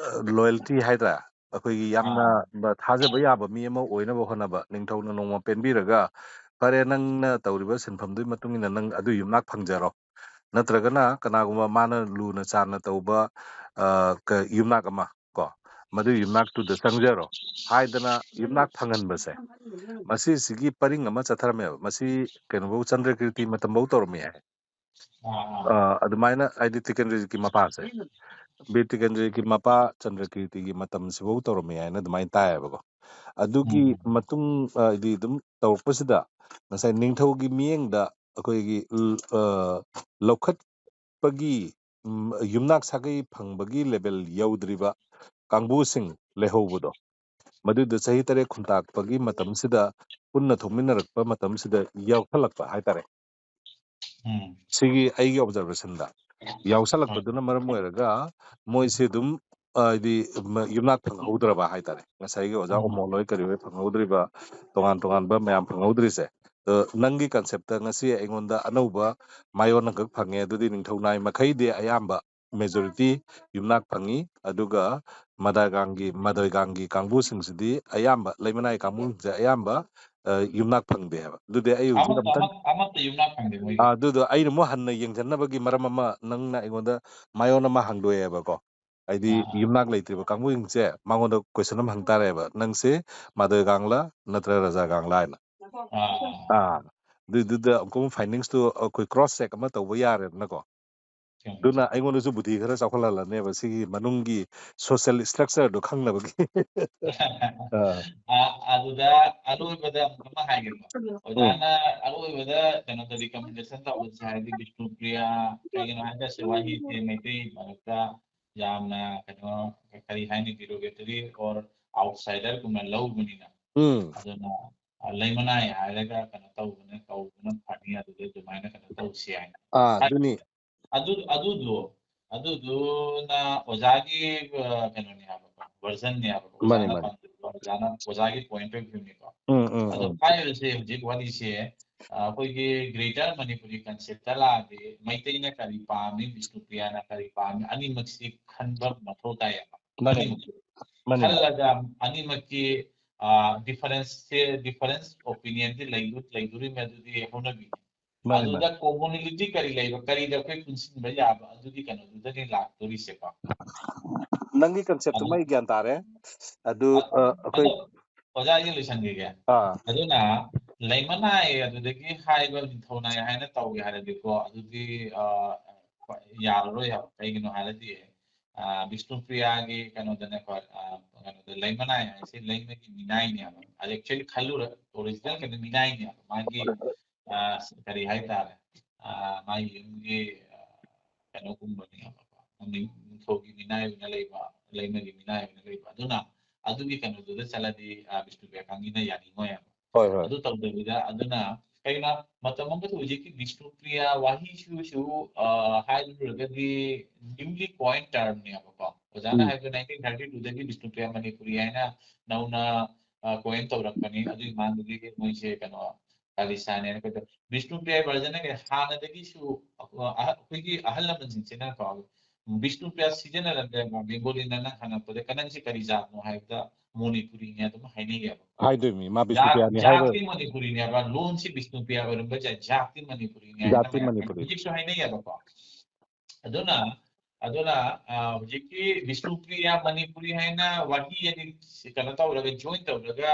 ꯂꯣꯌꯦꯜꯇꯤ ꯍꯥꯏꯗ꯭ꯔꯥ, ꯑꯩꯈꯣꯏꯒꯤ ꯌꯥꯝꯅ ꯑꯥ. ꯊꯥꯖꯕ ꯌꯥꯕ ꯃꯤ ꯑꯃ ꯑꯣꯏꯅꯕ ꯍꯣꯠꯅꯕ, ꯅꯤꯡꯊꯧꯅ ꯅꯣꯡꯃ ꯄꯦꯟꯕꯤꯔꯒ, "ꯐꯔꯦ, ꯅꯪꯅ ꯇꯧꯔꯤꯕ ꯁꯤꯟꯐꯝꯗꯨꯒꯤ ꯃꯇꯨꯡ ꯏꯟꯅ ꯅꯪ ꯑꯗꯨ ꯌꯨꯝꯅꯥꯛ ꯐꯪꯖꯔꯣ"꯫ ꯅꯠꯇ꯭ꯔꯒꯅ ꯀꯅꯥꯒꯨꯝꯕ ꯃꯥꯅ ꯂꯨꯅ ꯆꯥꯟꯅ ꯇꯧꯕ, ꯑ, ꯀ-, ꯌꯨꯝꯅꯥꯛ ꯑꯃ ꯀꯣ, "ꯃꯗꯨꯒꯤ ꯌꯨꯝꯅꯥꯛꯇꯨꯗ ꯆꯪꯖꯔꯣ" ꯍꯥꯏꯗꯅ ꯌꯨꯝꯅꯥꯛ ꯐꯪꯍꯟꯕꯁꯦ, ꯃꯁꯤꯁꯤꯒꯤ ꯄꯔꯤꯡ ꯑꯃ ꯆꯠꯊꯔꯝꯃꯦꯕ꯫ ꯃꯁꯤ ꯀꯩꯅꯣꯐꯧ, ꯆꯟꯗ꯭ꯔꯀꯤꯔꯇꯤ ꯃꯇꯝꯐꯧ ꯇꯧꯔꯝꯃꯤ ꯍꯥꯏ꯫ ꯑꯥ, ꯑꯥ. ꯑ, ꯑꯗꯨꯃꯥꯏꯅ, ꯍꯥꯏꯗꯤ ꯇꯤꯀꯦꯟꯗ꯭ꯔꯖꯤꯠꯀꯤ ꯃꯄꯥꯁꯦ, ꯕꯤꯔ ꯇꯤꯀꯦꯟꯗ꯭ꯔꯖꯤꯠꯀꯤ ꯃꯄꯥ ꯆꯟꯗ꯭ꯔꯀꯤꯔꯇꯤꯒꯤ ꯃꯇꯝꯁꯤꯐꯧ ꯇꯧꯔꯝꯃꯤ ꯍꯥꯏꯅ ꯑꯗꯨꯃꯥꯏꯅ ꯇꯥꯏꯌꯦꯕꯀꯣ꯫ ꯑꯗꯨꯒꯤ ꯎꯝ. ꯃꯇꯨꯡ, ꯑ, ꯍꯥꯏꯗꯤ ꯑꯗꯨꯝ ꯇꯧꯔꯛꯄꯁꯤꯗ ꯉꯁꯥꯏ ꯅꯤꯡꯊꯧꯒꯤ ꯃꯤꯠꯌꯦꯡꯗ ꯑꯩꯈꯣꯏꯒꯤ ꯂ-, ꯑ, ꯂꯧꯈꯠꯄꯒꯤ, ꯎꯝ, ꯌꯨꯝꯅꯥꯛ ꯁꯥꯒꯩ ꯐꯪꯕꯒꯤ ꯂꯦꯕꯦꯜ ꯌꯧꯗ꯭ꯔꯤꯕ ꯀꯥꯡꯕꯨꯁꯤꯡ ꯂꯩꯍꯧꯕꯗꯣ, ꯃꯗꯨꯗ ꯆꯍꯤ ꯇꯔꯦꯠ ꯈꯨꯟꯇꯥꯛꯄꯒꯤ ꯃꯇꯝꯁꯤꯗ, ꯄꯨꯟꯅ ꯊꯣꯛꯃꯤꯟꯅꯔꯛꯄ ꯃꯇꯝꯁꯤꯗ ꯌꯥꯎꯁꯜꯂꯛꯄ ꯍꯥꯏꯇꯥꯔꯦ꯫ ꯎꯝ. ꯁꯤꯒꯤ ꯑꯩꯒꯤ ꯑꯣꯕꯖꯔꯕꯦꯁꯟꯗ ꯌꯥꯎꯁꯜꯂꯛꯄꯗꯨꯅ ꯃꯔꯝ ꯑꯣꯏꯔꯒ ꯃꯣꯏꯁꯦ ꯑꯗꯨꯝ, ꯑ, ꯍꯥꯏꯗꯤ, ꯃ-, ꯌꯨꯝꯅꯥꯛ ꯐꯪꯍꯧꯗ꯭ꯔꯕ ꯍꯥꯏꯇꯥꯔꯦ꯫ ꯉꯁꯥꯏꯒꯤ ꯑꯣꯖꯥ ꯎꯝ. ꯑꯣꯃꯣꯜ ꯍꯣꯏ ꯀꯔꯤ ꯍꯣꯏ ꯐꯪꯍꯧꯗ꯭ꯔꯤꯕ, ꯇꯣꯉꯥꯟ ꯇꯣꯉꯥꯟꯕ ꯃꯌꯥꯝ ꯐꯪꯍꯧꯗ꯭ꯔꯤꯁꯦ꯫ ꯑ, ꯅꯪꯒꯤ ꯀꯟꯁꯦꯞꯇ ꯉꯁꯤ ꯑꯩꯉꯣꯟꯗ ꯑꯅꯧꯕ ꯃꯥꯏꯑꯣꯟ ꯑꯃꯈꯛ ꯐꯪꯉꯦ꯫ ꯑꯗꯨꯗꯤ ꯅꯤꯡꯊꯧ ꯅꯥꯏ ꯃꯈꯩꯗꯤ ꯑꯌꯥꯝꯕ ꯃꯦꯖꯣꯔꯤꯇꯤ ꯌꯨꯝꯅꯥꯛ ꯐꯪꯉꯤ, ꯑꯗꯨꯒ ꯃꯗꯥꯒꯥꯡꯒꯤ, ꯃꯗꯣꯏꯒꯥꯡꯒꯤ ꯀꯥꯡꯕꯨꯁꯤꯡꯁꯤꯗꯤ ꯑꯌꯥꯝꯕ, ꯂꯩꯃꯅꯥꯏ ꯀꯥꯡꯕꯨꯁꯤꯡꯁꯦ ꯑꯌꯥꯝꯕ, ꯑ, ꯌꯨꯝꯅꯥꯛ ꯐꯪꯗꯦ ꯍꯥꯏꯕ꯫ ꯑꯗꯨꯗꯤ ꯑꯩ ꯍꯧꯖꯤꯛ ꯑꯃꯠꯇ, ꯑꯝꯇꯪ, ꯑꯃꯠ-, ꯑꯃꯠꯇ ꯌꯨꯝꯅꯥꯛ ꯐꯪꯗꯦ ꯃꯣꯏꯒꯤ꯫ ꯑ, ꯑꯗꯨꯗꯣ ꯑꯩꯅ ꯑꯃꯨꯛ ꯍꯟꯅ ꯌꯦꯡꯁꯤꯟꯅꯕꯒꯤ ꯃꯔꯝ ꯑꯃ, ꯅꯪꯅ ꯑꯩꯉꯣꯟꯗ ꯃꯥꯏꯑꯣꯟ ꯑꯃ ꯍꯥꯡꯗꯣꯛꯑꯦꯕꯀꯣ꯫ ꯍꯥꯏꯗꯤ ꯑꯥ, ꯑꯥ. ꯌꯨꯝꯅꯥꯛ ꯂꯩꯇ꯭ꯔꯤꯕ ꯀꯥꯡꯕꯨꯁꯤꯡꯁꯦ ꯃꯉꯣꯟꯗ ꯀꯣꯏꯁꯟ ꯑꯃ ꯍꯪ ꯇꯥꯔꯦꯕ, "ꯅꯪꯁꯦ ꯃꯥꯗꯣꯏꯒꯥꯡꯂ ꯅꯠꯇ꯭ꯔꯒ ꯔꯖꯥꯒꯥꯡꯂ?" ꯍꯥꯏꯅ꯫ ꯑꯥ, ꯑꯥ. ꯑꯥ, ꯑꯗꯨꯏꯗꯨꯗ ꯑꯃꯨꯛ ꯐꯥꯏꯟꯗꯤꯡꯁꯇꯨ ꯑꯩꯈꯣꯏ ꯀ꯭ꯔꯣꯁ ꯆꯦꯛ ꯑꯃ ꯇꯧꯕ ꯌꯥꯔꯦꯗꯅꯀꯣ꯫ ꯑꯗꯨꯅ ꯑꯩꯉꯣꯟꯗꯁꯨ ꯕꯨꯙꯤ ꯈꯔ ꯆꯥꯎꯈꯠꯍꯜꯂꯅꯦꯕ, ꯁꯤꯒꯤ ꯃꯅꯨꯡꯒꯤ social structure ꯗꯣ ꯈꯪꯅꯕꯒꯤ꯫ ꯑꯥ꯫ ꯑ, ꯑꯗꯨꯗ ꯑꯔꯣꯏꯕꯗ ꯑꯃꯨꯛ ꯑꯃ ꯍꯥꯏꯒꯦꯀꯣ꯫ ꯑꯣꯖꯥꯅ ꯑꯔꯣꯏꯕꯗ ꯀꯩꯅꯣꯗ recommendation ꯇꯧꯕꯁꯦ ꯍꯥꯏꯗꯤ ꯕꯤꯁꯅꯨꯄ꯭ꯔꯤꯌꯥ, ꯀꯩꯒꯤꯅꯣ ꯍꯥꯏꯔꯒ ꯁꯤ ꯋꯥꯍꯩꯁꯦ ꯃꯩꯇꯩ ꯃꯔꯛꯇ ꯌꯥꯝꯅ ꯀꯩꯅꯣ, ꯀꯔꯤ ꯍꯥꯏꯅꯤ, derogatory or outsider ꯒꯨꯝꯅ ꯂꯧꯕꯅꯤꯅ꯫ ꯎꯝ꯫ ꯑꯗꯨꯅ, ꯑ, ꯂꯩꯃꯅꯥꯏ ꯍꯥꯏꯔꯒ ꯀꯩꯅꯣ ꯇꯧꯕꯅ, ꯀꯧꯕꯅ ꯐꯅꯤ, ꯑꯗꯨꯗ ꯑꯗꯨꯃꯥꯏꯅ ꯀꯩꯅꯣ ꯇꯧꯁꯤ ꯍꯥꯏꯅ꯫ ꯑꯥ, ꯑꯗꯨꯅꯤ꯫ ꯑꯗꯨ, ꯑꯗꯨꯗꯣ, ꯑꯗꯨꯗꯨꯅ ꯑꯣꯖꯥꯒꯤ, ꯑ, ꯀꯩꯅꯣꯅꯦ ꯍꯥꯏꯕꯀꯣ, version ꯅꯦ ꯍꯥꯏꯕꯀꯣ, ꯃꯥꯅꯤ, ꯑꯣꯖꯥꯅ ꯃꯥꯅꯤ꯫ ꯄꯥꯝꯖꯕ, ꯑꯣꯖꯥꯅ, ꯑꯣꯖꯥꯒꯤ point of view ꯅꯤꯀꯣ꯫ ꯎꯝ, ꯎꯝ, ꯑꯗꯣ ꯎꯝ꯫ ꯍꯥꯏꯔꯤꯕꯁꯦ ꯍꯧꯖꯤꯛ ꯋꯥꯔꯤꯁꯦ, ꯑ, ꯑꯩꯈꯣꯏꯒꯤ greater ꯃꯅꯤꯄꯨꯔꯤ concept ꯇ ꯂꯥꯛꯑꯗꯤ ꯃꯩꯇꯩꯅ ꯀꯔꯤ ꯄꯥꯝꯃꯤ, ꯕꯤꯁꯅꯨꯄ꯭ꯔꯤꯌꯥꯅ ꯀꯔꯤ ꯄꯥꯝꯃꯤ, ꯑꯅꯤꯃꯛꯁꯤ ꯈꯟꯕ ꯃꯊꯧ ꯇꯥꯏꯌꯦꯕ꯫ ꯃꯥꯅꯤ, ꯑꯅꯤꯃꯛꯁꯤ ꯃꯥꯅꯤ, ꯃꯥꯅꯤ꯫ ꯈꯜꯂꯒ ꯑꯅꯤꯃꯛꯀꯤ, ꯑ, difference ꯁꯦ, difference opinion ꯗꯤ ꯂꯩꯗꯣ-, ꯂꯩꯗꯣꯔꯤꯕꯅꯤ, ꯑꯗꯨꯗꯤ ꯍꯧꯅꯕꯤꯅꯤ꯫ ꯃꯥꯅꯤ, ꯃꯥꯅꯤ꯫ ꯑꯗꯨꯗ commonality ꯀꯔꯤ ꯂꯩꯕ, ꯀꯔꯤꯗ ꯑꯩꯈꯣꯏ ꯄꯨꯟꯁꯤꯟꯕ ꯌꯥꯕ, ꯑꯗꯨꯗꯤ ꯀꯩꯅꯣꯗꯨꯗꯅꯤ ꯂꯥꯛꯇꯣꯔꯤꯁꯦꯀꯣ꯫ ꯅꯪꯒꯤ concept ꯇꯨꯃ ꯑꯗꯨ-, ꯑꯩ ꯒ꯭ꯌꯥꯟ ꯇꯥꯔꯦ꯫ ꯑꯗꯨ, ꯑ-, ꯑ, ꯑꯩꯈꯣꯏ ꯑꯗꯣ ꯑꯣꯖꯥ, ꯑꯩ ꯂꯣꯏꯁꯟꯈꯤꯒꯦ꯫ ꯑꯥ꯫ ꯑꯗꯨꯅ ꯂꯩꯃꯅꯥꯏ ꯑꯗꯨꯗꯒꯤ ꯍꯥꯏꯕ ꯅꯤꯡꯊꯧ ꯅꯥꯏ ꯍꯥꯏꯅ ꯇꯧꯒꯦ ꯍꯥꯏꯔꯗꯤꯀꯣ, ꯑꯗꯨꯗꯤ, ꯑ, ꯌꯥꯔꯔꯣꯏ ꯍꯥꯏꯕ꯫ ꯀꯩꯒꯤꯅꯣ ꯍꯥꯏꯔꯗꯤ, ꯑ, ꯕꯤꯁꯅꯨꯄ꯭ꯔꯤꯌꯥꯒꯤ ꯀꯩꯅꯣꯗꯅꯦꯀꯣ, ꯑ, ꯀꯩꯅꯣꯗ ꯂꯩꯃꯅꯥꯏ ꯍꯥꯏꯁꯦ ꯂꯩꯃꯒꯤ ꯃꯤꯅꯥꯏꯅꯦꯕ꯫ ꯑꯗ actually ꯈꯜꯂꯨꯔ original ꯀꯩꯅꯣ ꯃꯤꯅꯥꯏꯅꯦꯕ꯫ ꯃꯥꯒꯤ, ꯑ, ꯀꯔꯤ ꯍꯥꯏꯇꯥꯔꯦ, ꯑ, ꯃꯥꯒꯤ ꯌꯨꯝꯒꯤ, ꯑ, ꯀꯩꯅꯣꯒꯨꯝꯕꯅꯦꯕꯀꯣ꯫ ꯅꯤꯡꯊꯧꯒꯤ ꯃꯤꯅꯥꯏ ꯑꯣꯏꯅ ꯂꯩꯕ, ꯂꯩꯃꯒꯤ ꯃꯤꯅꯥꯏ ꯑꯣꯏꯅ ꯂꯩꯕ꯫ ꯑꯗꯨꯅ ꯑꯗꯨꯒꯤ ꯀꯩꯅꯣꯗꯨꯗ ꯆꯠꯂꯗꯤ, ꯑ, ꯕꯤꯁꯅꯨꯄ꯭ꯔꯤꯌꯥ ꯀꯥꯡꯒꯤꯅ ꯌꯥꯅꯤꯡꯉꯣꯏꯕ꯫ ꯍꯣꯏ, ꯍꯣꯏ꯫ ꯑꯗꯨ ꯇꯧꯗꯕꯤꯗ, ꯑꯗꯨꯅ ꯀꯩꯒꯤꯅꯣ ꯃꯇꯝ ꯑꯃꯗ ꯍꯧꯖꯤꯛꯀꯤ ꯕꯤꯁꯅꯨꯄ꯭ꯔꯤꯌꯥ ꯋꯥꯍꯩꯁꯤꯁꯨ, ꯑ, ꯍꯥꯏꯔꯨꯔꯒꯗꯤ newly coin term ꯅꯦꯕꯀꯣ꯫ ꯑꯣꯖꯥꯅ ꯎꯝ꯫ ꯍꯥꯏꯕꯗꯣ nineteen thirty two ꯗꯒꯤ ꯕꯤꯁꯅꯨꯄ꯭ꯔꯤꯌꯥ ꯃꯅꯤꯄꯨꯔꯤ ꯍꯥꯏꯅ ꯅꯧꯅ, ꯑ, coin ꯇꯧꯔꯛꯄꯅꯤ꯫ ꯑꯗꯨꯒꯤ ꯃꯃꯥꯡꯗꯗꯤ ꯃꯣꯏꯁꯦ ꯀꯩꯅꯣ, ꯈꯥꯂꯤꯁꯥꯅꯦꯅ ꯀꯩꯗꯧ-, ꯕꯤꯁꯅꯨꯄ꯭ꯔꯤꯌꯥ version ꯅ ꯀꯩ ꯍꯥꯟꯅꯗꯒꯤꯁꯨ, ꯑ, ꯑꯍ-, ꯑꯩꯈꯣꯏꯒꯤ ꯑꯍꯜ ꯂꯃꯟꯁꯤꯡꯁꯤꯅꯀꯣ, ꯕꯤꯁꯅꯨꯄ꯭ꯔꯤꯌꯥ ꯁꯤꯖꯤꯟꯅꯔꯝꯗꯦꯕ꯫ ꯕꯦꯡꯒꯣꯂꯤꯅ ꯅꯪ ꯍꯪꯉꯛꯄꯗ, "ꯀ-, ꯅꯪꯁꯤ ꯀꯔꯤ ꯖꯥꯠꯅꯣ?" ꯍꯥꯏꯕꯗ ꯃꯣꯅꯤꯄꯨꯔꯤꯅꯦ ꯑꯗꯨꯝ ꯍꯥꯏꯅꯩꯌꯦꯕ꯫ ꯍꯥꯏꯗꯣꯏꯅꯤ, ꯃꯥ ꯖꯥꯠ-, ꯕꯤꯁꯅꯨꯄ꯭ꯔꯤꯌꯥꯅꯤ ꯖꯥꯠꯇꯤ ꯍꯥꯏꯔꯣꯏ꯫ ꯃꯣꯅꯤꯄꯨꯔꯤꯅꯦꯕ, ꯂꯣꯟꯁꯤ ꯕꯤꯁꯅꯨꯄ꯭ꯔꯤꯌꯥ ꯑꯣꯏꯔꯝꯕ ꯌꯥꯏ, ꯖꯥꯠꯇꯤ ꯃꯅꯤꯄꯨꯔꯤꯅꯦ ꯍꯥꯏꯅ ꯖꯥꯠꯇꯤ ꯃꯌꯥꯝ ꯃꯅꯤꯄꯨꯔꯤ꯫ ꯍꯧꯖꯤꯛꯁꯨ ꯍꯥꯏꯅꯩꯌꯦꯕꯀꯣ꯫ ꯑꯗꯨꯅ ꯑꯗꯨꯅ ꯑ, ꯍꯧꯖꯤꯛꯀꯤ ꯕꯤꯁꯅꯨꯄ꯭ꯔꯤꯌꯥ ꯃꯅꯤꯄꯨꯔꯤ ꯍꯥꯏꯅ ꯋꯥꯍꯩ ꯑꯅꯤ ꯀꯩꯅꯣ ꯇꯧꯔꯒ, ꯖꯣꯏꯟ ꯇꯧꯔꯒ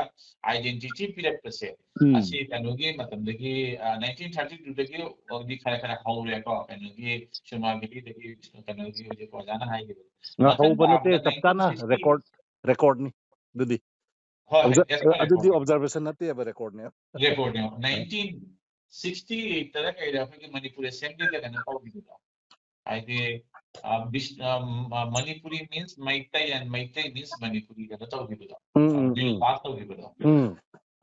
ꯑꯥꯏꯗꯦꯟꯇꯤꯇꯤ ꯄꯤꯔꯛꯄꯁꯦ, ꯎꯝ꯫ ꯑꯁꯤ ꯀꯩꯅꯣꯒꯤ ꯃꯇꯝꯗꯒꯤ, ꯅꯥꯏꯟꯇꯤꯟ ꯊꯥꯔꯇꯤ ꯇꯨꯗꯒꯤ ꯈꯔ ꯈꯔ ꯍꯧꯔꯦꯀꯣ, ꯀꯩꯅꯣꯒꯤ ꯁꯨꯔꯃꯥ ꯚꯦꯂꯤꯗꯒꯤ, ꯀꯩꯅꯣꯒꯤ ꯍꯧꯖꯤꯛ ꯑꯣꯖꯥꯅ ꯍꯥꯏꯈꯤꯕ꯫ ꯉ- ꯃꯊꯪ ꯍꯧꯕ ꯅꯠꯇꯦ, ꯇꯥꯕꯗ ꯆꯞ ꯆꯥꯅ ꯅꯥꯏꯟꯇꯤꯟ ꯁꯤꯛꯁꯇꯤ꯫ ꯔꯦꯀꯣꯔꯠ ꯔꯦꯀꯣꯔꯠꯅꯤ ꯑꯗꯨꯗꯤ꯫ ꯍꯣꯏ, ꯍꯣꯏ, ꯑꯣꯕꯖ- yes, correct, ꯑꯗꯨꯗꯤ correct. ꯑꯣꯕꯖꯥꯔꯕꯦꯁꯟ ꯅꯠꯇꯦꯕ, ꯔꯦꯀꯣꯔꯠꯅꯦ꯫ ꯔꯦꯀꯣꯔꯠꯅꯦ꯫ ꯅꯥꯏꯟꯇꯤꯟ ꯁꯤꯛꯁꯇꯤ ꯑꯩꯠꯇꯔ ꯀꯩꯗ ꯑꯩꯈꯣꯏꯒꯤ ꯃꯅꯤꯄꯨꯔ ꯑꯦꯁꯦꯝꯕ꯭ꯂꯤꯗ ꯀꯩꯅꯣ ꯇꯧꯈꯤꯕꯗꯣ, ꯍꯥꯏꯗꯤ ꯑ, ꯕꯤꯁ-, ꯑ, ꯃ-, Manipuri means Meitei and Meitei means Manipuri ꯀꯩꯅꯣ ꯇꯧꯈꯤꯕꯗꯣ, ꯎꯝ, ꯎꯝ, ꯕꯤꯜ ꯎꯝ, ꯄꯥꯁ ꯇꯧꯈꯤꯕꯗꯣ꯫ ꯎꯝ꯫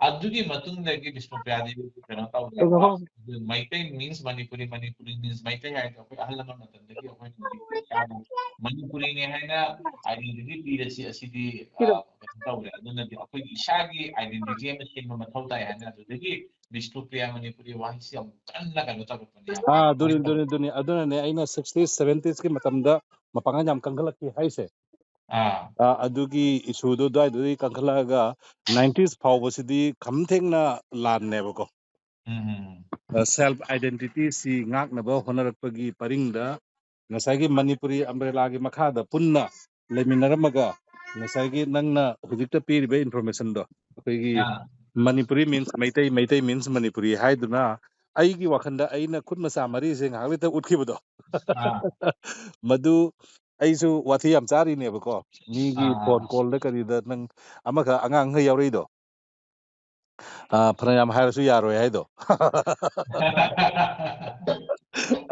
ꯑꯗꯨꯒꯤ ꯃꯇꯨꯡꯗꯒꯤ ꯕꯤꯁꯅꯨꯄ꯭ꯔꯤꯌꯥ ꯗꯦꯕꯤ ꯀꯩꯅꯣ ꯇꯧꯔꯦꯕ꯫ ꯑꯣ꯫ ꯑꯗꯨ ꯃꯩꯇꯩ ꯃꯤꯟꯁ ꯃꯅꯤꯄꯨꯔꯤ, ꯃꯅꯤꯄꯨꯔꯤ ꯃꯤꯟꯁ ꯃꯩꯇꯩ ꯍꯥꯏꯗꯣ ꯑꯩꯈꯣꯏ ꯑꯍꯜ ꯂꯃꯟ ꯃꯇꯝꯗꯒꯤ ꯑꯩꯈꯣꯏꯅ ꯍꯧꯖꯤꯛꯇꯤ ꯏꯁꯥꯕꯨ ꯃꯅꯤꯄꯨꯔꯤꯅꯦ ꯍꯥꯏꯅ ꯑꯥꯏꯗꯦꯟꯇꯤꯇꯤ ꯄꯤꯔꯁꯤ, ꯑꯁꯤꯗꯤ ꯑ, ꯀꯩꯅꯣ ꯇꯧꯔꯦ꯫ ꯑꯗꯨꯅꯗꯤ ꯑꯩꯈꯣꯏꯒꯤ ꯏꯁꯥꯒꯤ ꯑꯥꯏꯗꯦꯟꯇꯤꯇꯤ ꯑꯃ ꯁꯦꯝꯕ ꯃꯊꯧ ꯇꯥꯏ ꯍꯥꯏꯅ ꯑꯗꯨꯗꯒꯤ ꯕꯤꯁꯅꯨꯄ꯭ꯔꯤꯌꯥ ꯃꯅꯤꯄꯨꯔꯤ ꯋꯥꯍꯩꯁꯤ ꯌꯥꯝ ꯀꯟꯅ ꯀꯩꯅꯣ ꯇꯧꯔꯛꯄꯅꯦ, ꯌꯥꯝ ꯑꯥ, ꯀꯟꯅ ꯑꯗꯨꯅꯤ, ꯇꯧꯔꯛꯄꯅꯦ꯫ ꯑꯗꯨꯅꯤ, ꯑꯗꯨꯅꯤ꯫ ꯑꯗꯨꯅꯅꯦ ꯑꯩꯅ ꯁꯤꯛꯁꯇꯤ ꯁꯚꯦꯟꯇꯤꯁꯀꯤ ꯃꯇꯝꯗ ꯃꯄꯥꯡꯒꯜ ꯌꯥꯝ ꯀꯟꯈꯠꯂꯛꯈꯤ ꯍꯥꯏꯁꯦ꯫ ꯑꯥ꯫ ꯑꯥ, ꯑꯗꯨꯒꯤ ꯏꯁꯨꯗꯨ ꯑꯗꯨꯋꯥꯏꯗꯨꯗꯒꯤ ꯀꯟꯈꯠꯂꯛꯑꯒ ꯅꯥꯏꯟꯇꯤꯁ ꯐꯥꯎꯕꯁꯤꯗꯤ ꯈꯝ ꯊꯦꯡꯅ ꯂꯥꯟꯅꯦꯕꯀꯣ꯫ ꯎꯝ, ꯎꯝ, ꯎꯝ꯫ ꯑ, ꯁꯦꯜꯐ ꯑꯥꯏꯗꯦꯟꯇꯤꯇꯤꯁꯤ ꯉꯥꯛꯅꯕ ꯍꯣꯠꯅꯔꯛꯄꯒꯤ ꯄꯔꯤꯡꯗ ꯉꯁꯥꯏꯒꯤ ꯃꯅꯤꯄꯨꯔꯤ ꯑꯝꯕ꯭ꯔꯦꯂꯥꯒꯤ ꯃꯈꯥꯗ ꯄꯨꯟꯅ ꯂꯩꯃꯤꯟꯅꯔꯝꯃꯒ ꯉꯁꯥꯏꯒꯤ ꯅꯪꯅ ꯍꯧꯖꯤꯛꯇ ꯄꯤꯔꯤꯕ ꯏꯟꯐꯣꯔꯃꯦꯁꯟꯗꯣ, ꯑꯩꯈꯣꯏꯒꯤ ꯑꯥ꯫ ꯃꯅꯤꯄꯨꯔꯤ ꯃꯤꯟꯁ ꯃꯩꯇꯩ, ꯃꯩꯇꯩ ꯃꯤꯟꯁ ꯃꯅꯤꯄꯨꯔꯤ ꯍꯥꯏꯗꯨꯅ ꯑꯩꯒꯤ ꯋꯥꯈꯜꯗ ꯑꯩꯅ ꯈꯨꯠ ꯃꯆꯥ ꯃꯔꯤꯁꯦ ꯉꯥꯏꯍꯥꯛ ꯂꯩꯇ ꯎꯠꯈꯤꯕꯗꯣ, ꯑꯥ꯫ ꯃꯗꯨ ꯑꯩꯁꯨ ꯋꯥꯊꯤ ꯌꯥꯝ ꯆꯥꯔꯤꯅꯦꯕꯀꯣ꯫ ꯃꯤꯒꯤ ꯑꯥ, ꯐꯣꯟ ꯑꯥ꯫ ꯀꯣꯜꯗ ꯀꯔꯤꯗ ꯅꯪ ꯑꯃꯈꯛ ꯑꯉꯥꯡꯈꯩ ꯌꯥꯎꯔꯛꯏꯗꯣ, ꯑ, ꯐꯅꯌꯥꯝ ꯍꯥꯏꯔꯁꯨ ꯌꯥꯔꯣꯏ ꯍꯥꯏꯗꯣ꯫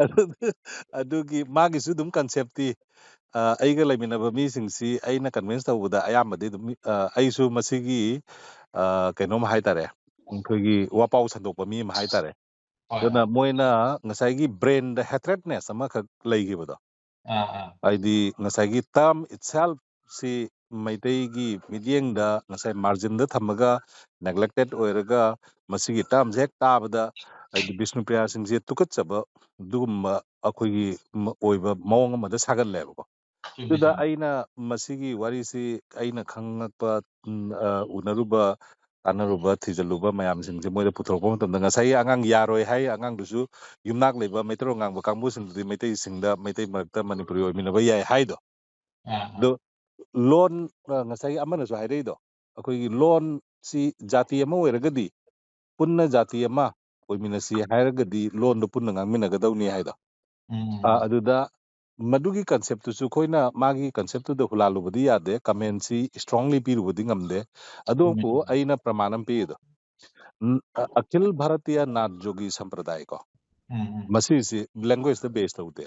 ꯑꯗꯨ-, ꯑꯗꯨꯒꯤ ꯃꯥꯒꯤꯁꯨ ꯑꯗꯨꯝ ꯀꯟꯁꯦꯞꯇꯤ, ꯑ, ꯑꯩꯒ ꯂꯩꯃꯤꯟꯅꯕ ꯃꯤꯁꯤꯡꯁꯤ ꯑꯩꯅ ꯀꯟꯚꯤꯟꯁ ꯇꯧꯕꯗ ꯑꯌꯥꯝꯕꯗꯤ ꯑꯗꯨꯝ, ꯑ, ꯑꯩꯁꯨ ꯃꯁꯤꯒꯤ, ꯑ, ꯀꯩꯅꯣꯝ ꯍꯥꯏꯇꯥꯔꯦ, ꯑꯩꯈꯣꯏꯒꯤ ꯋꯥꯄꯥꯎ ꯁꯟꯗꯣꯛꯄ ꯃꯤ ꯑꯃ ꯍꯥꯏꯇꯥꯔꯦ꯫ ꯍꯣꯏ, ꯑꯗꯨꯅ ꯍꯣꯏ꯫ ꯃꯣꯏꯅ ꯉꯁꯥꯏꯒꯤ ꯕ꯭ꯔꯦꯟꯗ ꯍꯦꯇ꯭ꯔꯦꯠꯅꯦꯁ ꯑꯃꯈꯛ ꯂꯩꯈꯤꯕꯗꯣ, ꯑꯥ, ꯑꯥ꯫ ꯍꯥꯏꯗꯤ ꯉꯁꯥꯏꯒꯤ ꯇꯔꯝ ꯏꯠꯁꯦꯜꯐꯁꯤ ꯃꯩꯇꯩꯒꯤ ꯃꯤꯠꯌꯦꯡꯗ ꯉꯁꯥꯏ ꯃꯥꯔꯖꯤꯟꯗ ꯊꯝꯃꯒ ꯅꯦꯒ꯭ꯂꯦꯛꯇꯦꯠ ꯑꯣꯏꯔꯒ ꯃꯁꯤꯒꯤ ꯇꯔꯝꯁꯦ ꯍꯦꯛ ꯇꯥꯕꯗ ꯍꯥꯏꯗꯤ ꯕꯤꯁꯅꯨꯄ꯭ꯔꯤꯌꯥꯁꯤꯡꯁꯦ ꯇꯨꯀꯠꯆꯕ ꯑꯗꯨꯒꯨꯝꯕ ꯑꯩꯈꯣꯏꯒꯤ ꯃ-, ꯑꯣꯏꯕ ꯃꯑꯣꯡ ꯑꯃꯗ ꯁꯥꯒꯠꯂꯦꯕꯀꯣ꯫ ꯆꯨꯝꯃꯤ, ꯑꯗꯨꯗ ꯆꯨꯝꯃꯤ꯫ ꯑꯩꯅ ꯃꯁꯤꯒꯤ ꯋꯥꯔꯤꯁꯤ ꯑꯩꯅ ꯈꯪꯉꯛꯄ, ꯎꯝ, ꯑ, ꯎꯅꯔꯨꯕ ꯇꯥꯟꯅꯔꯨꯕ, ꯊꯤꯖꯤꯜꯂꯨꯕ ꯃꯌꯥꯝꯁꯤꯡꯁꯦ ꯃꯣꯏꯗ ꯄꯨꯊꯣꯔꯛꯄ ꯃꯇꯝꯗ ꯉꯁꯥꯏꯒꯤ ꯑꯉꯥꯡ ꯌꯥꯔꯣꯏ ꯍꯥꯏ, ꯑꯉꯥꯡꯗꯨꯁꯨ ꯌꯨꯝꯅꯥꯛ ꯂꯩꯕ ꯃꯩꯇꯩꯂꯣꯟ ꯉꯥꯡꯕ ꯀꯥꯡꯕꯨꯁꯤꯡꯗꯨꯗꯤ ꯃꯩꯇꯩꯁꯤꯡꯗ, ꯃꯩꯇꯩ ꯃꯔꯛꯇ ꯃꯅꯤꯄꯨꯔꯤ ꯑꯣꯏꯃꯤꯟꯅꯕ ꯌꯥꯏ ꯍꯥꯏꯗꯣ꯫ ꯑꯥ, ꯑꯥ. ꯑꯗꯣ ꯂꯣꯟ, ꯑ, ꯉꯁꯥꯏꯒꯤ ꯑꯃꯅꯁꯨ ꯍꯥꯏꯔꯛꯏꯗꯣ, ꯑꯩꯈꯣꯏꯒꯤ ꯂꯣꯟꯁꯤ ꯖꯥꯇꯤ ꯑꯃ ꯑꯣꯏꯔꯒꯗꯤ, ꯄꯨꯟꯅ ꯖꯥꯇꯤ ꯑꯃ ꯑꯣꯏꯃꯤꯟꯅꯁꯤ ꯍꯥꯏꯔꯒꯗꯤ ꯂꯣꯟꯗꯣ ꯄꯨꯟꯅ ꯉꯥꯡꯃꯤꯟꯅꯒꯗꯧꯅꯤ ꯍꯥꯏꯗꯣ꯫ ꯎꯝ, ꯑ, ꯑꯗꯨꯗ ꯃꯗꯨꯒꯤ ꯀꯟꯁꯦꯞꯇꯨꯁꯨ ꯑꯩꯈꯣꯏꯅ ꯃꯥꯒꯤ ꯀꯟꯁꯦꯞꯇꯨꯗ ꯍꯨꯂꯥꯜꯂꯨꯕꯗꯤ ꯌꯥꯗꯦ, ꯀꯃꯦꯟꯁꯤ ꯏꯁꯇ꯭ꯔꯣꯡꯂꯤ ꯄꯤꯔꯨꯕꯗꯤ ꯉꯝꯗꯦ꯫ ꯑꯗꯨꯕꯨ ꯎꯝ. ꯑꯩꯅ ꯄ꯭ꯔꯃꯥꯟ ꯑꯃ ꯄꯤꯔꯤꯗꯣ, ꯎꯝ, ꯑ, ꯑꯈꯤꯜ ꯚꯥꯔꯇꯤꯌꯥ ꯅꯥꯠ ꯖꯣꯒꯤ ꯁꯝꯄ꯭ꯔꯗꯥꯏ ꯀꯣ, ꯎꯝ, ꯎꯝ. ꯃꯁꯤꯁꯤ ꯂꯦꯡꯒ꯭ꯋꯦꯖꯇ ꯕꯦꯁ ꯇꯧꯗꯦ꯫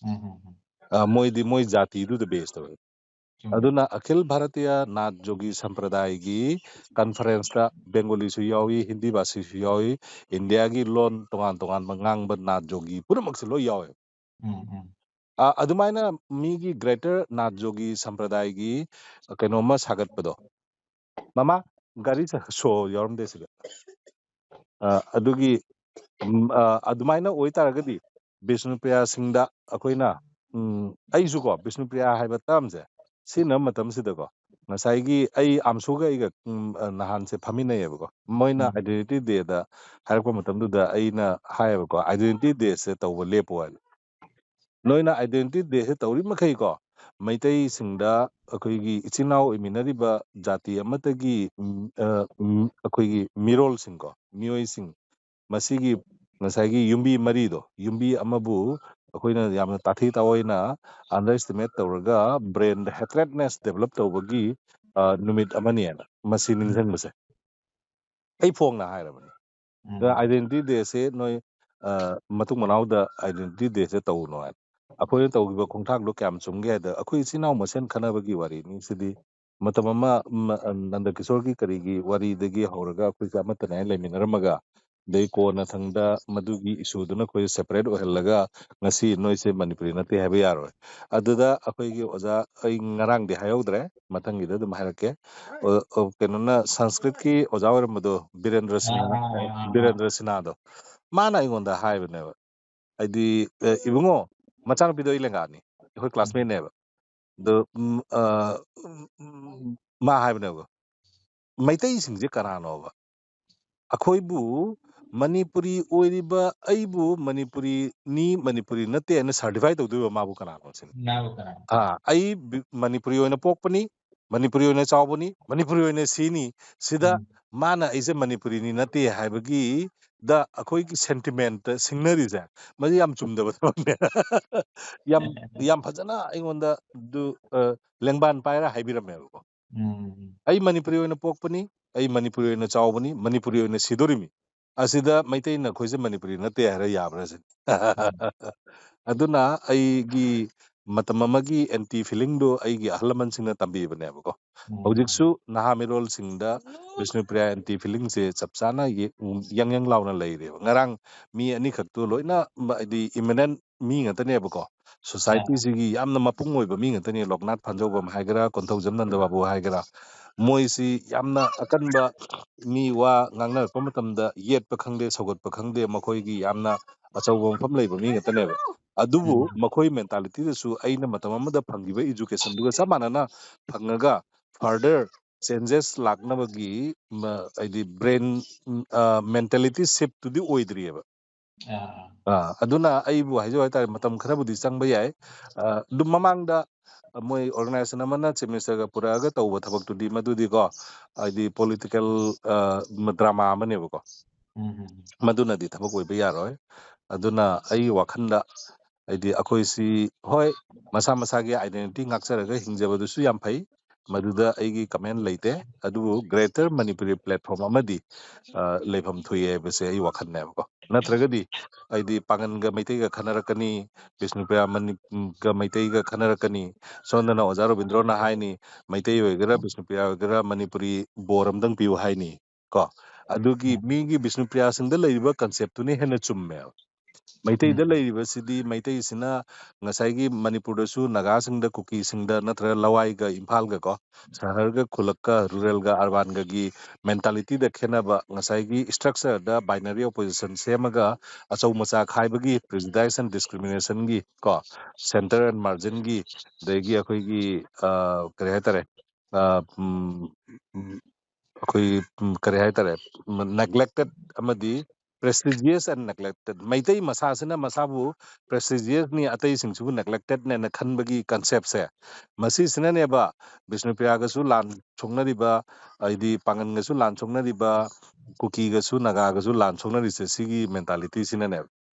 ꯎꯝ, ꯎꯝ, ꯎꯝ. ꯑ, ꯃꯣꯏꯗꯤ ꯃꯣꯏ ꯖꯥꯇꯤꯗꯨꯗ ꯕꯦꯁ ꯇꯧꯋꯦ꯫ ꯆꯨꯝꯃꯦ. ꯑꯗꯨꯅ ꯑꯈꯤꯜ ꯚꯥꯔꯇꯤꯌꯥ ꯅꯥꯠ ꯖꯣꯒꯤ ꯁꯝꯄ꯭ꯔꯗꯥꯏꯒꯤ ꯀꯟꯐꯔꯦꯟꯁꯇ ꯕꯦꯡꯒꯣꯂꯤꯁꯨ ꯌꯥꯎꯏ, ꯍꯤꯟꯗꯤ ꯚꯥꯁꯤꯁꯨ ꯌꯥꯎꯏ, ꯏꯟꯗꯤꯌꯥꯒꯤ ꯂꯣꯟ ꯇꯣꯉꯥꯟ ꯇꯣꯉꯥꯟꯕ ꯉꯥꯡꯕ ꯅꯥꯠ ꯖꯣꯒꯤ ꯄꯨꯝꯅꯃꯛꯁꯦ ꯂꯣꯏ ꯌꯥꯎꯋꯦ꯫ ꯎꯝ, ꯎꯝ. ꯑ, ꯑꯗꯨꯃꯥꯏꯅ ꯃꯤꯒꯤ ꯒ꯭ꯔꯦꯇꯔ ꯅꯥꯠ ꯖꯣꯒꯤ ꯁꯝꯄ꯭ꯔꯗꯥꯏꯒꯤ ꯀꯩꯅꯣꯝꯃ ꯁꯥꯒꯠꯄꯗꯣ, ꯃꯃꯥ, ꯒꯥꯔꯤ ꯁꯣ ꯌꯥꯎꯔꯝꯗꯦ ꯁꯤꯗ꯫ ꯑ, ꯑꯗꯨꯒꯤ, ꯎꯝ, ꯑ, ꯑꯗꯨꯃꯥꯏꯅ ꯑꯣꯏꯇꯥꯔꯒꯗꯤ ꯕꯤꯁꯅꯨꯄ꯭ꯔꯤꯌꯥ ꯁꯤꯡꯗ ꯑꯩꯈꯣꯏꯅ, ꯎꯝ, ꯑꯩꯁꯨꯀꯣ ꯕꯤꯁꯅꯨꯄ꯭ꯔꯤꯌꯥ ꯍꯥꯏꯕ ꯇꯥꯝꯁꯦ ꯁꯤꯖꯤꯟꯅꯕ ꯃꯇꯝꯁꯤꯗꯀꯣ, ꯉꯁꯥꯏꯒꯤ ꯑꯩ ꯑꯥꯝꯁꯨꯒ ꯑꯩꯒ, ꯎꯝ, ꯑ, ꯅꯍꯥꯟꯁꯦ ꯐꯝꯃꯤꯟꯅꯩꯌꯦꯕꯀꯣ, ꯃꯣꯏꯅ ꯎꯝ. ꯑꯥꯏꯗꯦꯟꯇꯤꯇꯤ ꯗꯦꯗ ꯍꯥꯏꯔꯛꯄ ꯃꯇꯝꯗꯨꯗ ꯑꯩꯅ ꯍꯥꯏꯌꯦꯕꯀꯣ, "ꯑꯥꯏꯗꯦꯟꯇꯤꯇꯤ ꯗꯦꯁꯦ ꯇꯧꯕ ꯂꯦꯞꯄꯣ" ꯍꯥꯏꯅ꯫ ꯅꯣꯏꯅ ꯑꯥꯏꯗꯦꯟꯇꯤꯇꯤ ꯗꯦꯁꯦ ꯇꯧꯔꯤ ꯃꯈꯩꯀꯣ, ꯃꯩꯇꯩꯁꯤꯡꯗ ꯑꯩꯈꯣꯏꯒꯤ ꯏꯆꯤꯟ ꯏꯅꯥꯎ ꯑꯣꯏꯃꯤꯟꯅꯔꯤꯕ ꯖꯥꯇꯤ ꯑꯃꯠꯇꯒꯤ, ꯎꯝ, ꯑ, ꯎꯝ, ꯑꯩꯈꯣꯏꯒꯤ ꯃꯤꯔꯣꯜꯁꯤꯡꯀꯣ, ꯃꯤꯑꯣꯏꯁꯤꯡ, ꯃꯁꯤꯒꯤ ꯉꯁꯥꯏꯒꯤ ꯌꯨꯝꯕꯤ ꯃꯔꯤꯗꯣ, ꯌꯨꯝꯕꯤ ꯑꯃꯕꯨ ꯑꯩꯈꯣꯏꯅ ꯌꯥꯝꯅ ꯇꯥꯊꯤ ꯇꯥꯑꯣꯏꯅ underestimate ꯇꯧꯔꯒ brainꯗ hatredness develop ꯇꯧꯕꯒꯤ, ꯑ, ꯅꯨꯃꯤꯠ ꯑꯃꯅꯤꯅ ꯃꯁꯤ ꯅꯤꯡꯁꯤꯡꯕꯁꯦ꯫ ꯑꯩ ꯐꯣꯡꯅ ꯍꯥꯏꯔꯕꯅꯤ꯫ ꯎꯝ. ꯑꯥꯏꯗꯦꯟꯇꯤꯇꯤ ꯗꯦꯁꯦ ꯅꯣꯏ, ꯑ, ꯃꯇꯨꯡ ꯃꯅꯥꯎꯗ ꯑꯥꯏꯗꯦꯟꯇꯤꯇꯤ ꯗꯦꯁꯦ ꯇꯧꯅꯣ ꯍꯥꯏꯅ꯫ ꯑꯩꯈꯣꯏꯅ ꯇꯧꯈꯤꯕ ꯈꯣꯡꯊꯥꯡꯗꯣ ꯀꯌꯥꯝ ꯆꯨꯝꯒꯦ ꯍꯥꯏꯗ, ꯑꯩꯈꯣꯏ ꯏꯆꯤꯟ ꯏꯅꯥꯎ ꯃꯁꯦꯟ ꯈꯟꯅꯕꯒꯤ ꯋꯥꯔꯤꯅꯤ ꯁꯤꯗꯤ꯫ ꯃꯇꯝ ꯑꯃ, ꯃ-, ꯑ, ꯅꯟꯗ ꯀꯤꯁꯣꯔꯒꯤ ꯀꯔꯤꯒꯤ ꯋꯥꯔꯤꯗꯒꯤ ꯍꯧꯔꯒ ꯑꯩꯈꯣꯏꯁꯦ ꯑꯃꯠꯇꯅꯦ ꯍꯥꯏꯅ ꯂꯩꯃꯤꯟꯅꯔꯝꯃꯒ, ꯑꯗꯩ ꯀꯣꯟꯅ ꯊꯪꯗ ꯃꯗꯨꯒꯤ ꯏꯁꯨꯗꯨꯅ ꯑꯩꯈꯣꯏ separate ꯑꯣꯏꯍꯜꯂꯒ ꯉꯁꯤ ꯅꯣꯏꯁꯦ ꯃꯅꯤꯄꯨꯔꯤ ꯅꯠꯇꯦ ꯍꯥꯏꯕ ꯌꯥꯔꯣꯏ꯫ ꯑꯗꯨꯗ ꯑꯩꯈꯣꯏꯒꯤ ꯑꯣꯖꯥ, ꯑꯩ ꯉꯔꯥꯡꯗꯤ ꯍꯥꯏꯍꯧꯗ꯭ꯔꯦ, ꯃꯊꯪꯒꯤꯗ ꯑꯗꯨꯝ ꯍꯥꯏꯔꯛꯀꯦ꯫ ꯑꯣ, ꯑꯣ, ꯀꯩꯅꯣꯅ ꯁꯪꯁꯀ꯭ꯔꯤꯠꯀꯤ ꯑꯣꯖꯥ ꯑꯣꯏꯔꯝꯕꯗꯣ ꯕꯤꯔꯦꯟꯗ꯭ꯔ ꯁꯤꯟꯍꯥ, ꯑꯥ, ꯑꯥ, ꯑꯥ, ꯑꯥ. ꯕꯤꯔꯦꯟꯗ꯭ꯔ ꯁꯤꯟꯍꯥꯗꯣ, ꯃꯥꯅ ꯑꯩꯉꯣꯟꯗ ꯍꯥꯏꯕꯅꯦꯕ, ꯍꯥꯏꯗꯤ, "ꯑꯦ, ꯏꯕꯨꯡꯉꯣ, ꯃꯆꯥꯅꯨꯄꯤꯗꯣ ꯑꯩ ꯂꯦꯡꯒꯥꯅꯤ, ꯑꯩꯈꯣꯏ classmateꯅꯦꯕ꯫ ꯑꯗꯣ, ꯎꯝ, ꯑ, ꯎꯝ, ꯎꯝ, ꯃꯥ ꯍꯥꯏꯕꯅꯦꯕ, ꯃꯩꯇꯩꯁꯤꯡꯁꯦ ꯀꯅꯥꯅꯣꯕ? ꯑꯩꯈꯣꯏꯕꯨ ꯃꯅꯤꯄꯨꯔꯤ ꯑꯣꯏꯔꯤꯕ ꯑꯩꯕꯨ ꯃꯅꯤꯄꯨꯔꯤꯅꯤ, ꯃꯅꯤꯄꯨꯔꯤ ꯅꯠꯇꯦ ꯍꯥꯏꯅ ꯁꯔꯇꯤꯐꯥꯏ ꯇꯧꯗꯣꯏꯕ ꯃꯥꯕꯨ ꯀꯅꯥꯅꯣ ꯁꯤꯅꯤ? ꯅꯥꯕ ꯀꯅꯥꯅꯣ? ꯑꯥ, ꯑꯩ ꯕꯤ- ꯃꯅꯤꯄꯨꯔꯤ ꯑꯣꯏꯅ ꯄꯣꯛꯄꯅꯤ, ꯃꯅꯤꯄꯨꯔꯤ ꯑꯣꯏꯅ ꯆꯥꯎꯕꯅꯤ, ꯃꯅꯤꯄꯨꯔꯤ ꯑꯣꯏꯅ ꯁꯤꯅꯤ꯫ ꯁꯤꯗ ꯎꯝ. ꯃꯥꯅ ꯑꯩꯁꯦ ꯃꯅꯤꯄꯨꯔꯤꯅꯤ ꯅꯠꯇꯦ ꯍꯥꯏꯕꯒꯤ ꯗ ꯑꯩꯈꯣꯏꯒꯤ ꯁꯦꯟꯇꯤꯃꯦꯟꯇ ꯁꯤꯡꯅꯔꯤꯁꯦ, ꯃꯁꯤ ꯌꯥꯝ ꯆꯨꯝꯗꯕ ꯊꯕꯛꯅꯦ. ꯌꯥꯝ ꯌꯥꯝ ꯐꯖꯅ ꯑꯩꯉꯣꯟꯗ ꯑꯗꯨ, ꯑ, ꯂꯦꯡꯕꯥꯟ ꯄꯥꯏꯔ ꯍꯥꯏꯕꯤꯔꯝꯃꯦꯕꯀꯣ. ꯎꯝ. ꯑꯩ ꯃꯅꯤꯄꯨꯔꯤ ꯑꯣꯏꯅ ꯄꯣꯛꯄꯅꯤ, ꯑꯩ ꯃꯅꯤꯄꯨꯔꯤ ꯑꯣꯏꯅ ꯆꯥꯎꯕꯅꯤ, ꯃꯅꯤꯄꯨꯔꯤ ꯑꯣꯏꯅ ꯁꯤꯗꯣꯔꯤꯃꯤ꯫ ꯑꯁꯤꯗ ꯃꯩꯇꯩꯅ ꯑꯩꯈꯣꯏꯁꯦ ꯃꯅꯤꯄꯨꯔꯤ ꯅꯠꯇꯦ ꯍꯥꯏꯔ ꯌꯥꯕ꯭ꯔꯥ ꯁꯤꯅꯤ? ꯑꯗꯨꯅ ꯑꯩꯒꯤ ꯃꯇꯝ ꯑꯃꯒꯤ ꯑꯦꯟꯇꯤ ꯐꯤꯂꯤꯡꯗꯣ ꯑꯩꯒꯤ ꯑꯍꯜ ꯂꯃꯟꯁꯤꯡꯅ ꯇꯝꯕꯤꯕꯅꯦꯕꯀꯣ꯫ ꯎꯝ. ꯍꯧꯖꯤꯛꯁꯨ ꯅꯍꯥ ꯃꯤꯔꯣꯜꯁꯤꯡꯗ ꯕꯤꯁꯅꯨꯄ꯭ꯔꯤꯌꯥ ꯑꯦꯟꯇꯤ ꯐꯤꯂꯤꯡꯁꯦ ꯆꯞ ꯆꯥꯅ ꯌꯦ-, ꯎꯝ, ꯌꯪ ꯌꯪ ꯂꯥꯎꯅ ꯂꯩꯔꯦꯕ꯫ ꯉꯔꯥꯡ ꯃꯤ ꯑꯅꯤꯈꯛꯇꯣ ꯂꯣꯏꯅ ꯃ-, ꯍꯥꯏꯗꯤ ꯏꯃꯤꯅꯦꯟ ꯃꯤ ꯉꯥꯛꯇꯅꯦꯕꯀꯣ꯫ ꯁꯣꯁꯥꯏꯇꯤꯁꯤꯒꯤ ꯌꯥꯝꯅ ꯃꯄꯨꯡ ꯑꯣꯏꯕ ꯃꯤ ꯉꯥꯛꯇꯅꯦ, ꯂꯣꯛꯅꯥꯊ ꯐꯥꯟꯖꯧꯕꯝ ꯍꯥꯏꯒꯦꯔꯥ, ꯀꯣꯟꯊꯧꯖꯝ ꯅꯟꯗ ꯕꯥꯕꯨ ꯍꯥꯏꯒꯦꯔꯥ, ꯃꯣꯏꯁꯤ ꯌꯥꯝꯅ ꯑꯀꯟꯕ ꯃꯤ ꯋꯥ ꯉꯥꯡꯅꯔꯛꯄ ꯃꯇꯝꯗ ꯌꯦꯠꯄ ꯈꯪꯗꯦ, ꯁꯧꯒꯠꯄ ꯈꯪꯗꯦ, ꯃꯈꯣꯏꯒꯤ ꯌꯥꯝꯅ ꯑꯆꯧꯕ ꯃꯐꯝ ꯂꯩꯕ ꯃꯤ ꯉꯥꯛꯇꯅꯦꯕ꯫ ꯑꯗꯨꯕꯨ ꯎꯝ. ꯃꯈꯣꯏ ꯃꯦꯟꯇꯥꯂꯤꯇꯤꯗꯁꯨ ꯑꯩꯅ ꯃꯇꯝ ꯑꯃꯗ ꯐꯪꯈꯤꯕ ꯏꯖꯨꯀꯦꯁꯟꯗꯨꯒ ꯆꯞ ꯃꯥꯟꯅꯅ ꯐꯪꯉꯒ further changes ꯂꯥꯛꯅꯕꯒꯤ ꯃ-, ꯍꯥꯏꯗꯤ ꯕ꯭ꯔꯦꯟ, ꯎꯝ, ꯑ, ꯃꯦꯟꯇꯥꯂꯤꯇꯤ ꯁꯤꯞꯇꯨꯗꯤ ꯑꯣꯏꯗ꯭ꯔꯤꯑꯕ꯫ ꯑꯥ. ꯑꯥ, ꯑꯗꯨꯅ ꯑꯩꯕꯨ ꯍꯥꯏꯖꯧ ꯍꯥꯏꯇꯥꯔꯦ, ꯃꯇꯝ ꯈꯔꯕꯨꯗꯤ ꯆꯪꯕ ꯌꯥꯏ꯫ ꯑ, ꯑꯗꯨꯝ ꯃꯃꯥꯡꯗ ꯃꯣꯏ ꯑꯣꯔꯒꯅꯥꯏꯖꯦꯁꯟ ꯑꯃꯅ ꯆꯤꯐ ꯃꯤꯅꯤꯁꯇꯔꯒ ꯄꯨꯔꯛꯑꯒ ꯇꯧꯕ ꯊꯕꯛꯇꯨꯗꯤ ꯃꯗꯨꯗꯤꯀꯣ, ꯍꯥꯏꯗꯤ ꯄꯣꯂꯤꯇꯤꯀꯦꯜ, ꯑ, ꯗ꯭ꯔꯃꯥ ꯑꯃꯅꯦꯕꯀꯣ꯫ ꯎꯝ, ꯎꯝ. ꯃꯗꯨꯅꯗꯤ ꯊꯕꯛ ꯑꯣꯏꯕ ꯌꯥꯔꯣꯏ꯫ ꯑꯗꯨꯅ ꯑꯩꯒꯤ ꯋꯥꯈꯜꯗ ꯍꯥꯏꯗꯤ ꯑꯩꯈꯣꯏꯁꯤ, ꯍꯣꯏ, ꯃꯁꯥ ꯃꯁꯥꯒꯤ ꯑꯥꯏꯗꯦꯟꯇꯤꯇꯤ ꯉꯥꯛꯆꯔꯒ ꯍꯤꯡꯖꯕꯗꯨꯁꯨ ꯌꯥꯝ ꯐꯩ, ꯃꯗꯨꯗ ꯑꯩꯒꯤ ꯀꯃꯦꯟ ꯂꯩꯇꯦ꯫ ꯑꯗꯨꯕꯨ ꯒ꯭ꯔꯦꯇꯔ ꯃꯅꯤꯄꯨꯔꯤ ꯄ꯭ꯂꯦꯠꯐꯣꯝ ꯑꯃꯗꯤ, ꯑ, ꯂꯩꯐꯝ ꯊꯣꯛꯏ ꯍꯥꯏꯕꯁꯦ ꯑꯩ ꯋꯥꯈꯜꯅꯦꯕꯀꯣ꯫ ꯅꯠꯇ꯭ꯔꯒꯗꯤ ꯑꯩꯗꯤ ꯄꯥꯡꯒꯟꯒ ꯃꯩꯇꯩꯒ ꯈꯟꯅꯔꯛꯀꯅꯤ, ꯕꯤꯁꯅꯨꯄ꯭ꯔꯤꯌꯥ ꯃꯅꯤ-, ꯒ ꯃꯩꯇꯩꯒ ꯈꯟꯅꯔꯛꯀꯅꯤ꯫ ꯁꯣꯝꯗꯅ ꯑꯣꯖꯥ ꯔꯣꯕꯤꯟꯗ꯭ꯔꯣꯅ ꯍꯥꯏꯅꯤ, ꯃꯩꯇꯩ ꯑꯣꯏꯒꯦꯔꯥ, ꯕꯤꯁꯅꯨꯄ꯭ꯔꯤꯌꯥ ꯑꯣꯏꯒꯦꯔꯥ, ꯃꯅꯤꯄꯨꯔꯤ ꯕꯣꯔ ꯑꯝꯗꯪ ꯄꯤꯌꯨ ꯍꯥꯏꯅꯤ꯫ ꯀꯣ, ꯑꯗꯨꯒꯤ ꯎꯝ. ꯃꯤꯒꯤ ꯕꯤꯁꯅꯨꯄ꯭ꯔꯤꯌꯥꯁꯤꯡꯗ ꯂꯩꯔꯤꯕ ꯀꯟꯁꯦꯞꯇꯨꯅ ꯍꯦꯟꯅ ꯆꯨꯝꯃꯦꯕ꯫ ꯃꯩꯇꯩꯗ ꯎꯝ. ꯂꯩꯔꯤꯕꯁꯤꯗꯤ, ꯃꯩꯇꯩꯁꯤꯅ ꯉꯁꯥꯏꯒꯤ ꯃꯅꯤꯄꯨꯔꯗꯁꯨ ꯅꯥꯒꯥꯁꯤꯡꯗ, ꯀꯨꯀꯤꯁꯤꯡꯗ, ꯅꯠꯇ꯭ꯔꯒ ꯂꯋꯥꯏꯒ ꯏꯝꯐꯥꯜꯒ ꯀꯣ, ꯁꯍꯔꯒ ꯈꯨꯜꯂꯛꯀ, ꯔꯨꯔꯦꯜꯒ ꯑꯔꯕꯥꯟꯒꯒꯤ ꯃꯦꯟꯇꯥꯂꯤꯇꯤꯗ ꯈꯦꯠꯅꯕ, ꯉꯁꯥꯏꯒꯤ ꯁ꯭ꯇ꯭ꯔꯛꯆꯔꯗ ꯕꯥꯏꯅꯔꯤ ꯑꯣꯄꯣꯖꯤꯁꯟ ꯁꯦꯝꯃꯒ ꯑꯆꯧ ꯃꯆꯥ ꯈꯥꯏꯕꯒꯤ, ꯄ꯭ꯔꯤꯖꯨꯗꯥꯏꯁ ꯑꯦꯟ ꯗꯤꯁꯀ꯭ꯔꯤꯃꯤꯅꯦꯁꯟꯒꯤ ꯀꯣ, ꯁꯦꯟꯇꯔ ꯑꯦꯟ ꯃꯥꯔꯖꯤꯟꯒꯤ, ꯑꯗꯒꯤ ꯑꯩꯈꯣꯏꯒꯤ, ꯑ, ꯀꯔꯤ ꯍꯥꯏꯇꯥꯔꯦ, ꯑ, ꯎꯝ, ꯎꯝ, ꯑꯩꯈꯣꯏꯒꯤ, ꯎꯝ, ꯀꯔꯤ ꯍꯥꯏꯇꯥꯔꯦ, ꯎꯝ, neglected ꯑꯃꯗꯤ prestigious and neglected꯫ ꯃꯩꯇꯩ ꯃꯁꯥꯁꯤꯅ ꯃꯁꯥꯕꯨ prestigious ꯅꯤ, ꯑꯇꯩꯁꯤꯡꯁꯤꯕꯨ neglected ꯅꯦꯅ ꯈꯟꯕꯒꯤ concept ꯁꯦ, ꯃꯁꯤꯁꯤꯅꯅꯦꯕ ꯕꯤꯁꯅꯨꯄ꯭ꯔꯤꯌꯥꯒꯁꯨ ꯂꯥꯟ ꯁꯣꯛꯅꯔꯤꯕ, ꯍꯥꯏꯗꯤ ꯄꯥꯡꯒꯟꯒꯁꯨ ꯂꯥꯟ ꯁꯣꯛꯅꯔꯤꯕ, ꯀꯨꯀꯤꯒꯁꯨ ꯅꯥꯒꯥꯒꯁꯨ ꯂꯥꯟ ꯁꯣꯛꯅꯔꯤꯁꯦ ꯁꯤꯒꯤ mentality ꯁꯤꯅꯅꯦꯕ꯫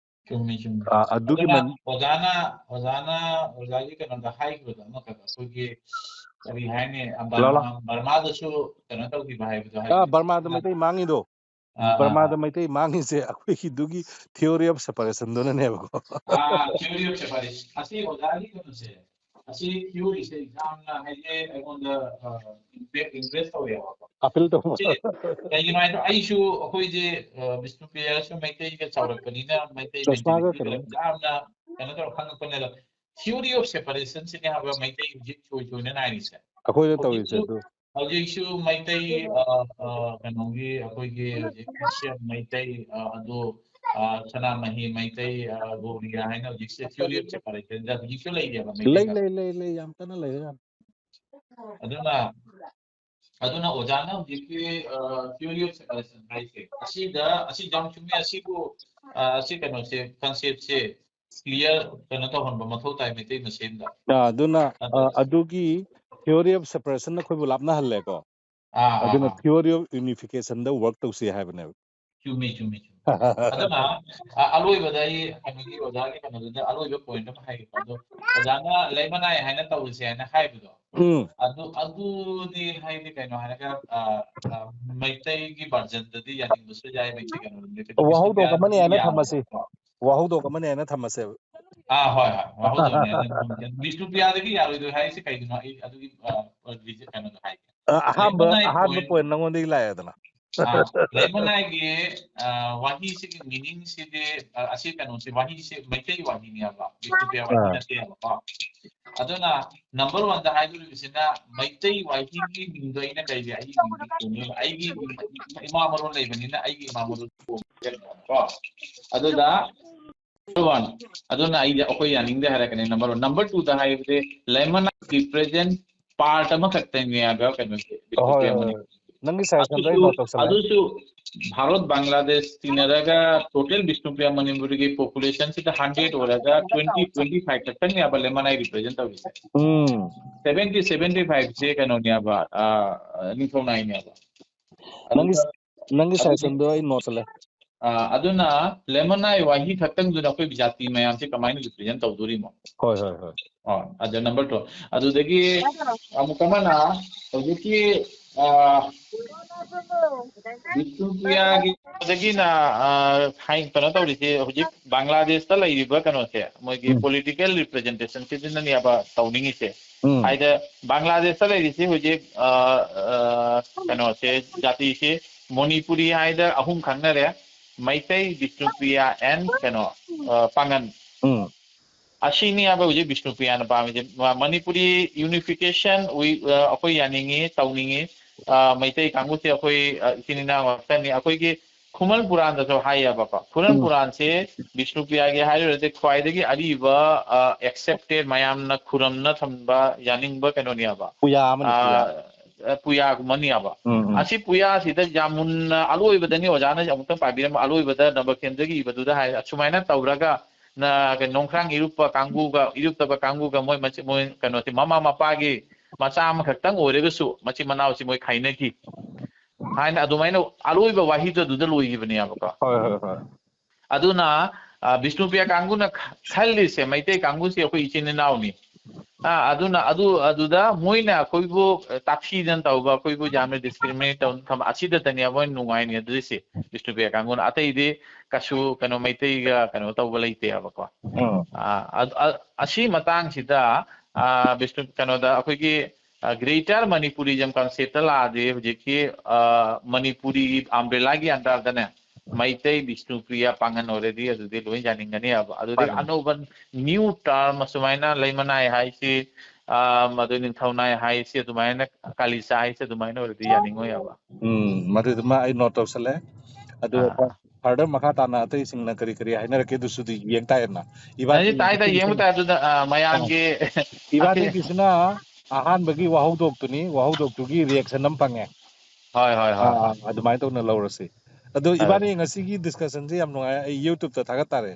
ꯆꯨꯝꯃꯤ, ꯆꯨꯝꯃꯤ꯫ ꯑ, ꯑꯗꯨꯒꯤ ꯑꯗꯨꯅ ꯃꯟ- ꯑꯣꯖꯥꯅ, ꯑꯣꯖꯥꯅ, ꯑꯣꯖꯥꯒꯤ ꯀꯩꯅꯣꯗ ꯍꯥꯏꯈꯤꯕꯗꯣ ꯑꯃꯈꯛ, ꯑꯩꯈꯣꯏꯒꯤ ꯀꯔꯤ ꯍꯥꯏꯅꯤ, ꯑ, ꯂꯥ, ꯂꯥ꯫ ꯕꯔꯃꯥ-, ꯕꯔꯃꯥꯗꯁꯨ ꯀꯩꯅꯣ ꯇꯧꯈꯤꯕ ꯍꯥꯏꯕꯗꯣ ꯑ, ꯍꯥꯏꯕꯗꯤ, ꯕꯔꯃꯥꯗ ꯑ, ꯃꯩꯇꯩ ꯃꯥꯡꯉꯤꯗꯣ, ꯑ, ꯑ, ꯕꯔꯃꯥꯗ ꯑ, ꯃꯩꯇꯩ ꯃꯥꯡꯉꯤꯁꯦ ꯑꯩꯈꯣꯏꯒꯤꯗꯨꯒꯤ theory of separation ꯗꯨꯅꯅꯦꯕꯀꯣ꯫ ꯑ, theory of separation꯫ ꯑꯁꯤ ꯑꯣꯖꯥꯒꯤ ꯀꯩꯅꯣꯁꯦ, ꯑꯁꯤ theory ꯁꯦ ꯌꯥꯝꯅ ꯍꯥꯏꯗꯤ ꯑꯩꯉꯣꯟꯗ, ꯑ, impress, impress ꯇꯧꯋꯦꯕꯀꯣ꯫ Appeal ꯇꯧꯕ꯫ ꯁꯤ ꯀꯩꯒꯤꯅꯣ ꯍꯥꯏꯗꯣ, ꯑꯩꯁꯨ ꯑꯩꯈꯣꯏꯁꯦ, ꯑ, ꯕꯤꯁꯅꯨꯄ꯭ꯔꯤꯌꯥꯁꯨ ꯃꯩꯇꯩꯒ ꯆꯥꯎꯔꯛꯄꯅꯤꯅ ꯃꯩꯇꯩ ꯆꯁꯃꯥꯒ mentality ꯒ ꯀꯩꯅꯣ? ꯌꯥꯝꯅ ꯀꯩꯅꯣ ꯇꯧꯔ ꯈꯪꯉꯛꯄꯅꯦ꯫ ꯑꯗꯣ theory of separation ꯁꯤꯅꯦ ꯍꯥꯏꯕ ꯃꯩꯇꯩ ꯍꯧꯖꯤꯛ ꯆꯣꯏ ꯆꯣꯏꯅ ꯅꯥꯏꯔꯤꯁꯦ꯫ ꯑꯩꯈꯣꯏꯅ ꯇꯧꯔꯤꯁꯦ ꯍꯧꯖꯤꯛꯁꯨ, ꯑꯗꯨ꯫ ꯍꯧꯖꯤꯛꯁꯨ ꯃꯩꯇꯩ, ꯑ, ꯑ, ꯀꯩꯅꯣꯒꯤ ꯑꯩꯈꯣꯏꯒꯤ ꯍꯧꯖꯤꯛ Christian ꯃꯩꯇꯩ, ꯑ, ꯑꯗꯨ, ꯑ, ꯁꯅꯥꯃꯍꯤ ꯃꯩꯇꯩ, ꯑ, ꯒꯧꯔꯤꯌꯥ ꯍꯥꯏꯅ ꯍꯧꯖꯤꯛꯁꯦ theory of separation ꯗ ꯍꯧꯖꯤꯛꯁꯨ ꯂꯩꯔꯤꯑꯕ ꯂꯩ, ꯃꯩꯇꯩꯗ꯫ ꯂꯩ, ꯂꯩ, ꯂꯩ, ꯌꯥꯝ ꯀꯟꯅ ꯂꯩꯔꯦ ꯌꯥꯝ꯫ ꯑꯗꯨꯅ, ꯑꯗꯨꯅ ꯑꯣꯖꯥꯅ ꯍꯧꯖꯤꯛꯀꯤ, ꯑ, theory of separation ꯍꯥꯏꯁꯦ, ꯑꯁꯤꯗ, ꯑꯁꯤ ꯌꯥꯝ ꯆꯨꯝꯃꯦ, ꯑꯁꯤꯕꯨ, ꯑ, ꯑꯁꯤ ꯀꯩꯅꯣꯁꯦ, concept ꯁꯦ clear ꯀꯩꯅꯣ ꯇꯧꯍꯟꯕ ꯃꯊꯧ ꯇꯥꯏ ꯃꯩꯇꯩ ꯃꯁꯦꯟꯗ꯫ ꯑ, ꯑꯗꯨꯅ, ꯑꯗ ꯑ, ꯑꯗꯨꯒꯤ theory of separation ꯅ ꯑꯩꯈꯣꯏꯕꯨ ꯂꯥꯞꯅꯍꯜꯂꯦꯀꯣ꯫ ꯑꯥ, ꯑꯥ, ꯑꯗꯨꯅ ꯑꯥ꯫ theory of unification the work ꯇꯧꯁꯤ ꯍꯥꯏꯕꯅꯦꯕ꯫ ꯆꯨꯝꯃꯤ, ꯆꯨꯝꯃꯤ, ꯆꯨꯝꯃꯤ꯫ ꯑꯗꯨꯅ, ꯑ, ꯑꯂꯣꯏꯕꯗ ꯑꯩ ꯀꯩꯅꯣꯒꯤ ꯑꯣꯖꯥꯒꯤ ꯀꯩꯅꯣꯗꯨꯗ ꯑꯂꯣꯏꯕ point ꯑꯃ ꯍꯥꯏꯒꯦꯀꯣ꯫ ꯑꯗꯣ ꯑꯣꯖꯥꯅ ꯂꯩꯃꯅꯥꯏ ꯍꯥꯏꯅ ꯇꯧꯔꯤꯁꯦ ꯍꯥꯏꯅ ꯍꯥꯏꯕꯗꯣ, ꯎꯝ꯫ ꯑꯗꯨ, ꯑꯗꯨꯗꯤ ꯍꯥꯏꯗꯤ ꯀꯩꯅꯣ ꯍꯥꯏꯔꯒ, ꯑ, ꯑ, ꯃꯩꯇꯩꯒꯤ version ꯗꯗꯤ ꯌꯥꯅꯤꯡꯕꯁꯨ ꯌꯥꯏ, ꯃꯩꯇꯩ ꯀꯩꯅꯣꯗꯗꯤ꯫ ꯑꯗꯨ ꯋꯥꯍꯧꯗꯣꯛ ꯑꯃꯅꯤ ꯕꯤꯁꯅꯨꯄ꯭ꯔꯤꯌꯥꯗꯗꯤ ꯍꯥꯏꯅ ꯊꯝꯃꯁꯤ꯫ ꯌꯥꯔꯣꯏꯀꯣ꯫ ꯋꯥꯍꯧꯗꯣꯛ ꯑꯃꯅꯤ ꯍꯥꯏꯅ ꯊꯝꯃꯁꯦꯕ꯫ ꯑꯥ, ꯍꯣꯏ, ꯍꯣꯏ, ꯋꯥꯍꯧꯗꯣꯛ ꯑꯃꯅꯤ ꯍꯥꯏꯅ ꯊꯝꯃꯁꯦ꯫ ꯕꯤꯁꯅꯨꯄ꯭ꯔꯤꯌꯥꯗꯒꯤ ꯌꯥꯔꯣꯏꯗꯣꯏ ꯍꯥꯏꯔꯤꯁꯦ ꯀꯩꯒꯤꯅꯣ? ꯑꯩ ꯑꯗꯨꯒꯤ, ꯑ, ꯑ, reason ꯀꯩꯅꯣꯗꯣ ꯍꯥꯏꯒꯦ꯫ ꯑ, ꯑꯍꯥꯟꯕ, ꯂꯩꯃꯅꯥꯏ ꯑꯍꯥꯟꯕ point point ꯅꯉꯣꯟꯗꯒꯤ ꯂꯥꯛꯑꯦꯗꯅ꯫ ꯑꯥ, ꯂꯩꯃꯅꯥꯏꯒꯤ, ꯑ, ꯋꯥꯍꯤꯁꯤꯒꯤ meaning ꯁꯤꯗꯤ, ꯑ, ꯑꯁꯤ ꯀꯩꯅꯣꯁꯤ, ꯋꯥꯍꯤꯁꯦ ꯃꯩꯇꯩ ꯋꯥꯍꯤꯅꯦꯕ, ꯕꯤꯁꯅꯨꯄ꯭ꯔꯤꯌꯥ ꯋꯥꯍꯤ ꯑꯥ꯫ ꯅꯠꯇꯦꯕꯀꯣ꯫ ꯑꯗꯨꯅ number one ꯗ ꯍꯥꯏꯗꯣꯔꯤꯕꯁꯤꯅ ꯃꯩꯇꯩ ꯋꯥꯍꯤꯒꯤ ꯃꯤꯡꯗꯣ ꯑꯩꯅ ꯀꯩꯒꯤ ꯑꯩꯒꯤ ꯃꯤꯡꯗꯤ ꯀꯣꯡꯉꯦꯕ? ꯑꯩꯒꯤ ꯏꯃꯥ ꯃꯔꯣꯟ ꯂꯩꯕꯅꯤꯅ ꯑꯩꯒꯤ ꯏꯃꯥ ꯃꯔꯣꯟ ꯀꯣꯡꯉꯦꯕꯀꯣ꯫ ꯑꯗꯨꯗ number one, ꯑꯗꯨꯅ ꯑꯩꯗꯤ, ꯑꯩꯈꯣꯏ ꯌꯥꯅꯤꯡꯗꯦ ꯍꯥꯏꯔꯛꯀꯅꯤ꯫ Number one꯫ Number two ꯗ ꯍꯥꯏꯕꯗꯤ ꯂꯩꯃꯅꯥꯏꯒꯤ present part ꯑꯃꯈꯛꯇꯅꯦ ꯍꯥꯏꯕ ꯀꯩꯅꯣꯁꯦ, ꯑꯍꯣꯏ, ꯕꯤꯁꯅꯨꯄ꯭ꯔꯤꯌꯥ ꯍꯣꯏ, ꯃꯅꯤ꯫ ꯍꯣꯏ꯫ ꯅꯪꯒꯤ suggestion ꯗꯣ ꯑꯩ ꯑꯗꯨꯁꯨ note ꯇꯧꯁꯜꯂꯦ꯫ ꯑꯗꯨꯁꯨ ꯚꯥꯔꯠ ꯕꯪꯒ꯭ꯂꯥꯗꯦꯁ ꯇꯤꯟꯅꯔꯒ total ꯕꯤꯁꯅꯨꯄ꯭ꯔꯤꯌꯥ ꯃꯅꯤꯄꯨꯔꯒꯤ population ꯁꯤꯗ hundred ꯑꯣꯏꯔꯒ twenty, twenty five ꯈꯛꯇꯪꯅꯦꯕ ꯂꯦꯃꯅꯥꯏ represent ꯇꯧꯔꯤꯁꯦ꯫ ꯎꯝ꯫ Seventy, seventy five ꯁꯦ ꯀꯩꯅꯣꯅꯦꯕ, ꯑ, ꯅꯤꯡꯊꯧ ꯅꯥꯏꯅꯦꯕ꯫ ꯅꯪꯒꯤ ꯑꯗꯨꯒ ꯅꯪꯒꯤ ꯑꯗꯨꯒ suggestion ꯗꯣ ꯑꯩ note ꯇꯧꯁꯜꯂꯦ꯫ ꯑ, ꯑꯗꯨꯅ ꯂꯦꯃꯅꯥꯏ ꯋꯥꯍꯤ ꯈꯛꯇꯪꯗꯨꯅ ꯑꯩꯈꯣꯏ ꯖꯥꯇꯤ ꯃꯌꯥꯝꯁꯦ ꯀꯃꯥꯏꯅ represent ꯇꯧꯗꯣꯔꯤꯃꯣ? ꯍꯣꯏ, ꯍꯣꯏ, ꯍꯣꯏ꯫ ꯑꯣ, ꯑꯗꯨ number two꯫ ꯑꯗꯨꯗꯒꯤ ꯑꯃꯨꯛ ꯑꯃꯅ ꯍꯧꯖꯤꯛꯀꯤ, ꯑ, ꯕꯤꯁꯅꯨꯄ꯭ꯔꯤꯌꯥꯒꯤ ꯑꯗꯒꯤꯅ, ꯑ, ꯍꯥꯏ-, ꯀꯩꯅꯣ ꯇꯧꯔꯤꯁꯦ, ꯍꯧꯖꯤꯛ ꯕꯪꯒ꯭ꯂꯥꯗꯦꯁꯇ ꯂꯩꯔꯤꯕ ꯀꯩꯅꯣꯁꯦ, ꯃꯣꯏꯒꯤ ꯎꯝ꯫ Political representation ꯁꯤꯗꯅꯅꯦꯕ ꯇꯧꯅꯤꯡꯉꯤꯁꯦ꯫ ꯎꯝ꯫ ꯍꯥꯏꯗ ꯕꯪꯒ꯭ꯂꯥꯗꯦꯁꯇ ꯂꯩꯔꯤꯁꯦ ꯍꯧꯖꯤꯛ, ꯑ, ꯑ, ꯀꯩꯅꯣꯁꯦ, ꯖꯥꯇꯤꯁꯦ ꯃꯣꯅꯤꯄꯨꯔꯤ ꯍꯥꯏꯗ ꯑꯍꯨꯝ ꯈꯪꯅꯔꯦ, ꯃꯩꯇꯩ, ꯕꯤꯁꯅꯨꯄ꯭ꯔꯤꯌꯥ and ꯀꯩꯅꯣ, ꯑ, ꯄꯥꯉꯟ꯫ ꯎꯝ꯫ ꯑꯁꯤꯅꯤ ꯍꯥꯏꯕ ꯍꯧꯖꯤꯛ ꯕꯤꯁꯅꯨꯄ꯭ꯔꯤꯌꯥꯅ ꯄꯥꯝꯃꯤꯁꯦ꯫ ꯃ-, ꯃꯅꯤꯄꯨꯔꯤ unification, we, ꯑ, ꯑꯩꯈꯣꯏ ꯌꯥꯅꯤꯡꯉꯤ, ꯇꯧꯅꯤꯡꯉꯤ꯫ ꯑ, ꯃꯩꯇꯩ ꯀꯥꯡꯕꯨꯁꯦ ꯑꯩꯈꯣꯏ, ꯑ, ꯏꯆꯤꯟ ꯏꯅꯥꯎ ꯉꯥꯛꯇꯅꯤ꯫ ꯑꯩꯈꯣꯏꯒꯤ ꯈꯨꯃꯟ ꯄꯨꯔꯥꯟꯗꯁꯨ ꯍꯥꯏꯌꯦꯕꯀꯣ꯫ ꯈꯨꯃꯟ ꯎꯝ꯫ ꯄꯨꯔꯥꯟꯁꯦ ꯕꯤꯁꯅꯨꯄ꯭ꯔꯤꯌꯥꯒꯤ ꯍꯥꯏꯔꯨꯔꯗꯤ ꯈ꯭ꯋꯥꯏꯗꯒꯤ ꯑꯔꯤꯕ, ꯑ, accepted, ꯃꯌꯥꯝꯅ ꯈꯨꯔꯨꯝꯅ ꯊꯝꯕ, ꯌꯥꯅꯤꯡꯕ ꯀꯩꯅꯣꯅꯦꯕ꯫ ꯄꯨꯌꯥ ꯑꯃꯅꯤ, ꯄꯨꯌꯥ꯫ ꯑ, ꯑ, ꯄꯨꯌꯥꯒꯨꯝꯕꯅꯤ ꯍꯥꯏꯕ꯫ ꯎꯝ, ꯎꯝ꯫ ꯑꯁꯤ ꯄꯨꯌꯥꯁꯤꯗ ꯌꯥꯝ ꯃꯨꯟꯅ ꯑꯂꯣꯏꯕꯗꯅꯤ ꯑꯣꯖꯥꯅ ꯑꯃꯨꯛꯇꯪ ꯄꯥꯕꯤꯔꯝꯕ, ꯑꯂꯣꯏꯕꯗ ꯅꯕꯀꯦꯟꯗ꯭ꯔꯒꯤ ꯏꯕꯗꯨꯗ ꯍꯥꯏ, ꯑꯁꯨꯃꯥꯏꯅ ꯇꯧꯔꯒ ꯅ-, ꯀꯩꯅꯣ, ꯅꯣꯡꯈ꯭ꯔꯥꯡ ꯏꯔꯨꯞꯄ ꯀꯥꯡꯕꯨꯒ, ꯏꯔꯨꯞꯇꯕ ꯀꯥꯡꯕꯨꯒ ꯃꯣꯏ ꯃꯆꯤ-, ꯃꯣꯏ ꯀꯩꯅꯣꯁꯦ, ꯃꯃꯥ ꯃꯄꯥꯒꯤ ꯃꯆꯥ ꯑꯃꯈꯛꯇꯪ ꯑꯣꯏꯔꯒꯁꯨ ꯃꯆꯤꯟ ꯃꯅꯥꯎꯁꯤ ꯃꯣꯏ ꯈꯥꯏꯅꯈꯤ ꯍꯥꯏꯅ ꯑꯗꯨꯃꯥꯏꯅ ꯑꯂꯣꯏꯕ ꯋꯥꯍꯩꯗꯣ ꯑꯗꯨꯗ ꯂꯣꯏꯈꯤꯕꯅꯦꯕꯀꯣ꯫ ꯍꯣꯏ, ꯍꯣꯏ, ꯍꯣꯏ꯫ ꯑꯗꯨꯅ, ꯑ, ꯕꯤꯁꯅꯨꯄ꯭ꯔꯤꯌꯥ ꯀꯥꯡꯕꯨꯅ ꯈ-, ꯈꯜꯂꯤꯁꯦ, ꯃꯩꯇꯩ ꯀꯥꯡꯕꯨꯁꯦ ꯑꯩꯈꯣꯏ ꯏꯆꯤꯟ ꯏꯅꯥꯎꯅꯤ꯫ ꯑ, ꯑꯗꯨꯅ ꯑꯗꯨ, ꯑꯗꯨꯗ ꯃꯣꯏꯅ ꯑꯩꯈꯣꯏꯕꯨ ꯇꯥꯊꯤꯗꯅ ꯇꯧꯕ, ꯑꯩꯈꯣꯏꯕꯨ ꯌꯥꯝꯅ discriminate ꯇꯧꯅ ꯊꯝꯕ, ꯑꯁꯤꯗꯇꯅꯦ ꯃꯣꯏ ꯅꯨꯡꯉꯥꯏꯅꯤ ꯑꯗꯨꯏꯁꯦ, ꯕꯤꯁꯅꯨꯄ꯭ꯔꯤꯌꯥ ꯀꯥꯡꯕꯨꯅ꯫ ꯑꯇꯩꯗꯤ ꯀꯩꯁꯨ ꯀꯩꯅꯣ ꯃꯩꯇꯩꯒ ꯀꯩꯅꯣ ꯇꯧꯕ ꯂꯩꯇꯦꯕꯀꯣ꯫ ꯎꯝ꯫ ꯑ, ꯑ, ꯑ, ꯑꯁꯤ ꯃꯇꯥꯡꯁꯤꯗ, ꯑ, ꯕꯤꯁꯅꯨ, ꯀꯩꯅꯣꯗ ꯑꯩꯈꯣꯏꯒꯤ, ꯑ, greater Manipurism concept ꯇ ꯂꯥꯛꯑꯗꯤ ꯍꯧꯖꯤꯛꯀꯤ, ꯑ, ꯃꯅꯤꯄꯨꯔꯤ umbrella ꯒꯤ under ꯗꯅꯦ ꯃꯩꯇꯩ, ꯕꯤꯁꯅꯨꯄ꯭ꯔꯤꯌꯥ, ꯄꯥꯉꯟ ꯑꯣꯏꯔꯗꯤ ꯑꯗꯨꯗꯤ ꯂꯣꯏ ꯌꯥꯅꯤꯡꯒꯅꯤ ꯍꯥꯏꯕ꯫ ꯑꯗꯨꯗꯤ ꯃꯥꯅꯤ꯫ ꯑꯅꯧꯕ new term ꯑꯁꯨꯃꯥꯏꯅ ꯂꯩꯃꯅꯥꯏ ꯍꯥꯏꯁꯤ, ꯑ, ꯃꯗꯨ ꯅꯤꯡꯊꯧꯅꯥꯏ ꯍꯥꯏꯁꯤ, ꯑꯗꯨꯃꯥꯏꯅ ꯀꯥꯂꯤꯆꯥ ꯍꯥꯏꯁꯤ ꯑꯗꯨꯃꯥꯏꯅ ꯑꯣꯏꯔꯗꯤ ꯌꯥꯅꯤꯡꯉꯣꯏ ꯍꯥꯏꯕ꯫ ꯎꯝ, ꯃꯗꯨꯗꯨꯃ ꯑꯩ note ꯇꯧꯁꯜꯂꯦ꯫ ꯑꯗꯨꯒ ꯑꯥ꯫ further ꯃꯈꯥ ꯇꯥꯅ ꯑꯇꯩꯁꯤꯡꯅ ꯀꯔꯤ ꯀꯔꯤ ꯍꯥꯏꯅꯔꯛꯀꯦ ꯑꯗꯨꯁꯨ ꯑꯗꯨ ꯌꯦꯡ ꯇꯥꯏꯗꯅ꯫ ꯏꯕꯥꯅꯤ ꯑꯩ ꯇꯥꯏ ꯇꯥꯏ ꯌꯦꯡꯕ ꯇꯥꯏ ꯑꯗꯨꯗ, ꯑ, ꯃꯌꯥꯝꯒꯤ ꯏꯕꯥꯅꯤꯒꯤꯁꯤꯅ ꯑꯍꯥꯟꯕꯒꯤ ꯋꯥꯍꯧꯗꯣꯛꯇꯨꯅꯤ, ꯋꯥꯍꯧꯗꯣꯛꯇꯨꯒꯤ reaction ꯑꯃ ꯐꯪꯉꯦ꯫ ꯍꯣꯏ, ꯍꯣꯏ, ꯍꯣꯏ, ꯑꯥ, ꯍꯣꯏ꯫ ꯑꯗꯨꯃꯥꯏꯅ ꯇꯧꯅ ꯂꯧꯔꯁꯤ꯫ ꯑꯗꯨ ꯐꯔꯦ, ꯏꯕꯥꯅꯤ ꯐꯔꯦ꯫ ꯉꯁꯤꯒꯤ discussion ꯁꯦ ꯌꯥꯝ ꯅꯨꯡꯉꯥꯏ꯫ ꯑꯩ YouTube ꯇ ꯊꯥꯒꯠ ꯇꯥꯔꯦ꯫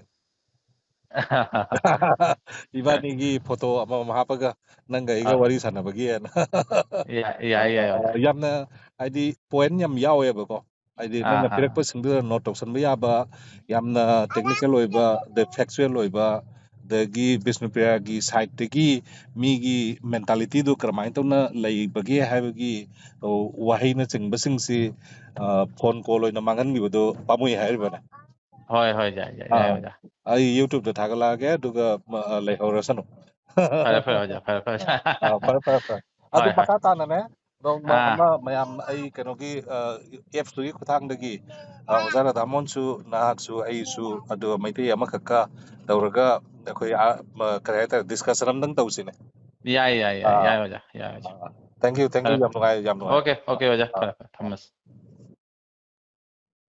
ꯏꯕꯥꯅꯤꯒꯤ photo ꯑꯃꯃꯝ ꯍꯥꯞꯄꯒ ꯅꯪꯒ ꯑꯩꯒ ꯑꯥ꯫ ꯋꯥꯔꯤ ꯁꯥꯟꯅꯕꯒꯤ ꯍꯥꯏꯅ꯫ ꯌꯥ-, ꯌꯥꯏ, ꯌꯥꯏ, ꯑꯣꯖꯥ꯫ ꯑꯥ, ꯌꯥꯝꯅ, ꯍꯥꯏꯗꯤ, point ꯌꯥꯝ ꯌꯥꯎꯋꯦꯕꯀꯣ꯫ ꯍꯥꯏꯗꯤ, ꯑꯥ, ꯅꯪꯅ ꯑꯥ꯫ ꯄꯤꯔꯛꯄꯁꯤꯡꯗꯨꯗ note ꯇꯧꯁꯟꯕ ꯌꯥꯕ, ꯌꯥꯝꯅ technical ꯑꯣꯏꯕ, ꯑꯗꯩ factual ꯑꯣꯏꯕ, ꯑꯗꯒꯤ ꯕꯤꯁꯅꯨꯄ꯭ꯔꯤꯌꯥꯒꯤ side ꯇꯒꯤ ꯃꯤꯒꯤ mentality ꯗꯨ ꯀꯔꯝꯍꯥꯏꯅ ꯇꯧꯅ ꯂꯩꯕꯒꯦ ꯍꯥꯏꯕꯒꯤ, ꯑꯣ, ꯋꯥꯍꯩꯅꯆꯤꯡꯕꯁꯤꯡꯁꯤ, ꯑ, phone call ꯑꯣꯏꯅ ꯃꯥꯡꯍꯟꯈꯤꯕꯗꯨ ꯄꯥꯝꯃꯨꯏ ꯍꯥꯏꯔꯤꯕꯅꯦ꯫ ꯍꯣꯏ, ꯍꯣꯏ, ꯌꯥꯏ, ꯌꯥꯏ, ꯌꯥꯏ, ꯑꯥ, ꯑꯣꯖꯥ꯫ ꯑꯩ YouTube ꯇ ꯊꯥꯒꯠꯂꯛꯑꯒꯦ, ꯑꯗꯨꯒ, ꯃ-, ꯑ, ꯂꯩꯍꯧꯔꯁꯅꯨ꯫ ꯐꯔꯦ, ꯐꯔꯦ, ꯑꯣꯖꯥ, ꯐꯔꯦ, ꯐꯔꯦ꯫ ꯑꯥ, ꯐꯔꯦ, ꯐꯔꯦ, ꯐꯔꯦ꯫ ꯑꯗꯨ ꯍꯣꯏ, ꯍꯣꯏ꯫ ꯃꯈꯥ ꯇꯥꯅꯅꯦ, ꯅꯣꯡꯃ ꯑꯥ꯫ ꯑꯃ ꯃꯌꯥꯝ, ꯑꯩ ꯀꯩꯅꯣꯒꯤ, ꯑ, apps ꯇꯨꯒꯤ ꯈꯨꯊꯥꯡꯗꯒꯤ, ꯑ, ꯑꯣꯖꯥ ꯔꯥꯙꯥꯃꯣꯍꯟꯁꯨ, ꯅꯍꯥꯛꯁꯨ, ꯑꯩꯁꯨ, ꯑꯗꯨꯒ ꯃꯩꯇꯩ ꯑꯃꯈꯛꯀ ꯇꯧꯔꯒ ꯑꯩꯈꯣꯏ, ꯑ, ꯃ-, ꯀꯔꯤ ꯍꯥꯏꯇꯥꯔꯦ, discussion ꯑꯝꯇꯪ ꯇꯧꯁꯤꯅꯦ꯫ ꯌꯥꯏ, ꯌꯥꯏ, ꯌꯥꯏ, ꯑꯥ, ꯌꯥꯏ, ꯑꯣꯖꯥ, ꯌꯥꯏ, ꯑꯣꯖꯥ꯫ ꯑꯥ, thank you, thank you, ꯐꯔꯦ, ꯌꯥꯝ ꯅꯨꯡꯉꯥꯏ, ꯌꯥꯝ ꯅꯨꯡꯉꯥꯏ꯫ okay, okay, ꯑꯣꯖꯥ, ꯑꯥ, ꯐꯔꯦ, ꯐꯔꯦ, ꯊꯝꯃꯁꯤ꯫